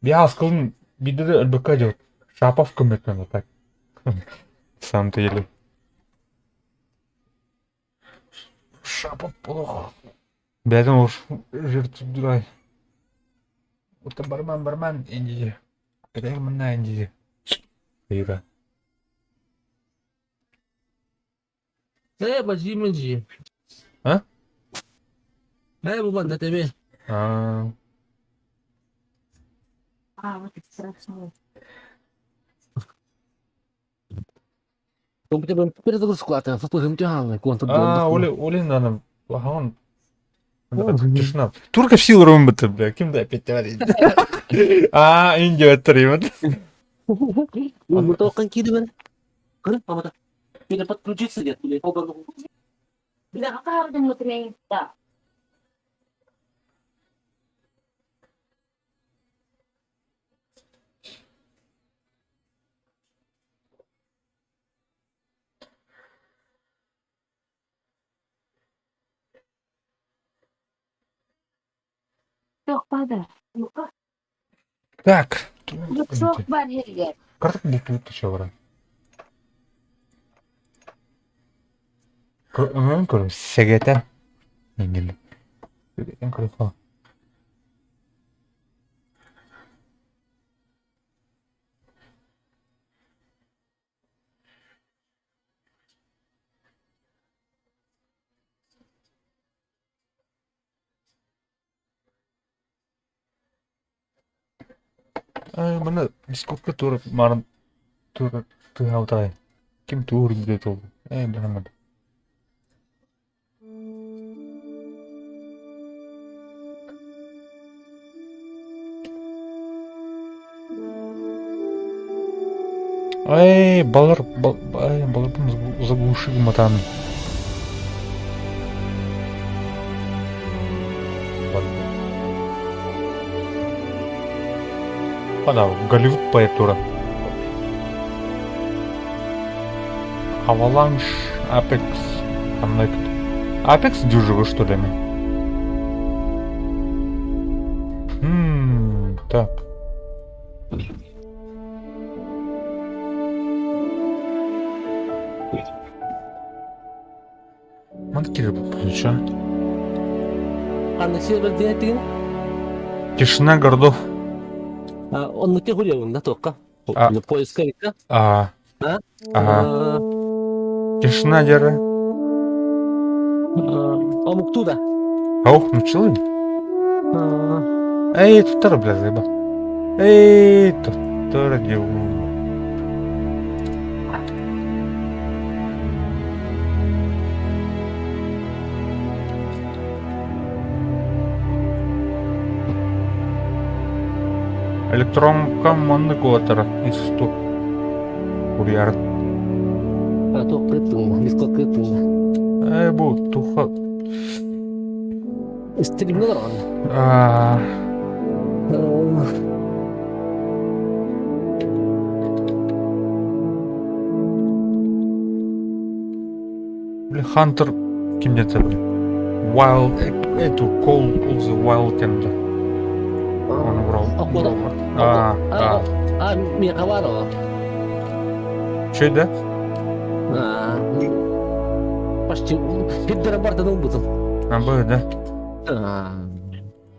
Биэ аскылын биирдэ да өлбөккө дьыбыт. Шапов көмөтүнэн так. Сам-то еле. Шапов плохо. Бэйэтин уж жертвдурай. Ута барман барман инди. Кэтэһэр манна инди. Ыйра. Э, бажи жи. А? Э, бу банда тебе. А. А, вот это страшно. Перезагрузку фотографию контр А, Оля, Оля, наверное, ага, тишина. Турка в силу румбата, бля, ким да опять говорит. А, Индия, это. Тоққан киирдим Көрүн памата. Или подключиться нет, или Бля, какая Да. Суох баада. Так. Суох бар herger. Картак бултуут чабара. Көрөн көрүм сэгэтэн. Ингил. Сэгэтэн көрүм. Маны дискотка тура марын тура тыһаутай. Ким тур билет ол? Э, билемед. Эй, балар, бал, ай, балар заглушил матан. Ана, Голливуд поэтура. Avalanche, Apex, Connect. Apex дюжего, что ли? Так. Манкир плеча. Анна север диэтигин? Тишина городов. Онну те гулевын да тоққа. Поисковикка. А. Ага. Тишина деры. Омуктуда. Ох, ну чилы. Эй, тут бля, заеба. Эй, тут дел. Электронка маннык из 100 курьер. А то кыттың, диско кыттың. Эй, бу туха. Стримнер он. А. Бля, Хантер ким это, бля? Wild, эту Call of the Wild кемде. Он убрал. А, а. А, мне хаваро. Че, да? А, почти. Хиддера барда ну бутын. А, был, да? А.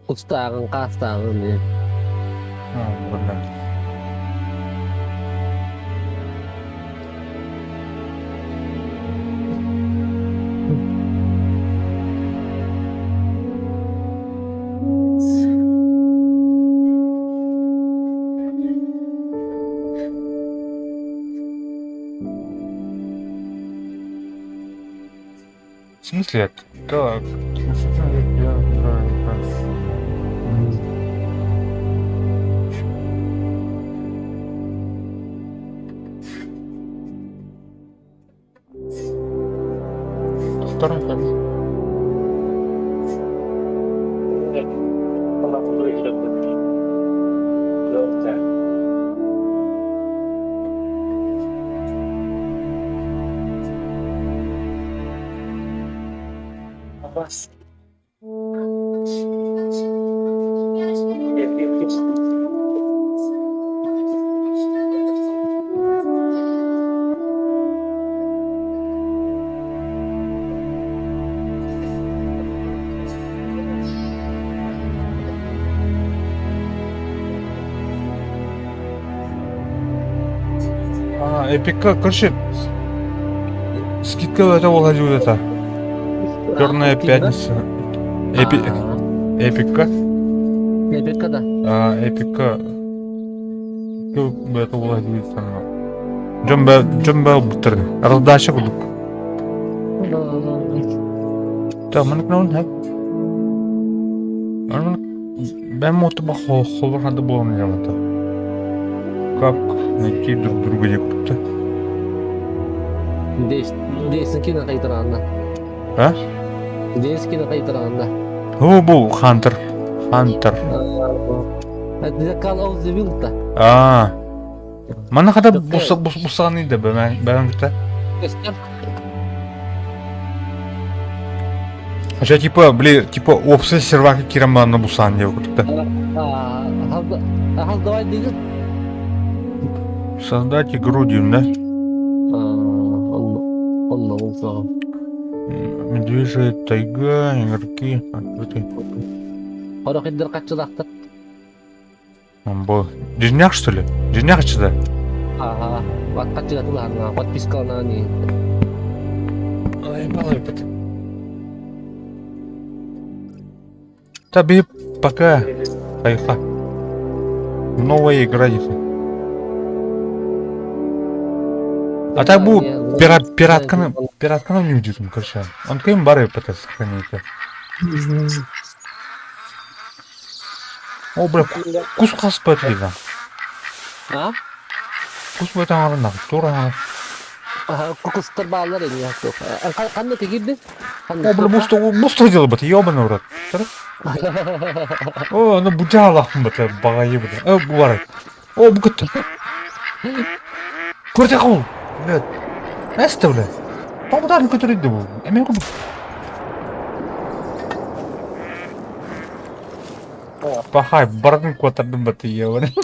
Кустагын, кастагын. А, бля. В смысле? Так, я Второй ход. А, эпика, короче, скидка это была это. Черная пятница. Эпи... Эпика. Эпика, да. А, эпика. Это была Джамбел бутер. Раздача кудук. Так, мы накнул, да? Бэм мотоба холор хады болон ямата. Как? Найти друг друга диye курдук. Десин кайдыраанна. А? Дескин кайдыраанна. О, бу Хантер. Хантер. Это Call of the Wild. А. Мана хата буса бусаны да бән кыта. Хотя типа, бли, типа опция сервака кирамана бусан деп курдук. Ага, давай деген. Создать игру дейм, да? Онно болса. Медвежья тайга, игроки, открытый. Хорох иддер каччылахтар. Бу. Дизняк, что ли? Дизняк да? Ага, вот каччылатыларна, подпискалана не. Ой, балай бит. Таби пока. Хайха. Новая игра дейді. А так бу пиратканы пиратканы не удивим, короче. Он кем бары пытается сохранить. О, бля, кус хаспат дейді. А? Кус бөтен арына, тура. Кукустар баалар эми. Кандай тегирди? О, бля, бусто, бусто дело бит, ёбаный в рот. О, ну бучалахпын бит, бағайы бит. О, бу бар. О, бу күтті. Көрте қол. Блядь. Әсті, блядь. Табыдарын көтереді бұл. Эме бұл. Пахай, бардын кватардын бит, ёбаный.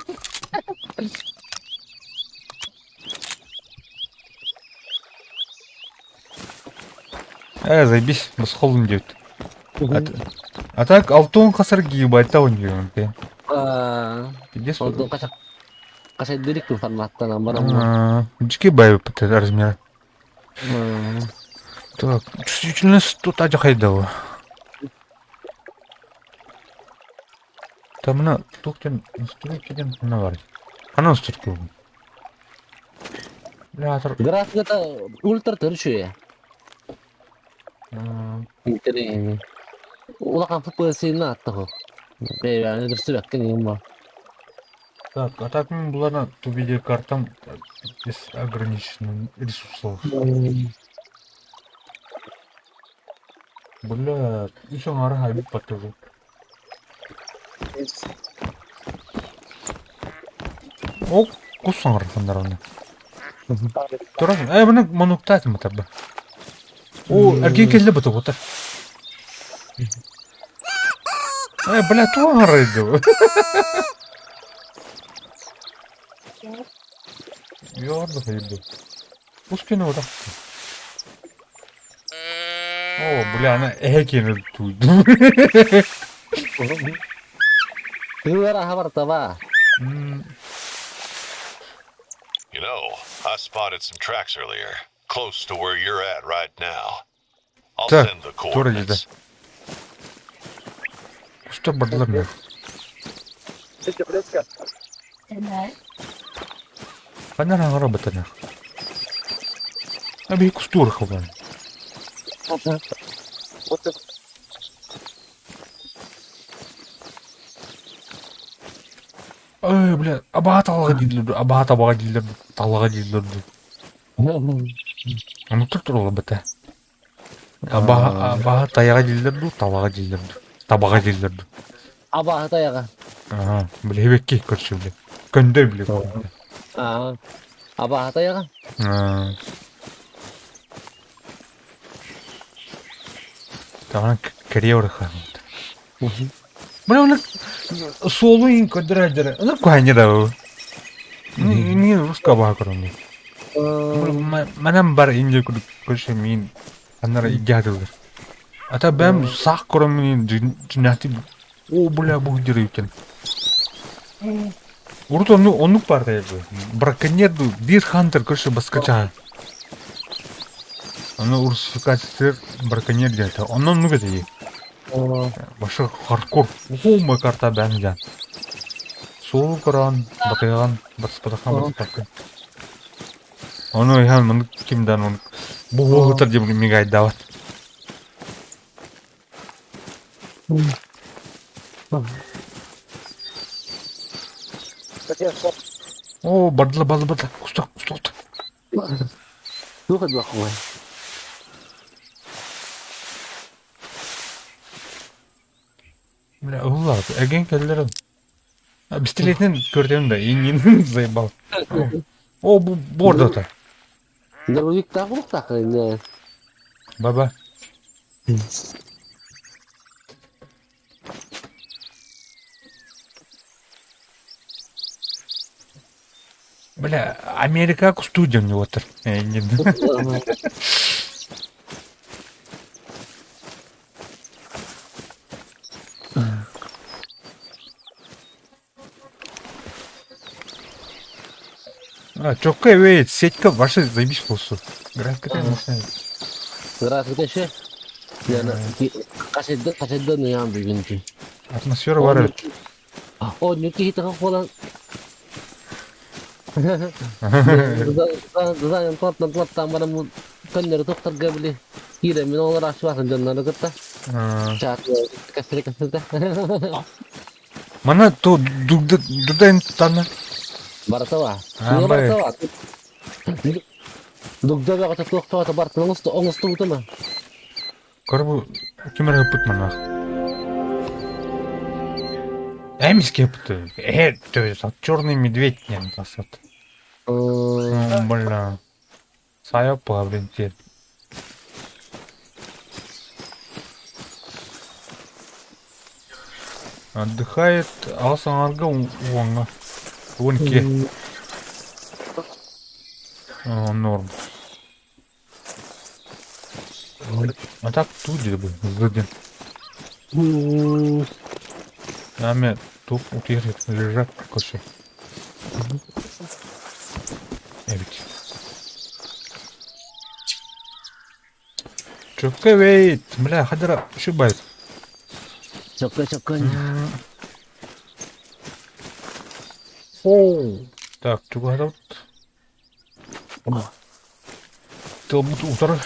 Э, заебись, босхолым деп. А так, алтон хасар гигабайта ойнойм те. Пиздец. Алтон кача кача дирик форматтан барам. Жике бай размер. Так, чувствительность тут ажахайдау. Там на тухтен настройки на бар. Ана настройки. Бля, Графиката ультра төрүчү. Интернет. Улахан FPS-ин аттаху. Бэйбәни дырсыбаккын юм ба. Так, а так мен буларна ту видеокартам без ограниченных ресурсов. Бля, еще нара хайбит потужу. О, кусаңар хандараны. Туран, э, мына мануктат мытабы. О, эрген келди бу тугутар. Э, бля, туар иди. Ярды хайды. Ускене ода. О, бля, ана эхекени туйду. Тыылар аха бартаба. You know, I spotted some tracks earlier, close to where you're at right now. I'll Так, send the тура дейді. coordinates. Кустар бардылар мен. Қанар аңара бітіні. Аби кустур хабан. Ой, бля, абаа талаға дийлер, абаа табаға дийлер, талаға дийлер. Оны тұр тұр біті. Абаа абаа таяға дийлер, талаға дийлер, табаға дийлер. Абаа таяга. Ага, бля, хебекке короче, бля. Көндө, бля. Аа. Абаа таяга. Таман карьера Бля, оны солуин көдөрөдөрө. Оны кухня да. Не русского баа көрөм. Манам бар инде көрүш мин аннара игядылар. Ата бэм сак көрөм мин жинати. О, бля, бу директен. Урут онну оннук бар да Браконьер Дир Хантер көршө баскача. Аны русификация браконьер деді. Оннан нуга дейі. Башы хардкор. О, карта бән жан. Сол көрөн, батыган, батыспатахан батыспакын. Оны ян мын кимдан он бу оғытыр деп мега айдабат. Оо, бардыла, бардыла, бардыла. Кустак, кустак. Туох элбэх Бля, ылла, эрген кэллэр. Пистолетин көрдüm да, ингин заебал. О, бу бордота. Дробовиктаах буолуохтаах иннэ. Баба. Бля, Америка студия у него отыр. А, чокка вей, сетька ваша заебись болсу. Графика мощная. Графика ше. Яна кашедде кашедде нуян бүгүнкү. Атмосфера бар. О, нүки хитаха болан. Зазан платтан платтан барам көннөрү тохторго били киирэ мин олор ашыбатын дьоннору кытта. Чаат кэстере кэстерде. Мана то дудайн тана. Баратава. Баратава. Дугда баҕата туохтоото бартын оҥосто оҥостубутума. Корбу кимер ыппыт манах. Эмиске ыппыт. То есть черный медведь не тасат. Бля. Сайа блин, Отдыхает алсаңарга уоҥҥа. Уон ке. Норм. А так тут где бы, сзади. Нами туп утырит, лежат косы. Эбит. Чөккө вейт, бля, хадара шубайт. Чөккө чөккө. О, так, чугадат. Тылбыт утары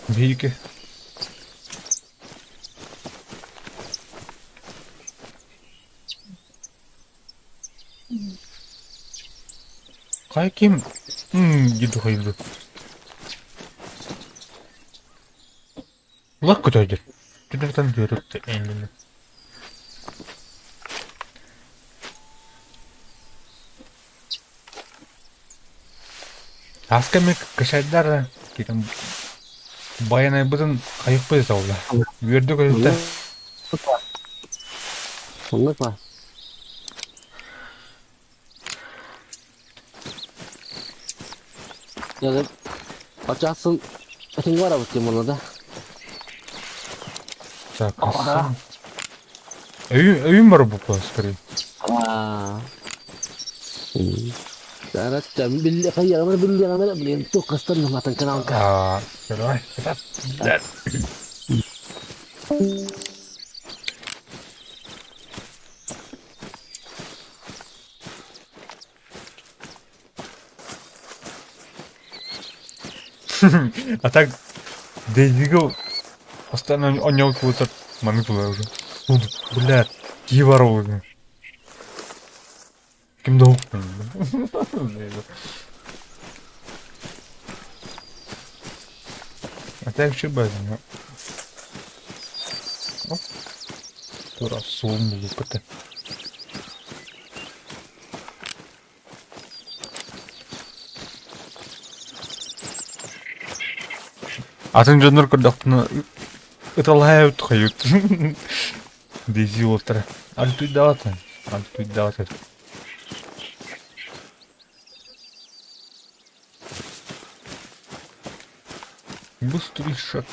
биһиги. Хайа ким диду хайды. Улах көтөйдүр. Түнертан көрүктө эндини. Аска мен кышайдар китен баянайбытын хайыкпыт олла. Үөрдү көтүттэ. Оннук ба. Язып ачасын этиң бар абыт тем да. Так, Өйүм бар бу скорее. Аа. Билли хайя билли гана блин тук кастан матан каналка. Аа, давай. Да. А так Дейдиго постоянно он какой-то манипула уже. Бля, киворовый. Ким да А так еще база. Тура сумму лупата. Атын дьоннор көрдөхпүнэ ыталаһа хайыт Дейзи уолтара. Альтуйдаата. Альтуйдаата. Быстрый шаг.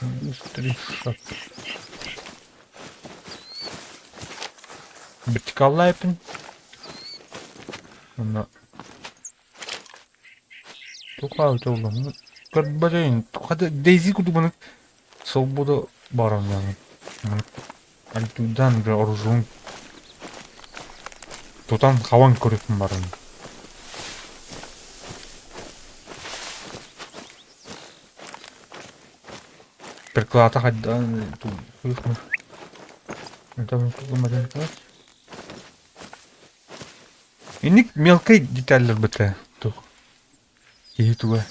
Быстрый шаг. Вертикаллайпын. Онно Туха толлум. Көрбөтөйүн. Хата Дейзи кудубаны свобода барам яны. Альтудан бир оружун тутан хаван көрүпүн барам. Приклада хайда Инник мелкай деталлар быта тух киһи туга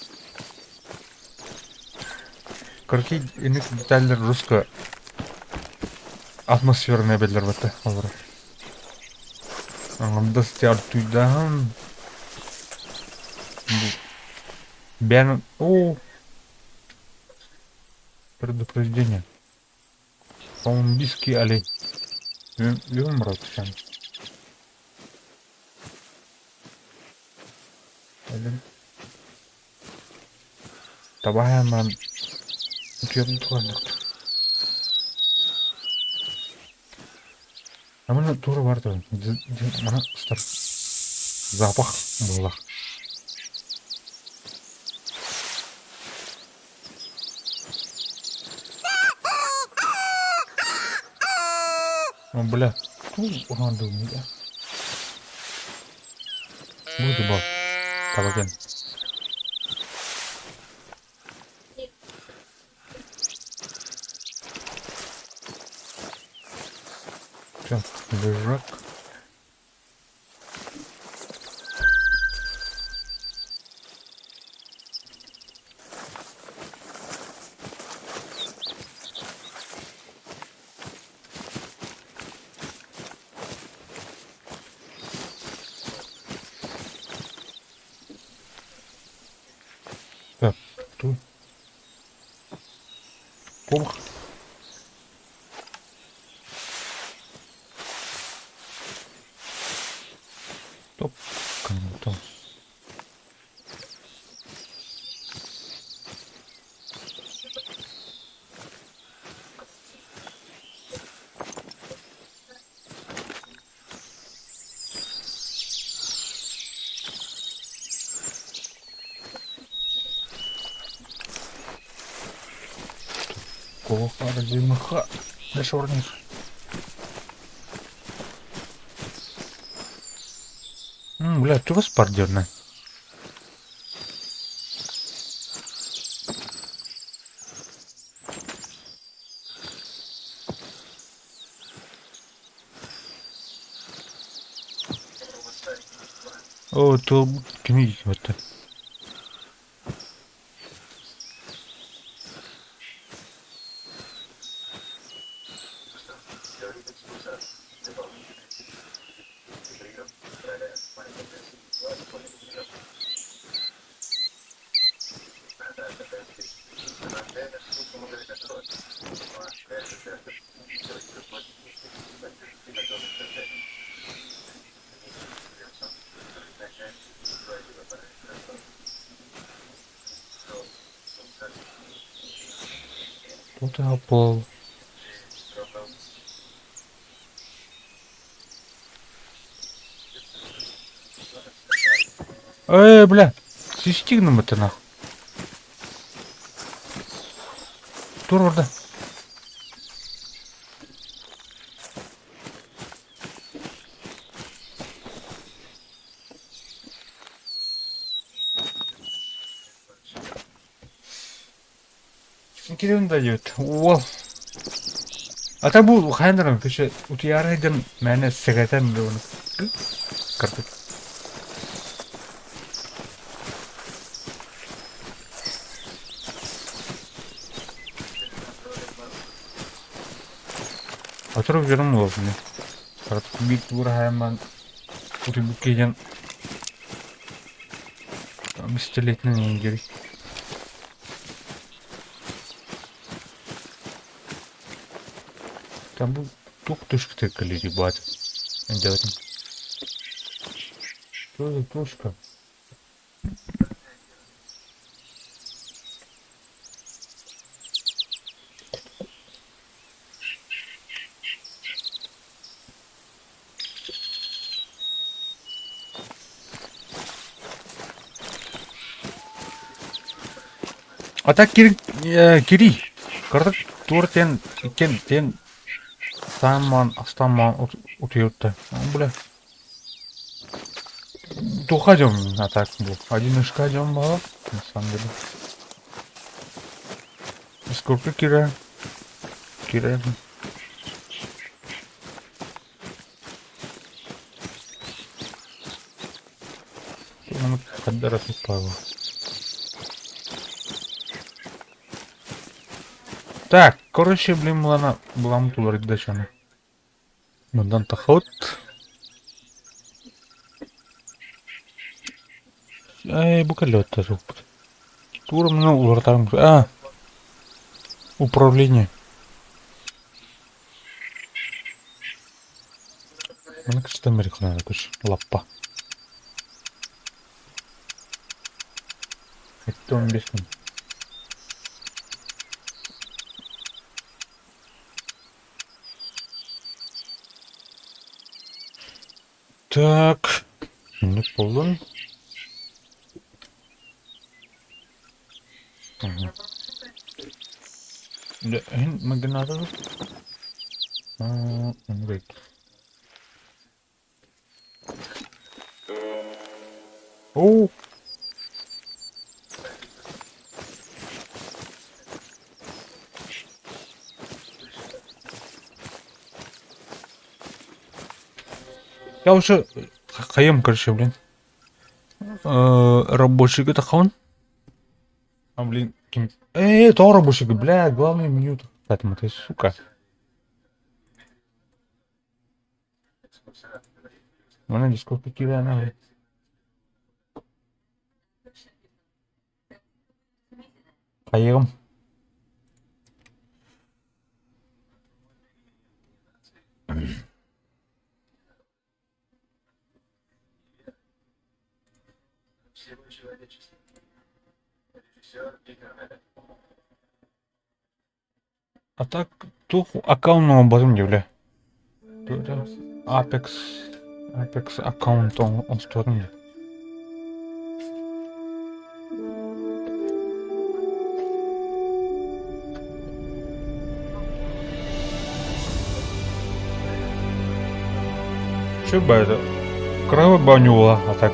Короче, инник деталлар русско атмосферный эбэллэр быта олорор. Аҥардас артуйдааһын бэйэн оо предупреждение. Колумбийский олень. Юмротчан. Табаһааман утуйан туран Амана тура бар да мана ыстар запах буолар. О, бля, туу да. Буду бар. Табакен. Так, лежак. Так, тут. Куб. Топ. Там. Колохар Дешорник. Бля, ты вас пардерна. О, то книги вот. Тут пол. Эй, бля, систигнем это нахуй. Тур орда. Кирилл дает. Уол. А там был хайнером, ты еще утиярайден мәне сэгэтэн оны. Картык. Oturup canım olsun. Artık bir tur hemen утубуккейден пистолетинен керек. Там был тух тушка ребят. Делать. Что за тушка? А так кири кири. Кырдык тур тен иккен тен саман астаман утуютта. Бля. Тухадем а так был. Один ишкадем был, на самом деле. Сколько Кира? Кира. Хаддара Слава. Так, короче, блин, мулана булам тулар дачаны. Мындан тахот. Эй, бу кэллэ суппут. Тура мына улартарым. А, управление. Мына кычтан бери кынада күш. Лаппа. 15 мың. Так. Не полон. Магнатор. Wait. О! Я уже хаем, короче, блин. Рабочий это хон. А, блин, ким... Эй, то рабочий, бля, главное меню. Так, ты, сука. Mana дискотека кида нахуй. Поем. А так, тух аккаунт батым бля. Apex Apex аккаунт оҥостуотум дии. Чё бы это? Кровь банюла, а так.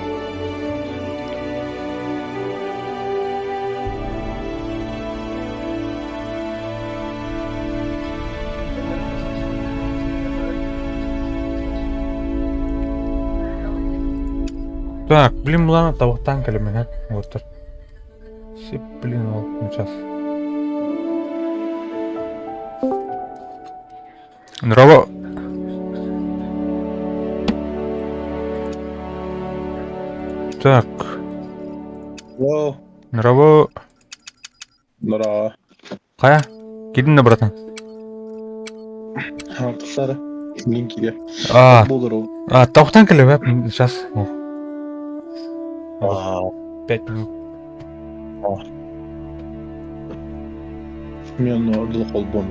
Так, блин, ладно, того танка или меня. Вот так. Все, блин, вот сейчас. Здорово. Так. О, Здорово. Здорово. Кая? Кидин да, братан. Артыктары. Линкиге. А, Болор. а, тоқтан келіп, сейчас. 5 минут. Мен ордулук болбом.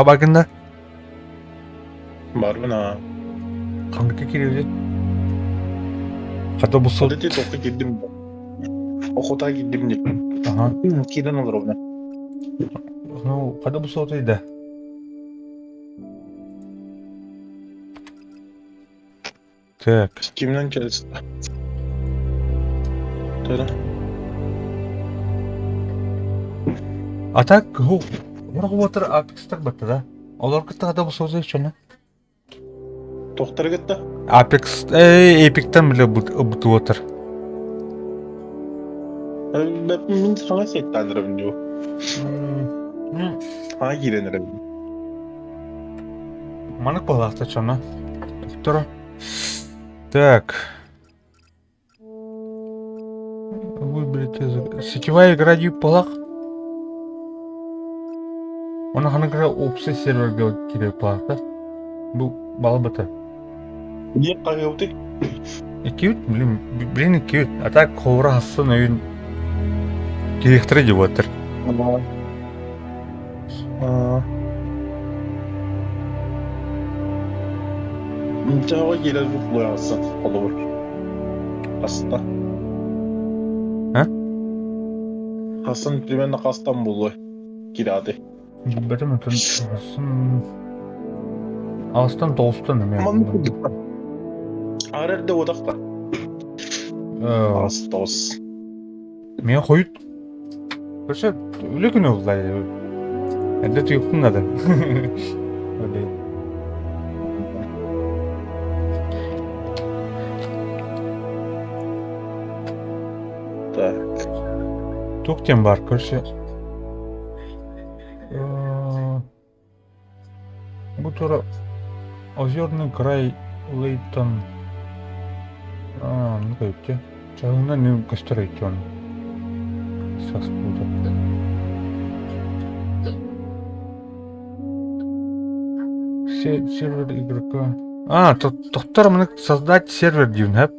Хабагында Барбын аа. Ханныка кириэбит? Хата бу Ити тохха киирдим. Охота киирдим дии. Аха. Киирэн олоробун. Ну, хата бу суотуй да. Так. Кимнен кэлсэ? Töre. А так, Water Apex-тар батта да. Олор кытта хата бу суотуй чөне. Тохтары кытта? Apex, Epic-тан биле бутуотар. Мин саҥа сеттаанырабын дуу. Саҥа киирэн эрэбин. Маннык буолаахта чоно. Тура. Так. Выберите сетевая игра полах. Она ханагра общий сервер кире палахта. Бу балбата. Не кайылды? Иккиют, блин, блин иккиют. А так ховра хассын өйүн кириэхтэрэ дьыбаттар. Нчаҕа киирэр буолуохса холобур. Хаста. А? Хасын примерно хастан буолуой киирээти. Билбэтим отон хасын Астан тоҕустан эмиэ. Маннык курдук. Арар да уотахта. Ас тоҕус. Мен хойут Короче, үлэ күнэ булла. Эрдэ туйуктун надо. Так. Туох диэн баар, короче. Бу тура Озерный край Лейтон. А, ну көйттө. Чаһыҥна не көстөр өйттөн. Сейчас буду. Сервер игрока. А, тохтор маны создать сервер диэн хэп.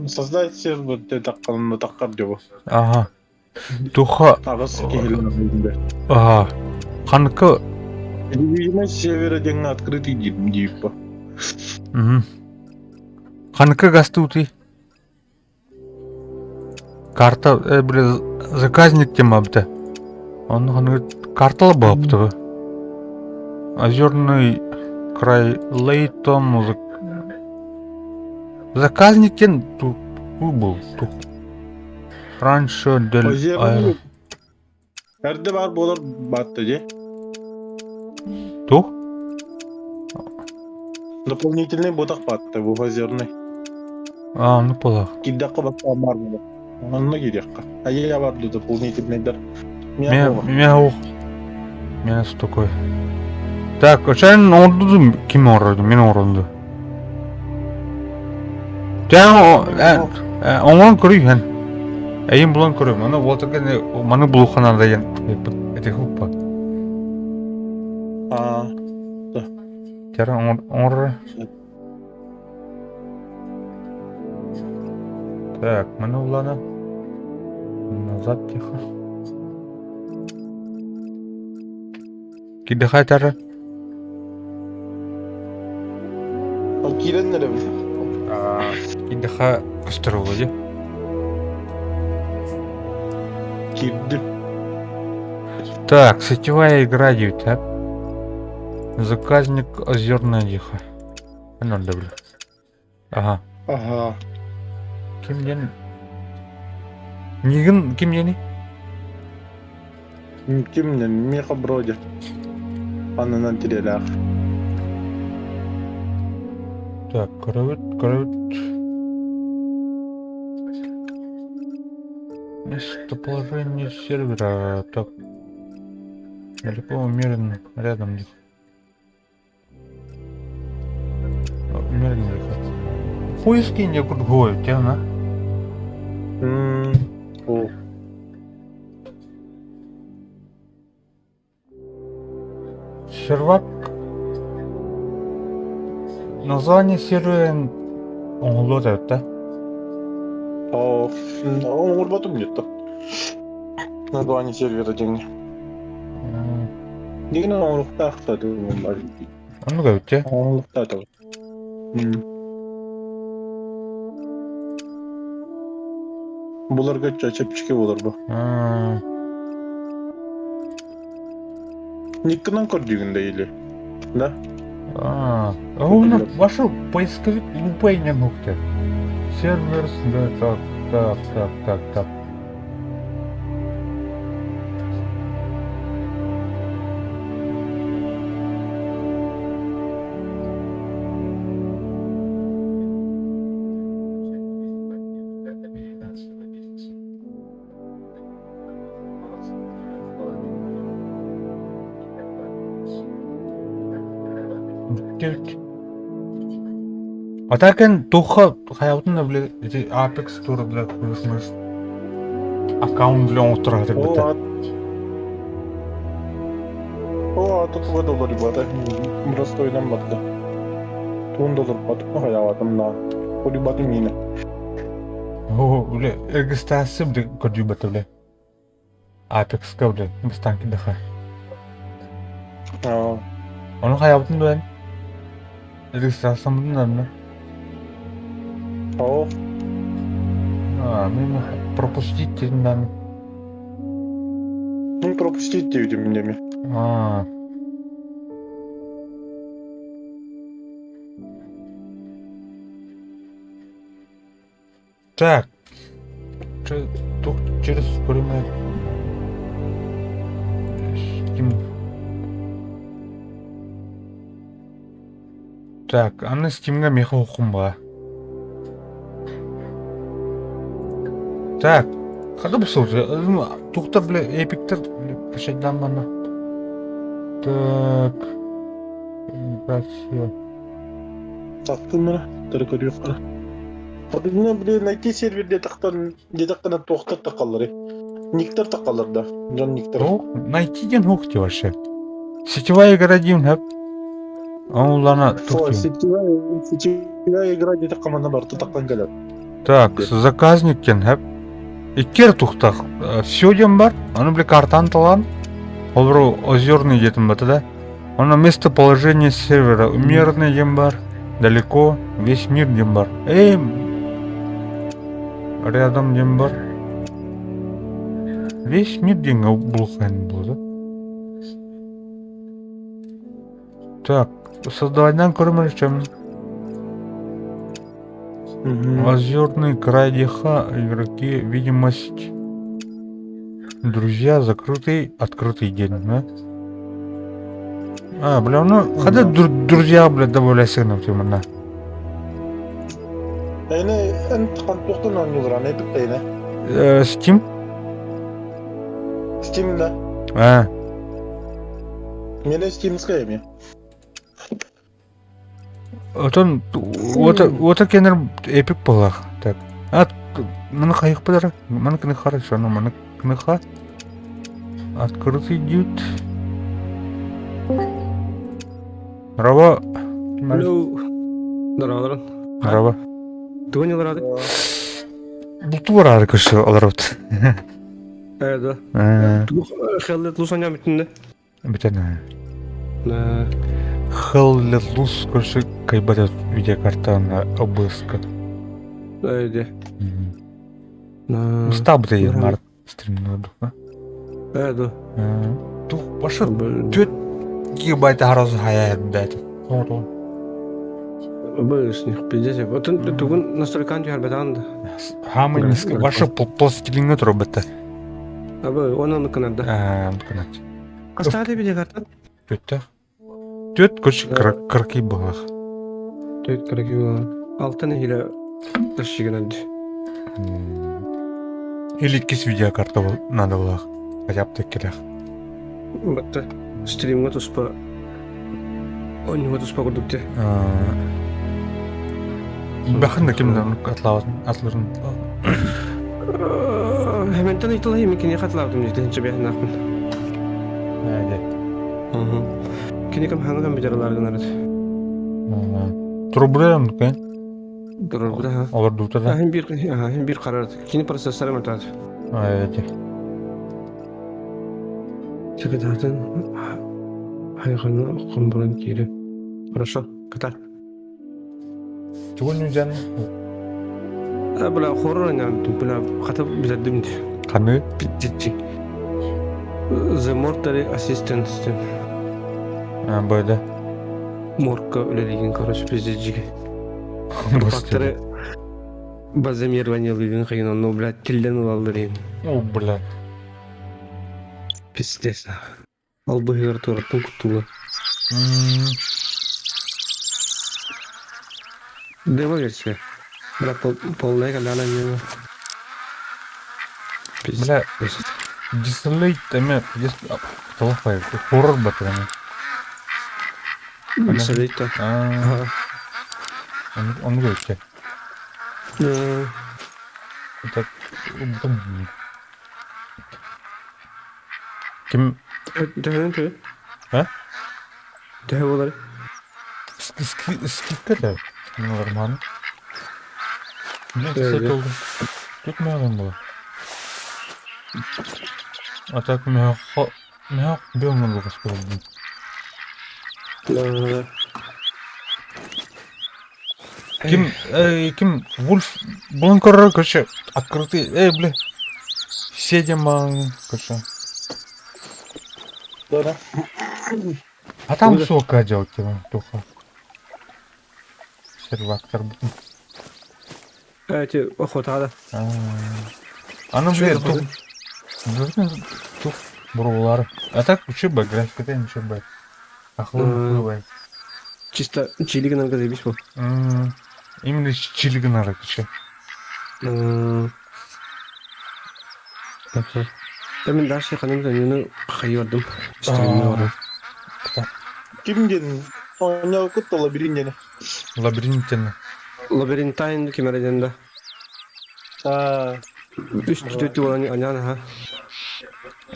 Создать сервер таққанына таққар деп. Ага. Туха. Аҕыс киһилэн Ага. Ханыкы. Видимо, севера диэҥҥэ открытый диир дииппа. Ханыкы гастуутуй? Карта, бля, заказник тема эбитэ. Онно ханнык картала баапты. Озерный край Лейтон Заказник диэн ту был тух. Раньше дель Озерный Эрдэ баар буолар баатта дии. Тух? Дополнительный ботах баатта бу озерный. А, ну полах. Киирдэххэ бастаан баар буолар. Онно киириэххэ. Айа бар ду дополнительныйдар. Меня ух. Меня такой. Так, sen ordu kim ordu? Мен орунду. Тэн оҥон көрүй эн. Эйин булан көрүм. Аны уолтарга маны булухана дайын. Эти хуппа. Аа. Тера оҥор. Так, маны улана. Назад тихо. Кидыхай тара. Киирэн эрэбин. Кидыха көстөр дии. Киирдим. Так, сетевая игра диют, а? Заказник Озерная Диха. 0W. Ага. Ага. Ким диэн? Нигин ким диэний? Ким диэн? Миэхэ Броди. Аннынан тириэлээх. Так, көрөбүт, көрөбүт. Местоположение сервера. Так. Далеко умеренно рядом. Поиски не крутой, тема. О. Сервак. Название сервера оҥоһуллуо да? О, оҥорботум нет. Название сервера диэҥҥэ. Дигин оҥоруктаах да бар. Оннук эбит дьэ. Оҥоруктаах Буларга чэпчэки буолар бу. Никкынан көрдүүгүн да или? Да? А, у вашу поисковик лупой не нукте. Сервер, да, так, так, так, так, так. Бүттүбүт. А так эн туохха хайабытын да били ити Apex тура бile аккаунт бile оҥотторо сатырбыта. О, а тут туга доллар ребята. Простойдан барда. Туун доллар батып хайаабатым на. Ребята миинэ. Оо, бile регистрация бile көрдүүбэт бile. Apex-ка бile бастаан кидэхэ. Ону хайаабытын дуэн? Регистрацияммытын да Оо. А, мин пропустить диэн Ну, пропустить диэбитим мин Аа. Так. Тух через время Steam. Так, аны Steam'га меха оқым ба. Так, хада бу сылдьа. Тухта бля эпиктер качайдан манна. Так. Россия. Тахтым мына, тары көрүөххэ. Одунна били найти сервер диэтэхтэн диэтэххинэ туохтар тахаллары. Никтер тахаллар да. Дьон никтер. Ну, найти диэн хук вообще. Сетевая игра диэн хэп. Оҥулана О, сетевая, сетевая игра диэтэххэ манна барыта таххан кэлэр. Так, заказник диэн хэп. Иккиэр тухтах. Все диэн бар. Аны били картан талан. Олору озерный диэтим бата да. Оно местоположение сервера умеренный диэн бар. Далеко весь мир диэн бар. Эй, рядом диэн бар. Весь мир диэҥҥэ булуоххайын буолуо. Так, создавайдан көрөмөрүчөм. Озерный край Диха, игроки, видимость. Друзья, закрытый, открытый день, да? А, бля, ну, когда друзья, бля, добавляйся на манна. Эйне эн хантуохтан оонньуулар аны эпик эйне. Steam? Steam да. А. Мене Steamская эми. Отон уота кенер эпик буоллах. Так. А маны хайыхпыдара? Маны кыны хорошо, но маны кыныха открытый дьют. Раба. Алло. Здорово, Раба. Тугу ньыларады? Булту бараары көрсө олоробут. Э, да. Тугу хеллет лусаня бүтүндө? Бүтэн. Hell Let Loose көрсө кайбат видеокартаны ОБС-ка. Эйде. Стаб да март стримнуду. Э, да. Тух башы 4 гигабайт харазы хая бәт. Бысных, пиздец. Вот тугун настройкан түһәрбэтаан да. Хамы низко. Башы пластилинге тура бітті. Абы, оны кынарда. Аа, кынат. Кастааты видеокарта? Төттө. Төт көч кыркый былах. Төт кыркый былах. Алтын иле ташыгынады. Или кис видеокарта надо было. Хотя бы теккелях. Батта стримга туспа Онньуга туспа курдук те. Бахын да кимден атлаватын, атларын. Хэмэнтэн ыйтылай мен кини хатлаабытым дии тыһынча бэһиннаахпын. Эде. Кини кам хаҥа компьютерлар гынарыт. Турбура кен? Турбура ха. Олордута да. Хин бир хин бир карар. Кини процессоры мытат. Эде. Секретарьтан хайҕаны хомбуран киирэ. Хорошо, кытар. Тугун нүдэн? Бля, хоррор бля, хата билэрдим Ханы? Пиздец. The Mortary Assistant. А, бөдө. Моргка үлэлигин, короче, пиздец. Факторы базамированиялыгын хайын, ну, блядь, тилден ылаллар О, бля. Пиздец. Ал быһыгар туораттан куттуула. Демо-версия. Бля, полная каляна не Бля, Desolate эме, толықпай, хоррор батыр эме. Desolate та. Оны көрөттө. Так, Ким? Төһөнөн төһө? А? Төһө болар? Скидка да. Нормально. Блин, толду. Тут мягон было. А так мягко, мягко белым было скоро. Ким, ким, Вульф, Бланкор, короче, открытый, эй, бля, седем, короче. Да, А там сока делать тебе, туха. Сервактор. Эти охота, да. А ну, блин, тух. Тух, брулар. А так, учеба, графика, ничего, б. Ахлы, Чисто чилигин арга заебись был. Именно чилигин арга, че. Мен дальше ханым да нені хайырдым. Ким ден? Оня кутта лабиринт ден. Лабиринт ден. Лабиринтайн кемереден да. А. Үс түтү болан анян ха.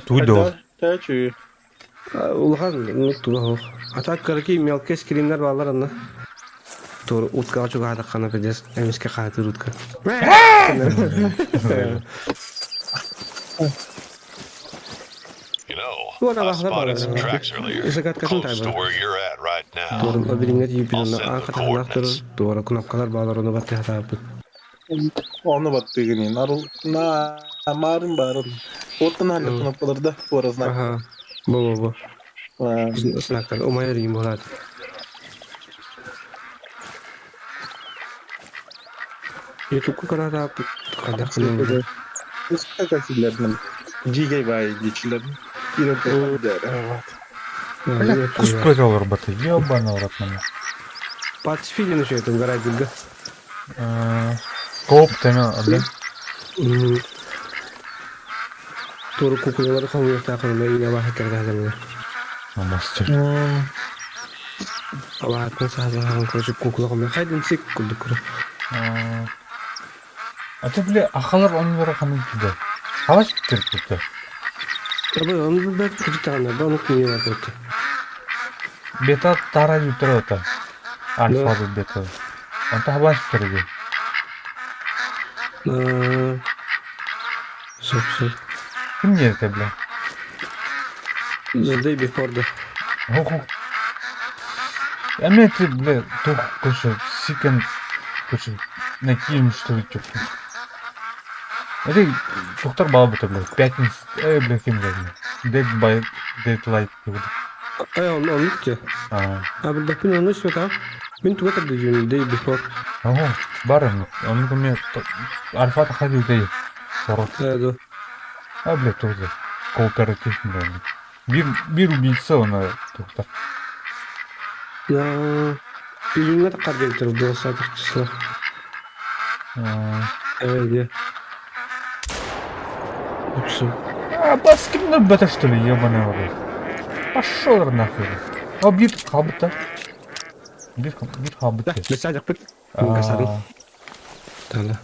Туйдо. Тачу. Улахан тула А так караки мелкий скримнер балар анна. Тур утка чуга хана пиздец. Эмиске хатыр утка. You know, I spotted some tracks earlier, close to where you're at right now. I'll send the coordinates. Туора кнопкалар баалар оны батты хатааппыт. Оны баттыгын нарыл на марын барын. Оттон халлар кнопкалар да туора знак. Аха. Бу бу бу. Знактар умайар им булат. Ютубка карата хайдах кынын. Касилердин. Жигей бай дичилердин. Бля, кус провел работы, ебаный в рот на Пацифилин еще это угорать да? Коп тема, да? Туру кукулалары хомуйуохтаахына иҥэ абааһы кэрдэһэлэмминэ. Мастер. Абааһыттан саһылаһан короче кукула хомуйа хайдын сик курдук куру. А ты, бля, ахалар оннура ханын туда. Халаш кирпитэ. Абы ону билбэт кырдьыктаҕына ба онук не барбыт. Бета тара ютрата. Альфа бета. Онто хабаш кирги. Сөп сөп. Ким диэтэ, бля? The day before the. Оху. Эми ты, бля, тух, короче, сикен, короче, накинем, что ли, типа. Это тухтар баал бута, бля, пятница, бля, ким бля, Dead by Daylight диэбит. Э, он оннук дии. Аа. А билбэппин онно сүөтэ. Мин туга тарда day before. Оһо, бар оннук. Оннук эмиэ альфа тахха диэтэй. Сорох. Э, да. А, бля, тоже кооператив, бля. Биир, биир убийца оны тухтар. Да. Июньҥа таххар диэбиттэр 20 число. Аа. Э, дии. Үксүн. А, баскин бета, что ли, ебаный в рот. Пошел нахуй. О, биир хаалбыта. Биир, биир хаалбыт. Да, бэсээдьэхпит. Касарын. Тала.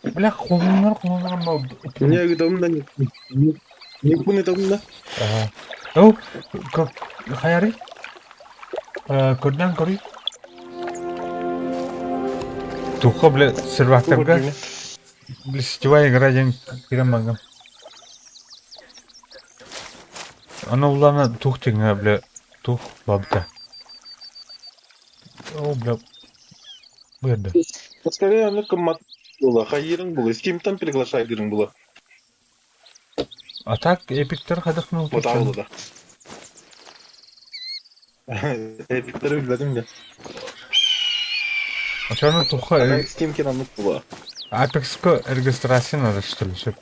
Бля, холуннар, холуннар Не ыытабын да Никпун ыытабын да. О, как хайары? Көрдөн көрүй. Туха, бля, сервакторга. Бля, сетевая игра диэн кирэн баргам. Аны улаана тух тиҥэ, бля, тух бабыта. О, бля, бу эрдэ. Скорее аны кыммат була, хайырың була, Steam'тан приглашайдырың була. А так, эпиктер хайдах Вот аула да. Эпиктери билбэтим да. Очону туха Steam кенаннык була. Apex-ка регистрация надо, что ли, чтоб?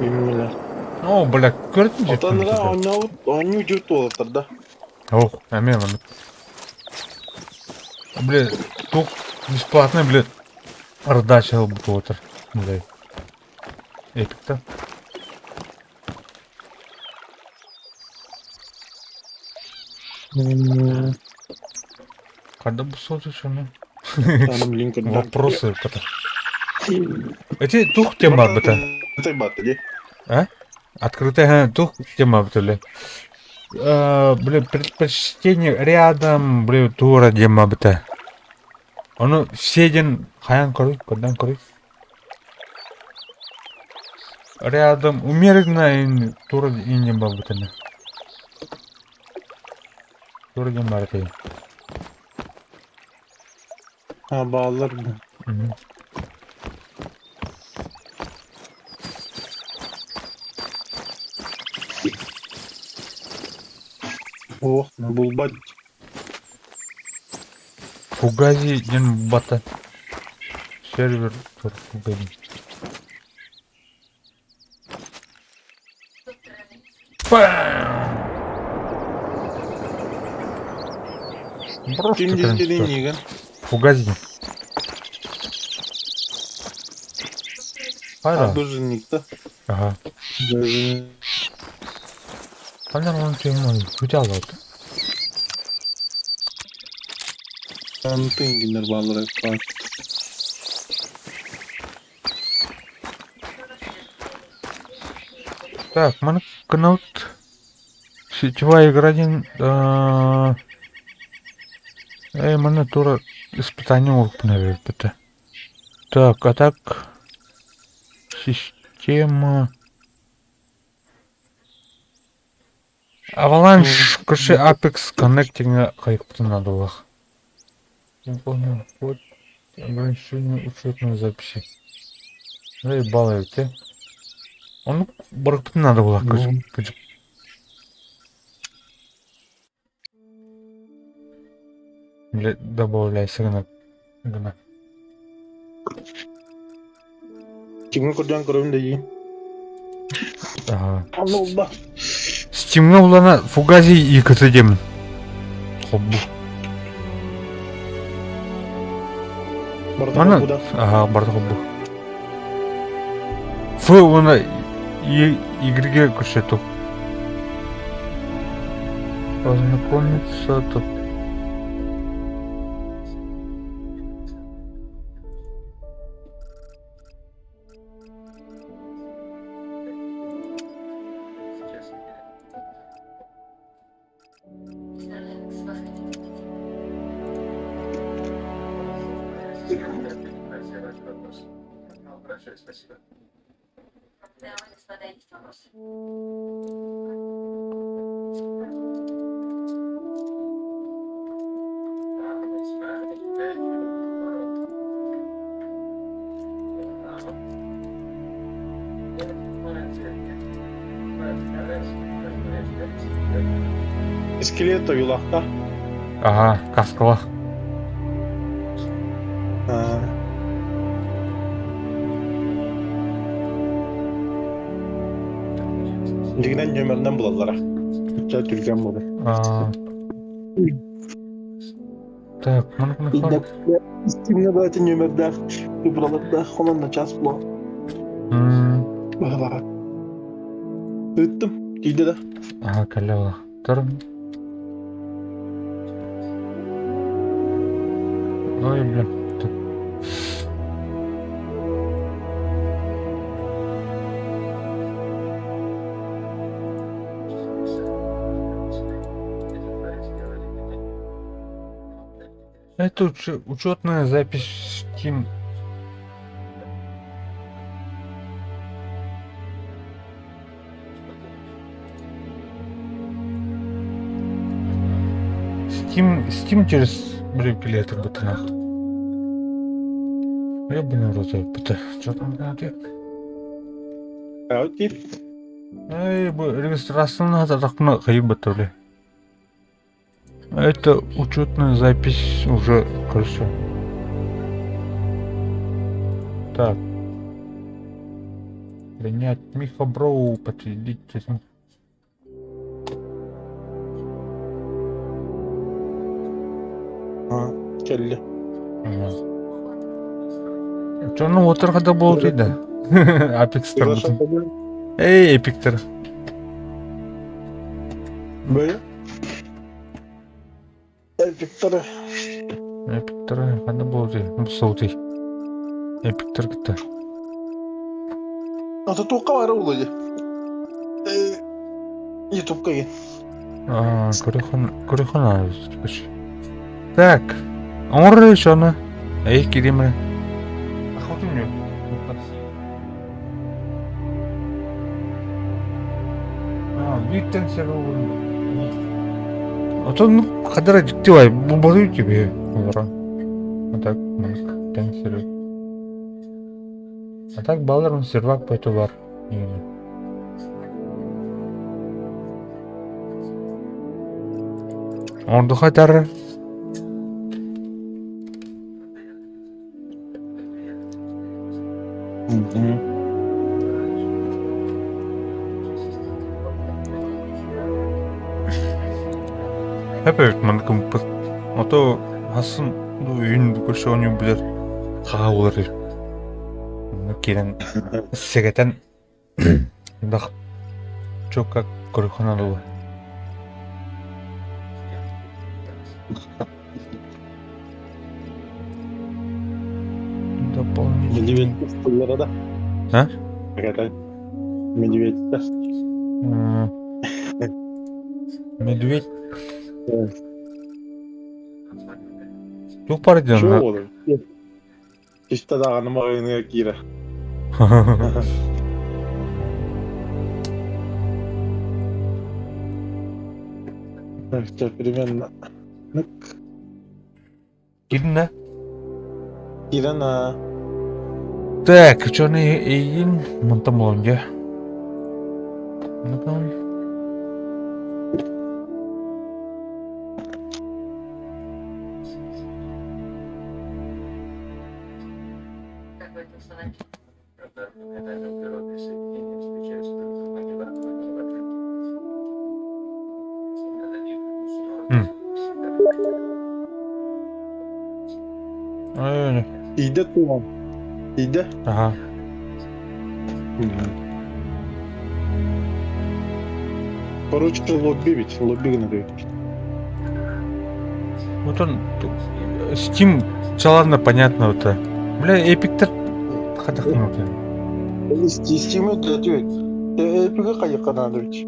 Bilmiyorum. О, бля, көрдүм же. Отанра оонньообут, оонньуу дьүрт буолаттар да. Ох, эмиэ маннык. Бля, тух бесплатный, бля, раздача ылбыт уотар. Бля. Эпикта. Когда бы соцучами? Вопросы это. Эти тух тема быта. А? Открытая тух тема быта. Бля, предпочтение рядом, бля, тура тема быта. Ону все хаян көрүй, көрдөн көрүй. Рядом умеренно тура инем бабытына. Тура дем бар Ha bağlar mı? Oh, булбат. Фугази ден бата. Сервер тур Фугази. Бам! Ким диэн Фугази. Хайда. Дружинник да. Ага. Ханан он тема күтә алды. Антын гинер баллар Так, маны кынаут сетевая игра один Эй, маны тура испытание урукпуна бербите. Так, а так система Avalanche, короче, Apex Connecting хайыктын надо. Выполнен код ограничение учетной записи. Эй, балл эбит. Ону барыппытын надо было кыжык. Добавляйся гына гына. Кимҥэ көрдөөн көрөбүн да дии. Ага. Анна улба. Стимҥа улана Фугази ИКТ диэмин. Хоббу. Барыта Мана холбу да. Ага, барыта холбу. Ф уонна И Y көрсөтү. Познакомиться тут. Скелет ойуулаахта. Ага, каскалах. Дьиҥинэн нүөмэринэн булаллара. Чэ түргэн буолар. Так, маны Истиҥҥэ баатын нүөмэрдээх выбралардаах онон начаас була. Баһылаҕа. Ыыттым, тиийдэ да. Аха, кэллэ Тор. Ой, бля. Это учетная запись Steam. Steam, Steam через билет бытынах. Ебаный в рот, это что там надо? Окей. Эй, регистрацияны хататахпына кыйып бытырли. Это учетная запись уже, короче. Так. Принять Миха Броу, подтвердить. Кэллэ. Чону отыр хада буолтуй да. Апекстер. Эй, эпиктер. Бөйө. Эпиктер. Эпиктер хада буолтуй. Соутуй. Эпиктер кытта. Ата туохха баара буолуо дии. Ютубка ген. Көрөхөн Так. Оҥорор еще Эй, киримэ. Охоту мне. А, бииртэн сервер Отон ну хадара дьикти бай бу тебе олора. А так тэн сервер. А так баллар сервак пойто бар. Орду хатар. Hep маныкым Ото хасын үйүн көрсө оню билер хаалар. Кирен сегетен дах чока көрөхөн Дополнительно. Медведь тыллара да. А? Медведь. Медведь. Туох баар диэн Чего ол? Чисто даҕаны маҕаһыыныгар киирэ. Так, примерно. Кирнэ? Кирэн аа. Так, черный эйин, мантан булан дьэ. Ну-ка. Иде туган. Иде. Ага. Короче, лобби ведь, лобби гына бит. Вот он, Steam, ладно, понятно вот. Бля, эпиктер хатахын вот. Steam это ответ. Эпига кайыкка надо ведь.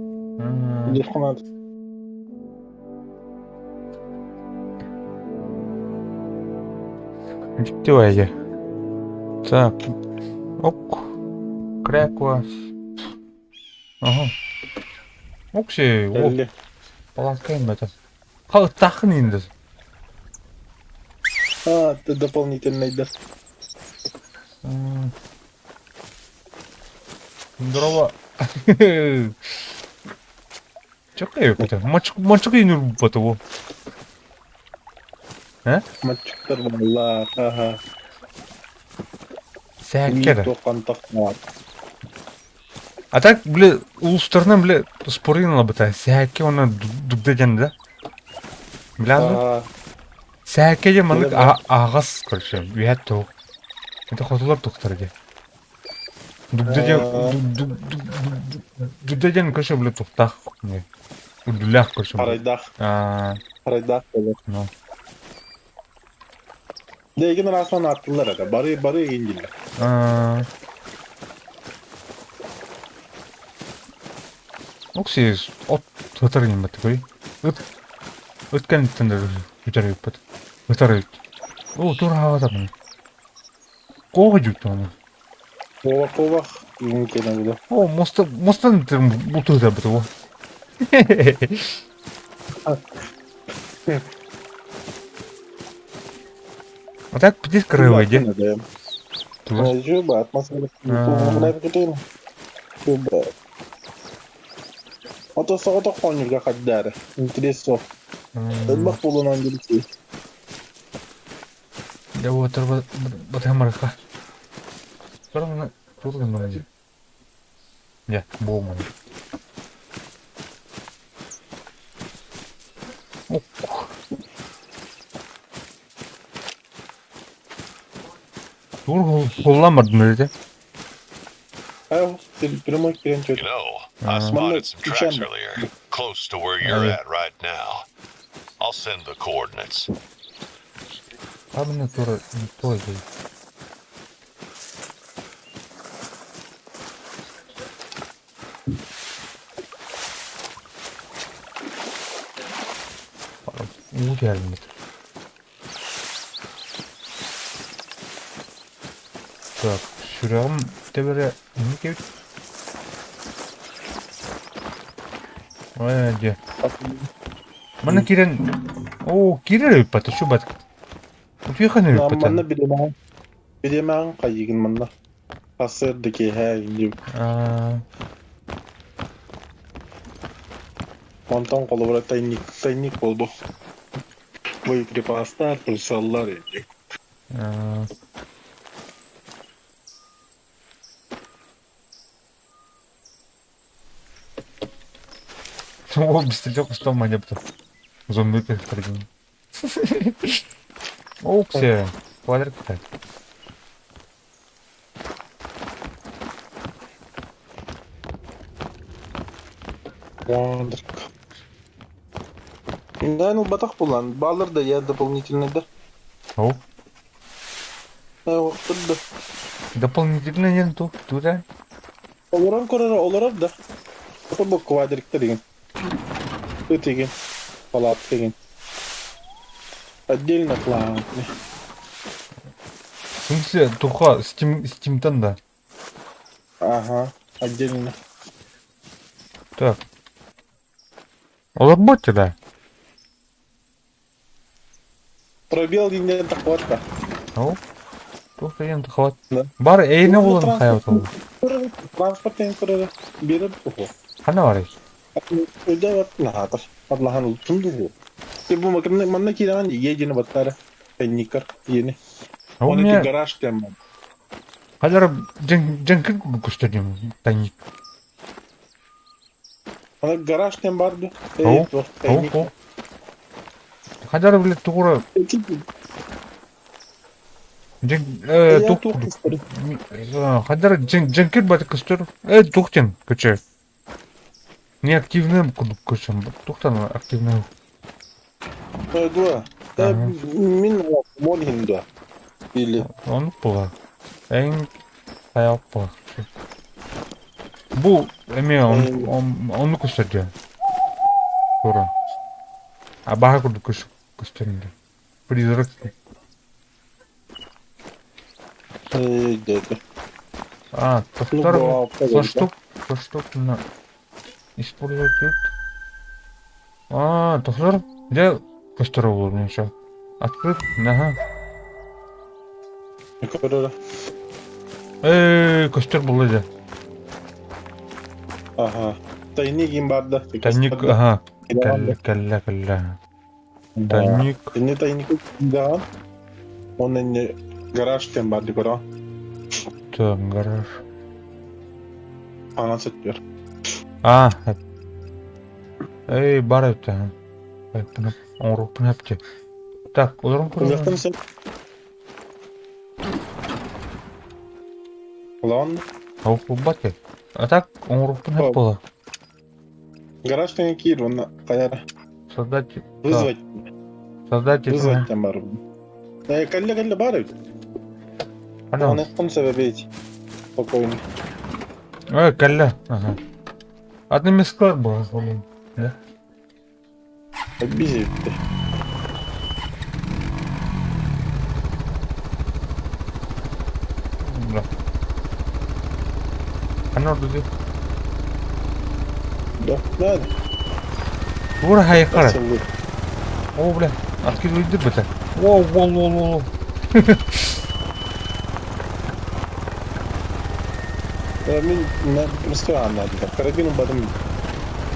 Легко надо. Дьиктивайя. Так. Ок. Кряква. Ага. Окси, о, палаткайым это. Хал тахын инде. А, ты дополнительный да. Здорово. Чакай, это. Мачык, мачык инүр батого. Э? Мачыктар баллар, ага. Сәккер. А так, бля, улустарынан, бля, спорын алабыта. Сәкке оны дубда да? Бля, Сәкке же манык агас, короче, үйәт тоқ. Это хотулар тоқтар де. Дубда ден, дубда ден, короче, бля, тоқтақ. Удулях, короче. Харайдах. Харайдах. Ну. Легин расман аттылар это. Бары бары индилер. Окси, от хатар юм бат кой. Ыт ыт кэнниттэн бүтэр ыппыт. Ытар ыт. О, тур хаавата мын. Кого жуттаны. Кова кова юнкена было. О, моста мостан тэр буту да буту. А так птиц крыло иди. Жуба, атмосфера. Жуба. А то соҕотох оонньуурга хардары. Интерес суох. Элбэх буолунан билсии. Я вот батамарха. Барамна туган мана. Я боуман. Ох. Тур холламардын dedi. You know, I spotted some tracks earlier, close to where you're at right now. I'll send the coordinates. Табны тура не то. Уу gelmedi. Так, сүрәгім тебере не кебит? Ой, де. Мана кирен... О, кирер өппата, шу бат. Утуяхан өппата. Манна билемән. Билемән кайыгын манна. Асыр дики хә инди. Онтон колобура тайник, тайник болбу. Боеприпастар, прицеллар инди. О, быстрее что мне Зомби перепрыгнул. Оксе, квадрат. Квадрик. Да, ну батах булан. Баллар да я дополнительно да. О. Да. Дополнительно нет тут, туда. Олорон көрөр, олорор да. Бу квадриктер деген. Ыт деген. Палат деген. Отдельно клан. В смысле, туха, Steam, Steam да? Ага, отдельно. Так. Олорботе да. Пробел диэн таххыбат да. Ол? Туох да диэн таххыбат. Да. Бар эйне Уонна булан транспорт хайабыт ол. транспорт диэн көрөрө биэрэр буһу. Ханна барый? Өйдө бар наһаатар. Атлахан ултун дуһу. Те бу макын манна киирэн ие диэн баттара. Тайникар иени. Ол Оны ти мне гараж диэн бар. Хадара дьэҥкир курдук көстөр диэн тайник. Аны гараж диэн бар ду. Ол, Эй, туох ол, тайник. ол. Хадара биле тугура дьэҥ Я туох туох курдук. көстөр. Хадара дьэҥкир баты көстөр. Туох диэн көчө. Неактивный курдук көчөм. Туохтан активный. Дуа. Ага. Мин мол хинда. Или Оннук буолар. Эҥ хайаап буолар. Бу эмиэ оннук көстөр диэн. Тура. Абаһа курдук көстөр инде. Призрак. деді. А, Ну, тохтор бу флашток, флашток на использовать тут. А, тохтор, где көстөр olur еще? Открыт, ага. Көрөрө. Көстөр булды да. Ага. Тайник им бар да. Тайник, ага. Кэллэ, кэллэ, кэллэ. Тайник. Не тайник да. Он не гараж тем бар ди көрө. Так, гараж. Ана сөттөр. А, эй, бар это. Оңруппун хапчы. Так, олорон Кузахтан көрөр. сен. Лан Ол кулбат. А так, оңруппун хап бола. гараж тен кир он каяра. Создать. Вызвать, Создать. вызвать тем бар. Кэллэ кэллэ бар эбит. Ана. Оны кым себеби спокойно. Кэллэ. Ага. Одним из склад был, блин. Да? Бизи. Да. Ана орду. Да, да. Тура хайкара. О, бля. Откидывай дыбы-то. Воу, воу, воу, воу. Мин просто аннады. Карабин бадым.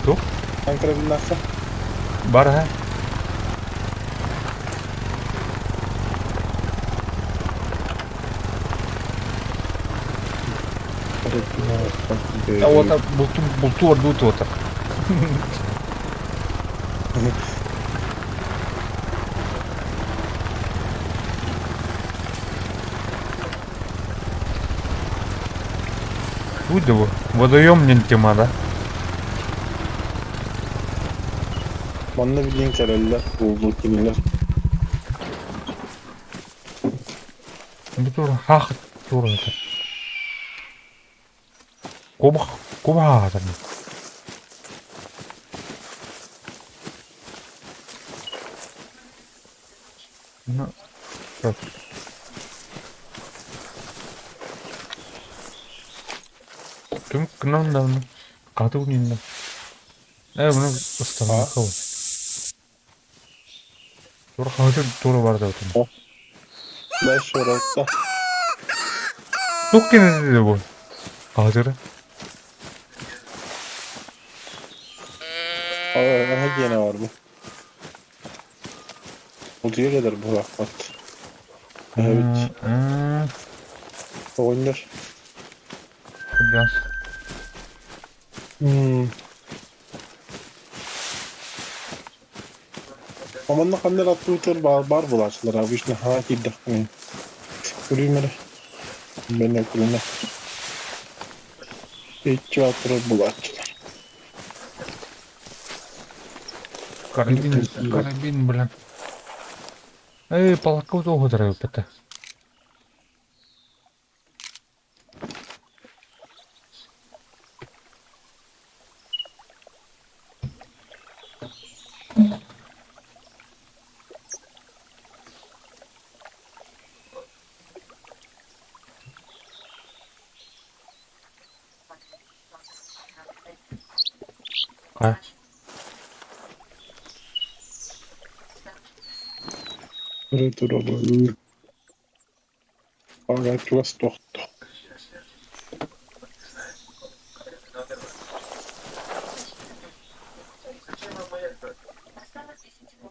Тух? Ан карабин нахса. Бар, ха? А вот булту булту орду то Будь водоем не тема, да? Манна билин кэлэллэр, булду кинилэр. Бу тур хах тур это. Кубах кубах хахатар. Ну, так. Түм кынан да катуу нинда. Муну ыстан кыл. Тур хахатыр тур бар да отун. Баш оралта. Тук кинеди бу. Хахатыр. Ага гене бар бу. Ултуя кадar бу рахмат. Evet. Oyunlar. Biraz. Аманна ханнар аттуутар бар бар булаачылар обычно хаа киирдэхпин. Күрүмэр. Мен күрүмэ. Иччи атырар булаачылар. Карабин, карабин, блин. Эй, палака долго это. Кай? Өрө турабын. Ага чугас тохто.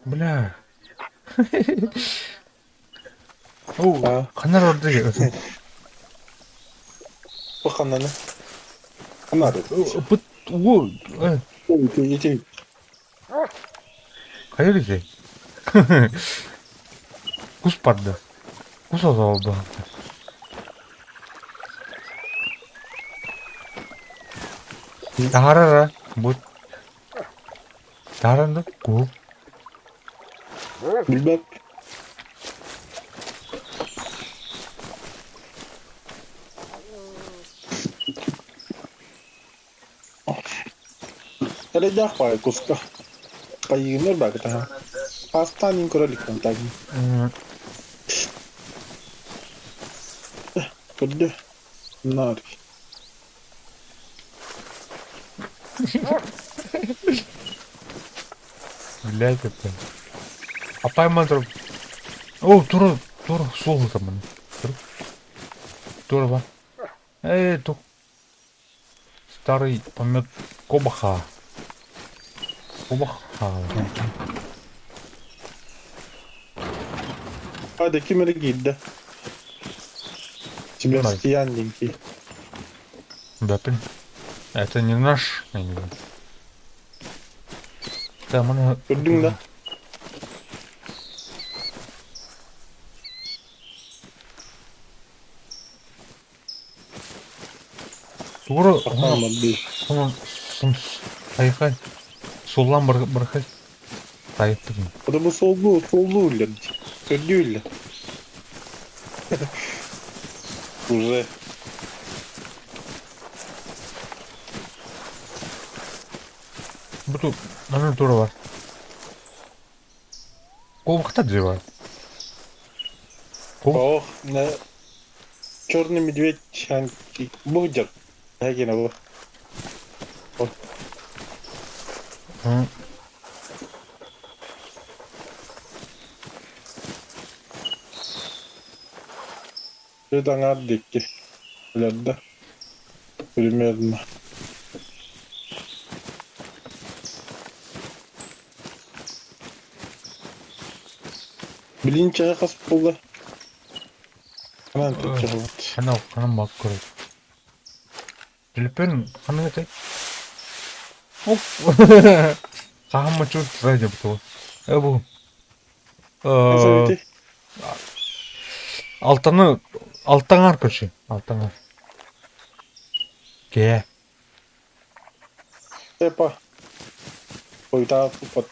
Бля. О, А, ханар орда бу ханнаны? Ханнары? Бут уу Ити хайыр ити. Кус барды. Кус oldu. Тарара бут. Таранды ку. билбэт. Эрэйдээх баҕайы куска. Хайыыннар баҕатаһа. Аастаан иин көрө иликпин таҥ. Көрдө. Наар. Блядь это. Апайман тур. О, тур, тур, суол там. Тур. Тур ба. Эй, тух. Старый помет Кобаха. Кобаха. Hadi ким эрэ киирдэ. Себастьян диэн киһи. Да, блин. Это не наш. Я не знаю. Там она... Көрдүҥ да? Тура... Сахаамардыы. Хайхай. Суллан бархай. Тайыптыгын. Ода бу суоллуу, суоллуу үллэр. Көрдүү үллэр. Уже. Бу тут... Аны тура бар. Кобахта дьиэ Коб... Ох, на черный медведь чанки. Бу дьар. Эһигинэ бу. Түөрт аҥаар диэки өлөрдө. Примерно. Билин чаһы хас буолла? Ханаан чаһылат. Хана хана бак көрөр. Төлөпүөн ханнык этэй? Оп! Хаһан мочу ради бутуга. Э бу. Хас Алтаны алтаңар көрчү. Алтаңар. Кээ. Эпа. Хойутаа пупат.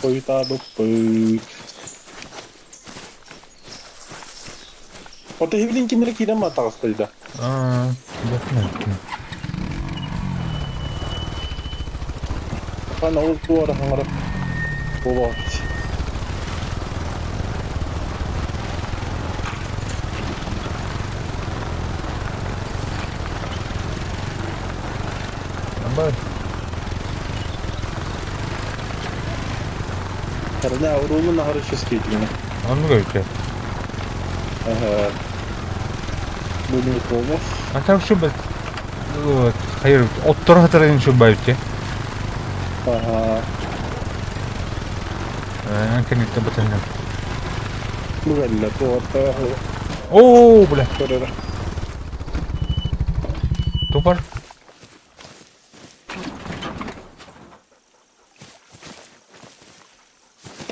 Хойутаабыппыт. Ото иһибилин ким эрэ киирэн таҕыста да. Аа, Хан ол туора хаҥара буолаат. Амбар. Карна уруулун нахары ческейтигина. Оннук эбит. Ага. Бу буолуох. А там что бы хайыр оттор хатырын şu байыпты. Ага. Кенетте бытынна. Бу кэллэ туорта О, бля. көрөрө. Тупар.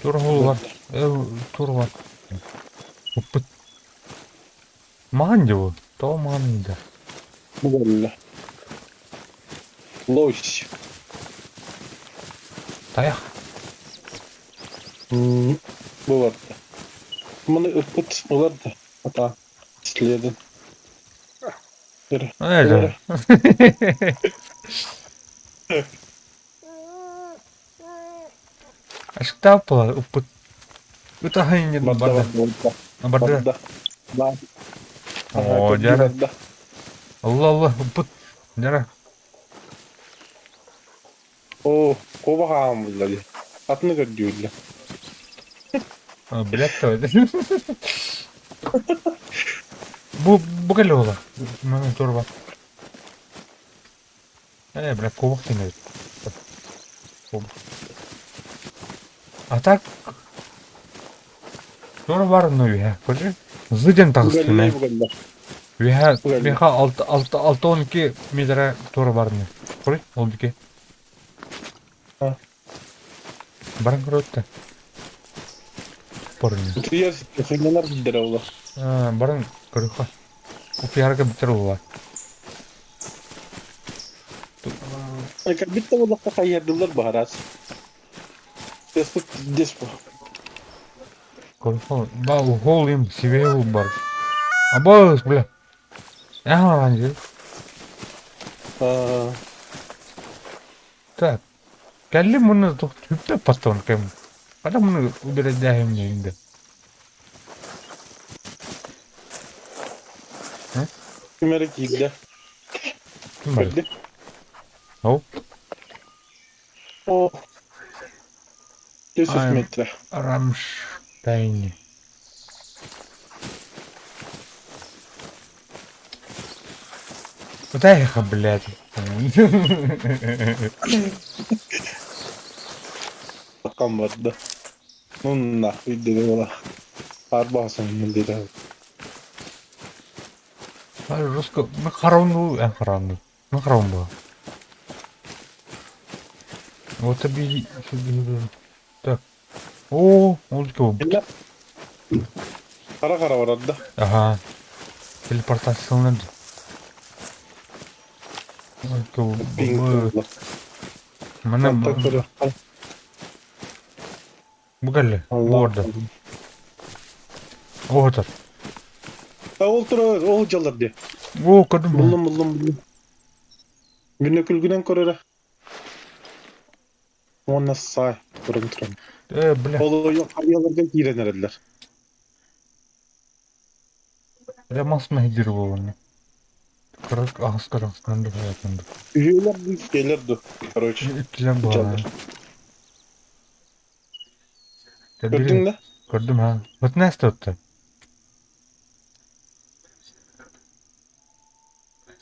Тур бар. Тур бар. Уппут. Маан дебу. То маан да. Бу кэллэ. Лось. Таях. Бу барда. Маны ыппыт ылар да. Ата. Следен. Э, Ашыктаап буолар ыппыт. Ытаһын Барда барда. барда. Барда. Барда. О, дьара. Алла алла ыппыт. Дьара. О, куба хаам булла дии. Атыны көрдүүллэр. Блядь, Бу бу кэллэ буола. Маны турба. Э, блядь, кубок тенет. Кубок. А так туора бар ну үһэ. Көрдү? Зыден таҕыстым Бугаллей э. бугаллар. Үһэ Бугаллей. миэхэ алта алта алта он икки метра туора барны. Көрүй, ол дике. А. Баран көрөттө. Порны. Утуйар сыһыҥнанар билдэрэ буолар. Баран көрүөххэ. Купиарга бүтэр буолла. Кэлбит да буоллахха хайыһардыллар баһараас. Теспут дес бу. Көрүөххэ. Ба ухол им себе бар. Абас, бля. Ага, Аа, Так. Кэллим муну түптэ потом кэм. Когда муну уберэдээһим диэҥдэ. Ким эрэ киирдэ. Ким бар? Көрдө. Ол? О. 400 Ай. метр. Рамштайн. Куда их, блядь? Таккан барда. Ну нахуй диде була. Арбасын диде. Жестко. Мы хараунду, я хараунду. Мы хараунду. Вот оби... Так. О, ол кого? Хара хара барарда. Ага. Телепортацияланды. Пинг. Мана Бугалли. Борда. Оотор. Ол тура ол жалар де. О, көрдүм. Буллум буллум буллум. Бүнөкүлгүнэн көрөрө. Уонна сай туран туран. Э, бля. Ол ойо карьяларга киирэн эрэллэр. Бля, мас махидир болуну. Кырык ағыс кырык нанды хаятынды. Үһүөлэр ду, келер ду. Короче. Үттүлэн буолар. Көрдүҥ да? Көрдүм ha. Вот nästa өттө.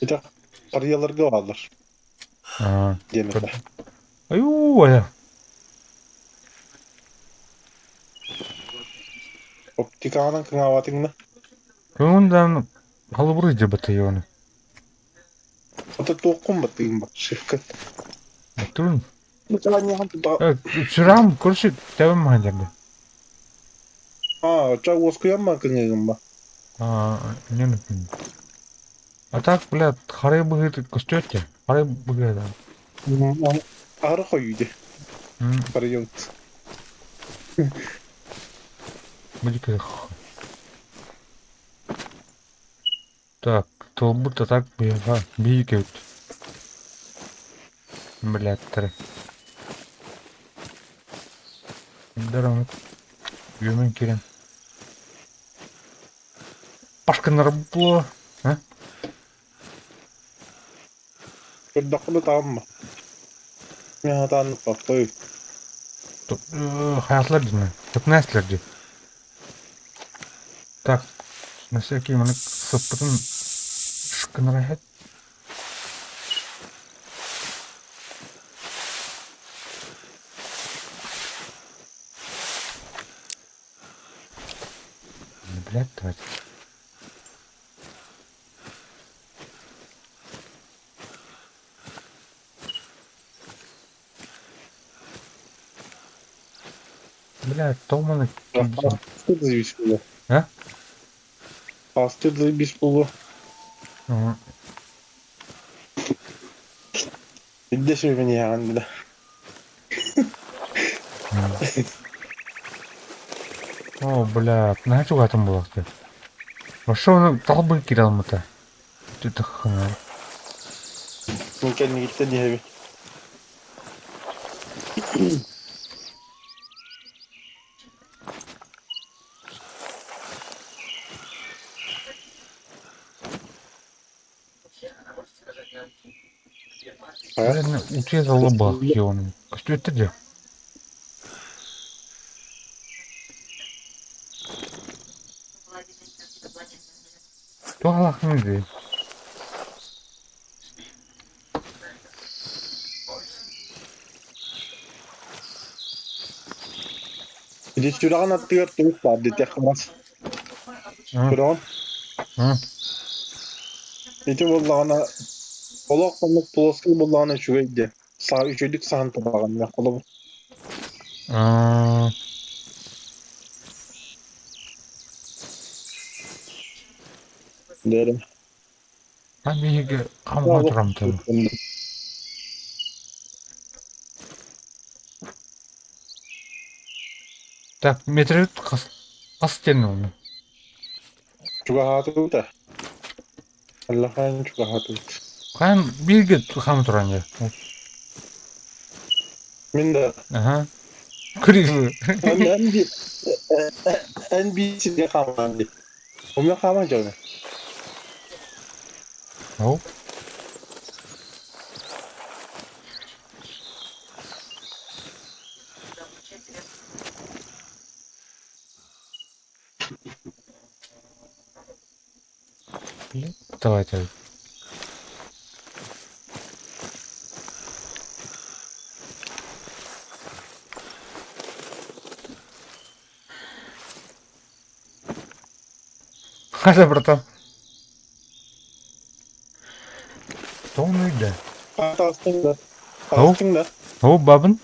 Ити карьяларга бааллар. Аа. Диэн этэ. Аюу, ая. Оптикаанан кыҥаабатыҥ да? Көҥүндан халыбыры жабатайоны. Ата туоххун баттыгын ба шефка. Турун. Бутааньяхан тута. Сүрам көрсү тэбэм ханжарды. Аа, ча уоскуйамма кыҥыгын ба. Аа, не не. А так, бля, харай быгыт көстөттө. Харай быгыт. Ары хойуде. Харайот. Будет Так, толбут так быга бийкет. Блядь, три. Дарам. Юмын кирен. Пашканар була. А? Көрдөххүнэ таамма. Мен хатаан паппай. Хаялар дина. Тепнәсләр ди. Так, на всякий моны сыппытын шкынрахет. Блядь, давайте. Бля, Томаны Астыр заебись было. А? Астыр заебись было. Ага. Где меня анда? О, бля, на чугатым булакты. Вообще он талбы киралмыта. Ты хана. Микән егеттен яһәби. Блин, утие залобах он. Костюте де? Туох алааххыный дии? Ити сүрэҕин аттыгар тугут баар диэтиэххэ мас. Көрөҕүн? Ити буоллаҕына олох оннук плоскай буоллаҕына үчүгэй диэн. Саа үчүгэйдик саһан табаҕын холобур. Дээрим. А биһиги хамаҕа турамтын. Так, метрит хас хас диэн уну? Чугаһаатыбыт ээ. Аллахаан чугаһаатыбыт. Хаан бииргэ хаама туран дьэ. Мин да. Аха. Кыргыз. Эн биир сиргэ хаамаан дии. Умна хааман дьону. Ол. Давайте. Хаса, братан. Тоҕо да? Таҕыстыҥ да? Таҕыстыҥ да? О, бабын.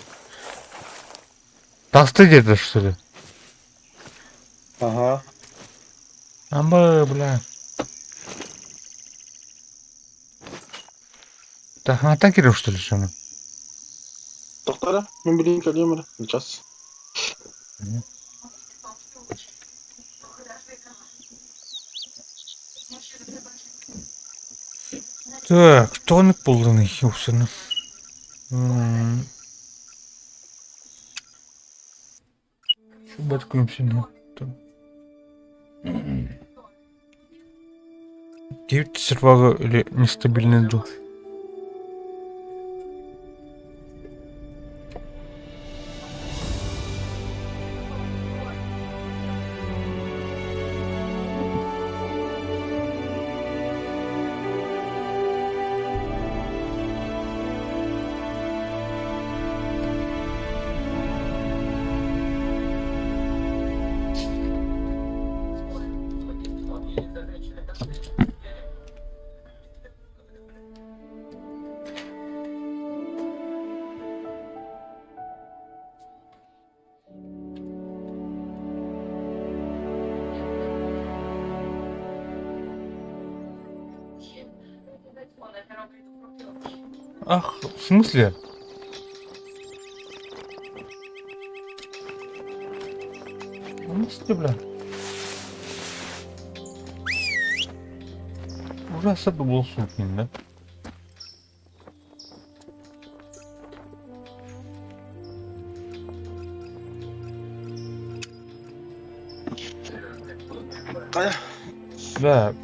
Таҕыста где-то, что ли? Ага. Амба, бля. Тахматтан киирэр, что ли, что Тоқтара, мен билейин кэлиэм эрэ. Сейчас. Так, тоник булдун упсуну. Шубат күмсүн. Девять сервага или нестабильный дух. Ах, в смысле? В смысле, бля? Ужас это был сутнин, да? Хайа, Да.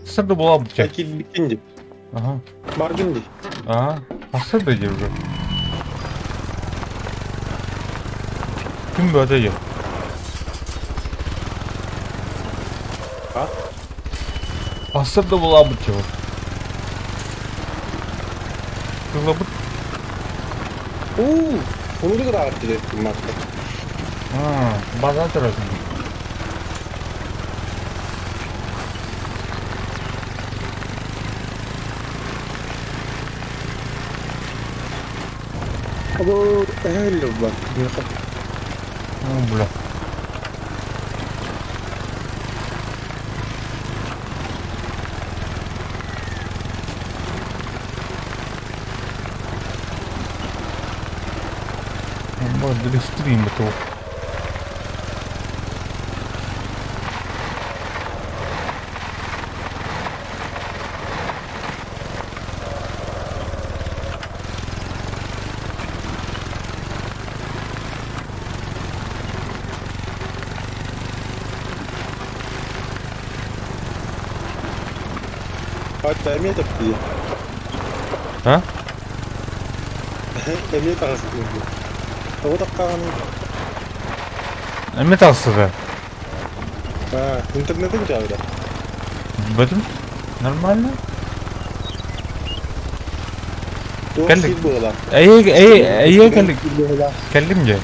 Сырды була бутя. киирбиккин дии. Ага. Баргын дии. А, а сырды уже. Ким бөтө же? А? Асырды була бутя. Кылабыт. Уу, onu da rahat ettim marka. А, база турасың. Abo, hello bak. О, бля. Вот, для стрима то. Hatta эмиэ таппия. А? Эмиэ таҕыстым. Тоҕо таххаҕын? Эме тахсыда. А, интернетин чаҕыра. Билбэтим. Нормально. Туох Кэллик. сир быһыылаах. Эйэ эйэ эйэ кэллик. Сир быһыылаах. Кэллим дьэ.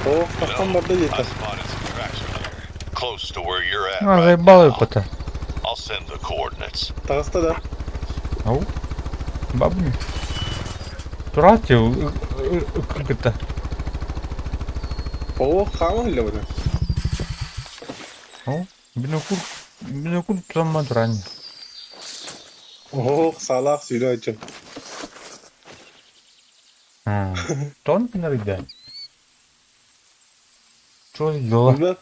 Оо, тахсан барда I диэтэ. spotted some tracks earlier, close to where you're at А, right заебал now. это. I'll send the coordinates. Таҕыста да. Ау. Бабни. Турати, как это? Оо, хааман илэ бары. Ау. Бинокур, бинокур тутамман турани. Оо, саалаах сүүрэ дьон. Тон пинарыйда. Что за дела? Билбэт.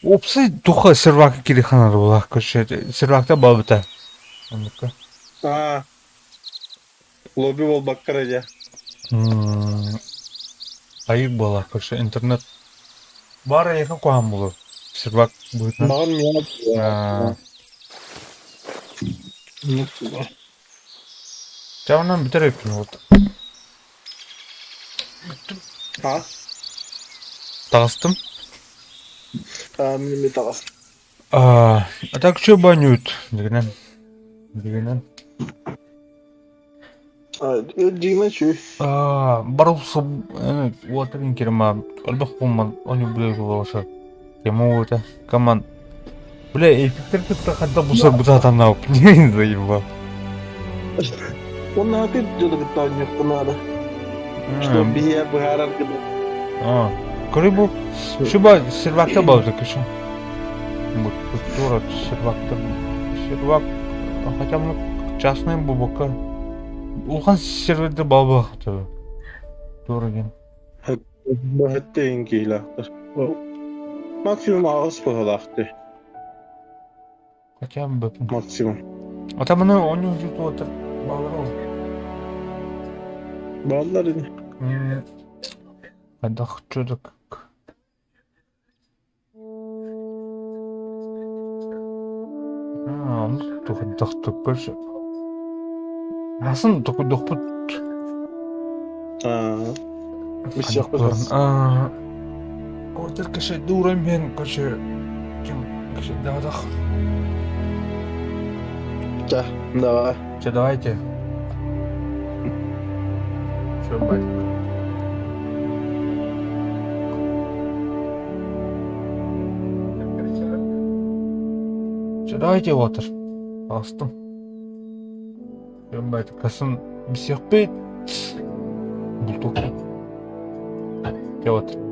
Опсы туха сервак кириханар булах көшө. Сервакта бабыта. Оннука. Аа, лобби буолбакка эрэ дьэ. Айык буолар көрсө интернет баар эйиэхэ куһаҕан буолуо сервак быһыытынан Маҕан миэхэ Аа. Чэ онон бүтэр эбиппин вот. А? Таҕыстым. Аа, мин таҕыс. Аа, а так что банют? Дигинэн. Дигинэн. Дьиҥэ үчүгэй. Аа, барыл уотарын кирма элбэх кумман они блин Кему это команд. Бля, эпиктер кытта ханта бусар бутатанау. Не заебал. Уонна атын дьону кытта оонньуохха наада. Что биһиэ быһаарар гына. А, көрүй бу шуба сервакта бауза кыша. Вот культура сервакта сервак хотя бы частный бубака. Улахан серверде балба хотя Тура диэн. Бөһөттөйүн киһилээхтэр. Максимум аҕыс быһыылаахтыы. Хотя бы Максимум. А там ону оонньуу туотар баалар ол. Бааллар ини. Хайдах чудок. Аа, онно туһайдахтык көрсө. Асын токуйдохпут. Аа. Аа. Отер кеше дуурам мен кеше ким кеше давадах. Да, давай. Че, давайте. Че, бать. Че, давайте отыр. Астым. Бать, касын бисехпейт. Бултук. Че вот.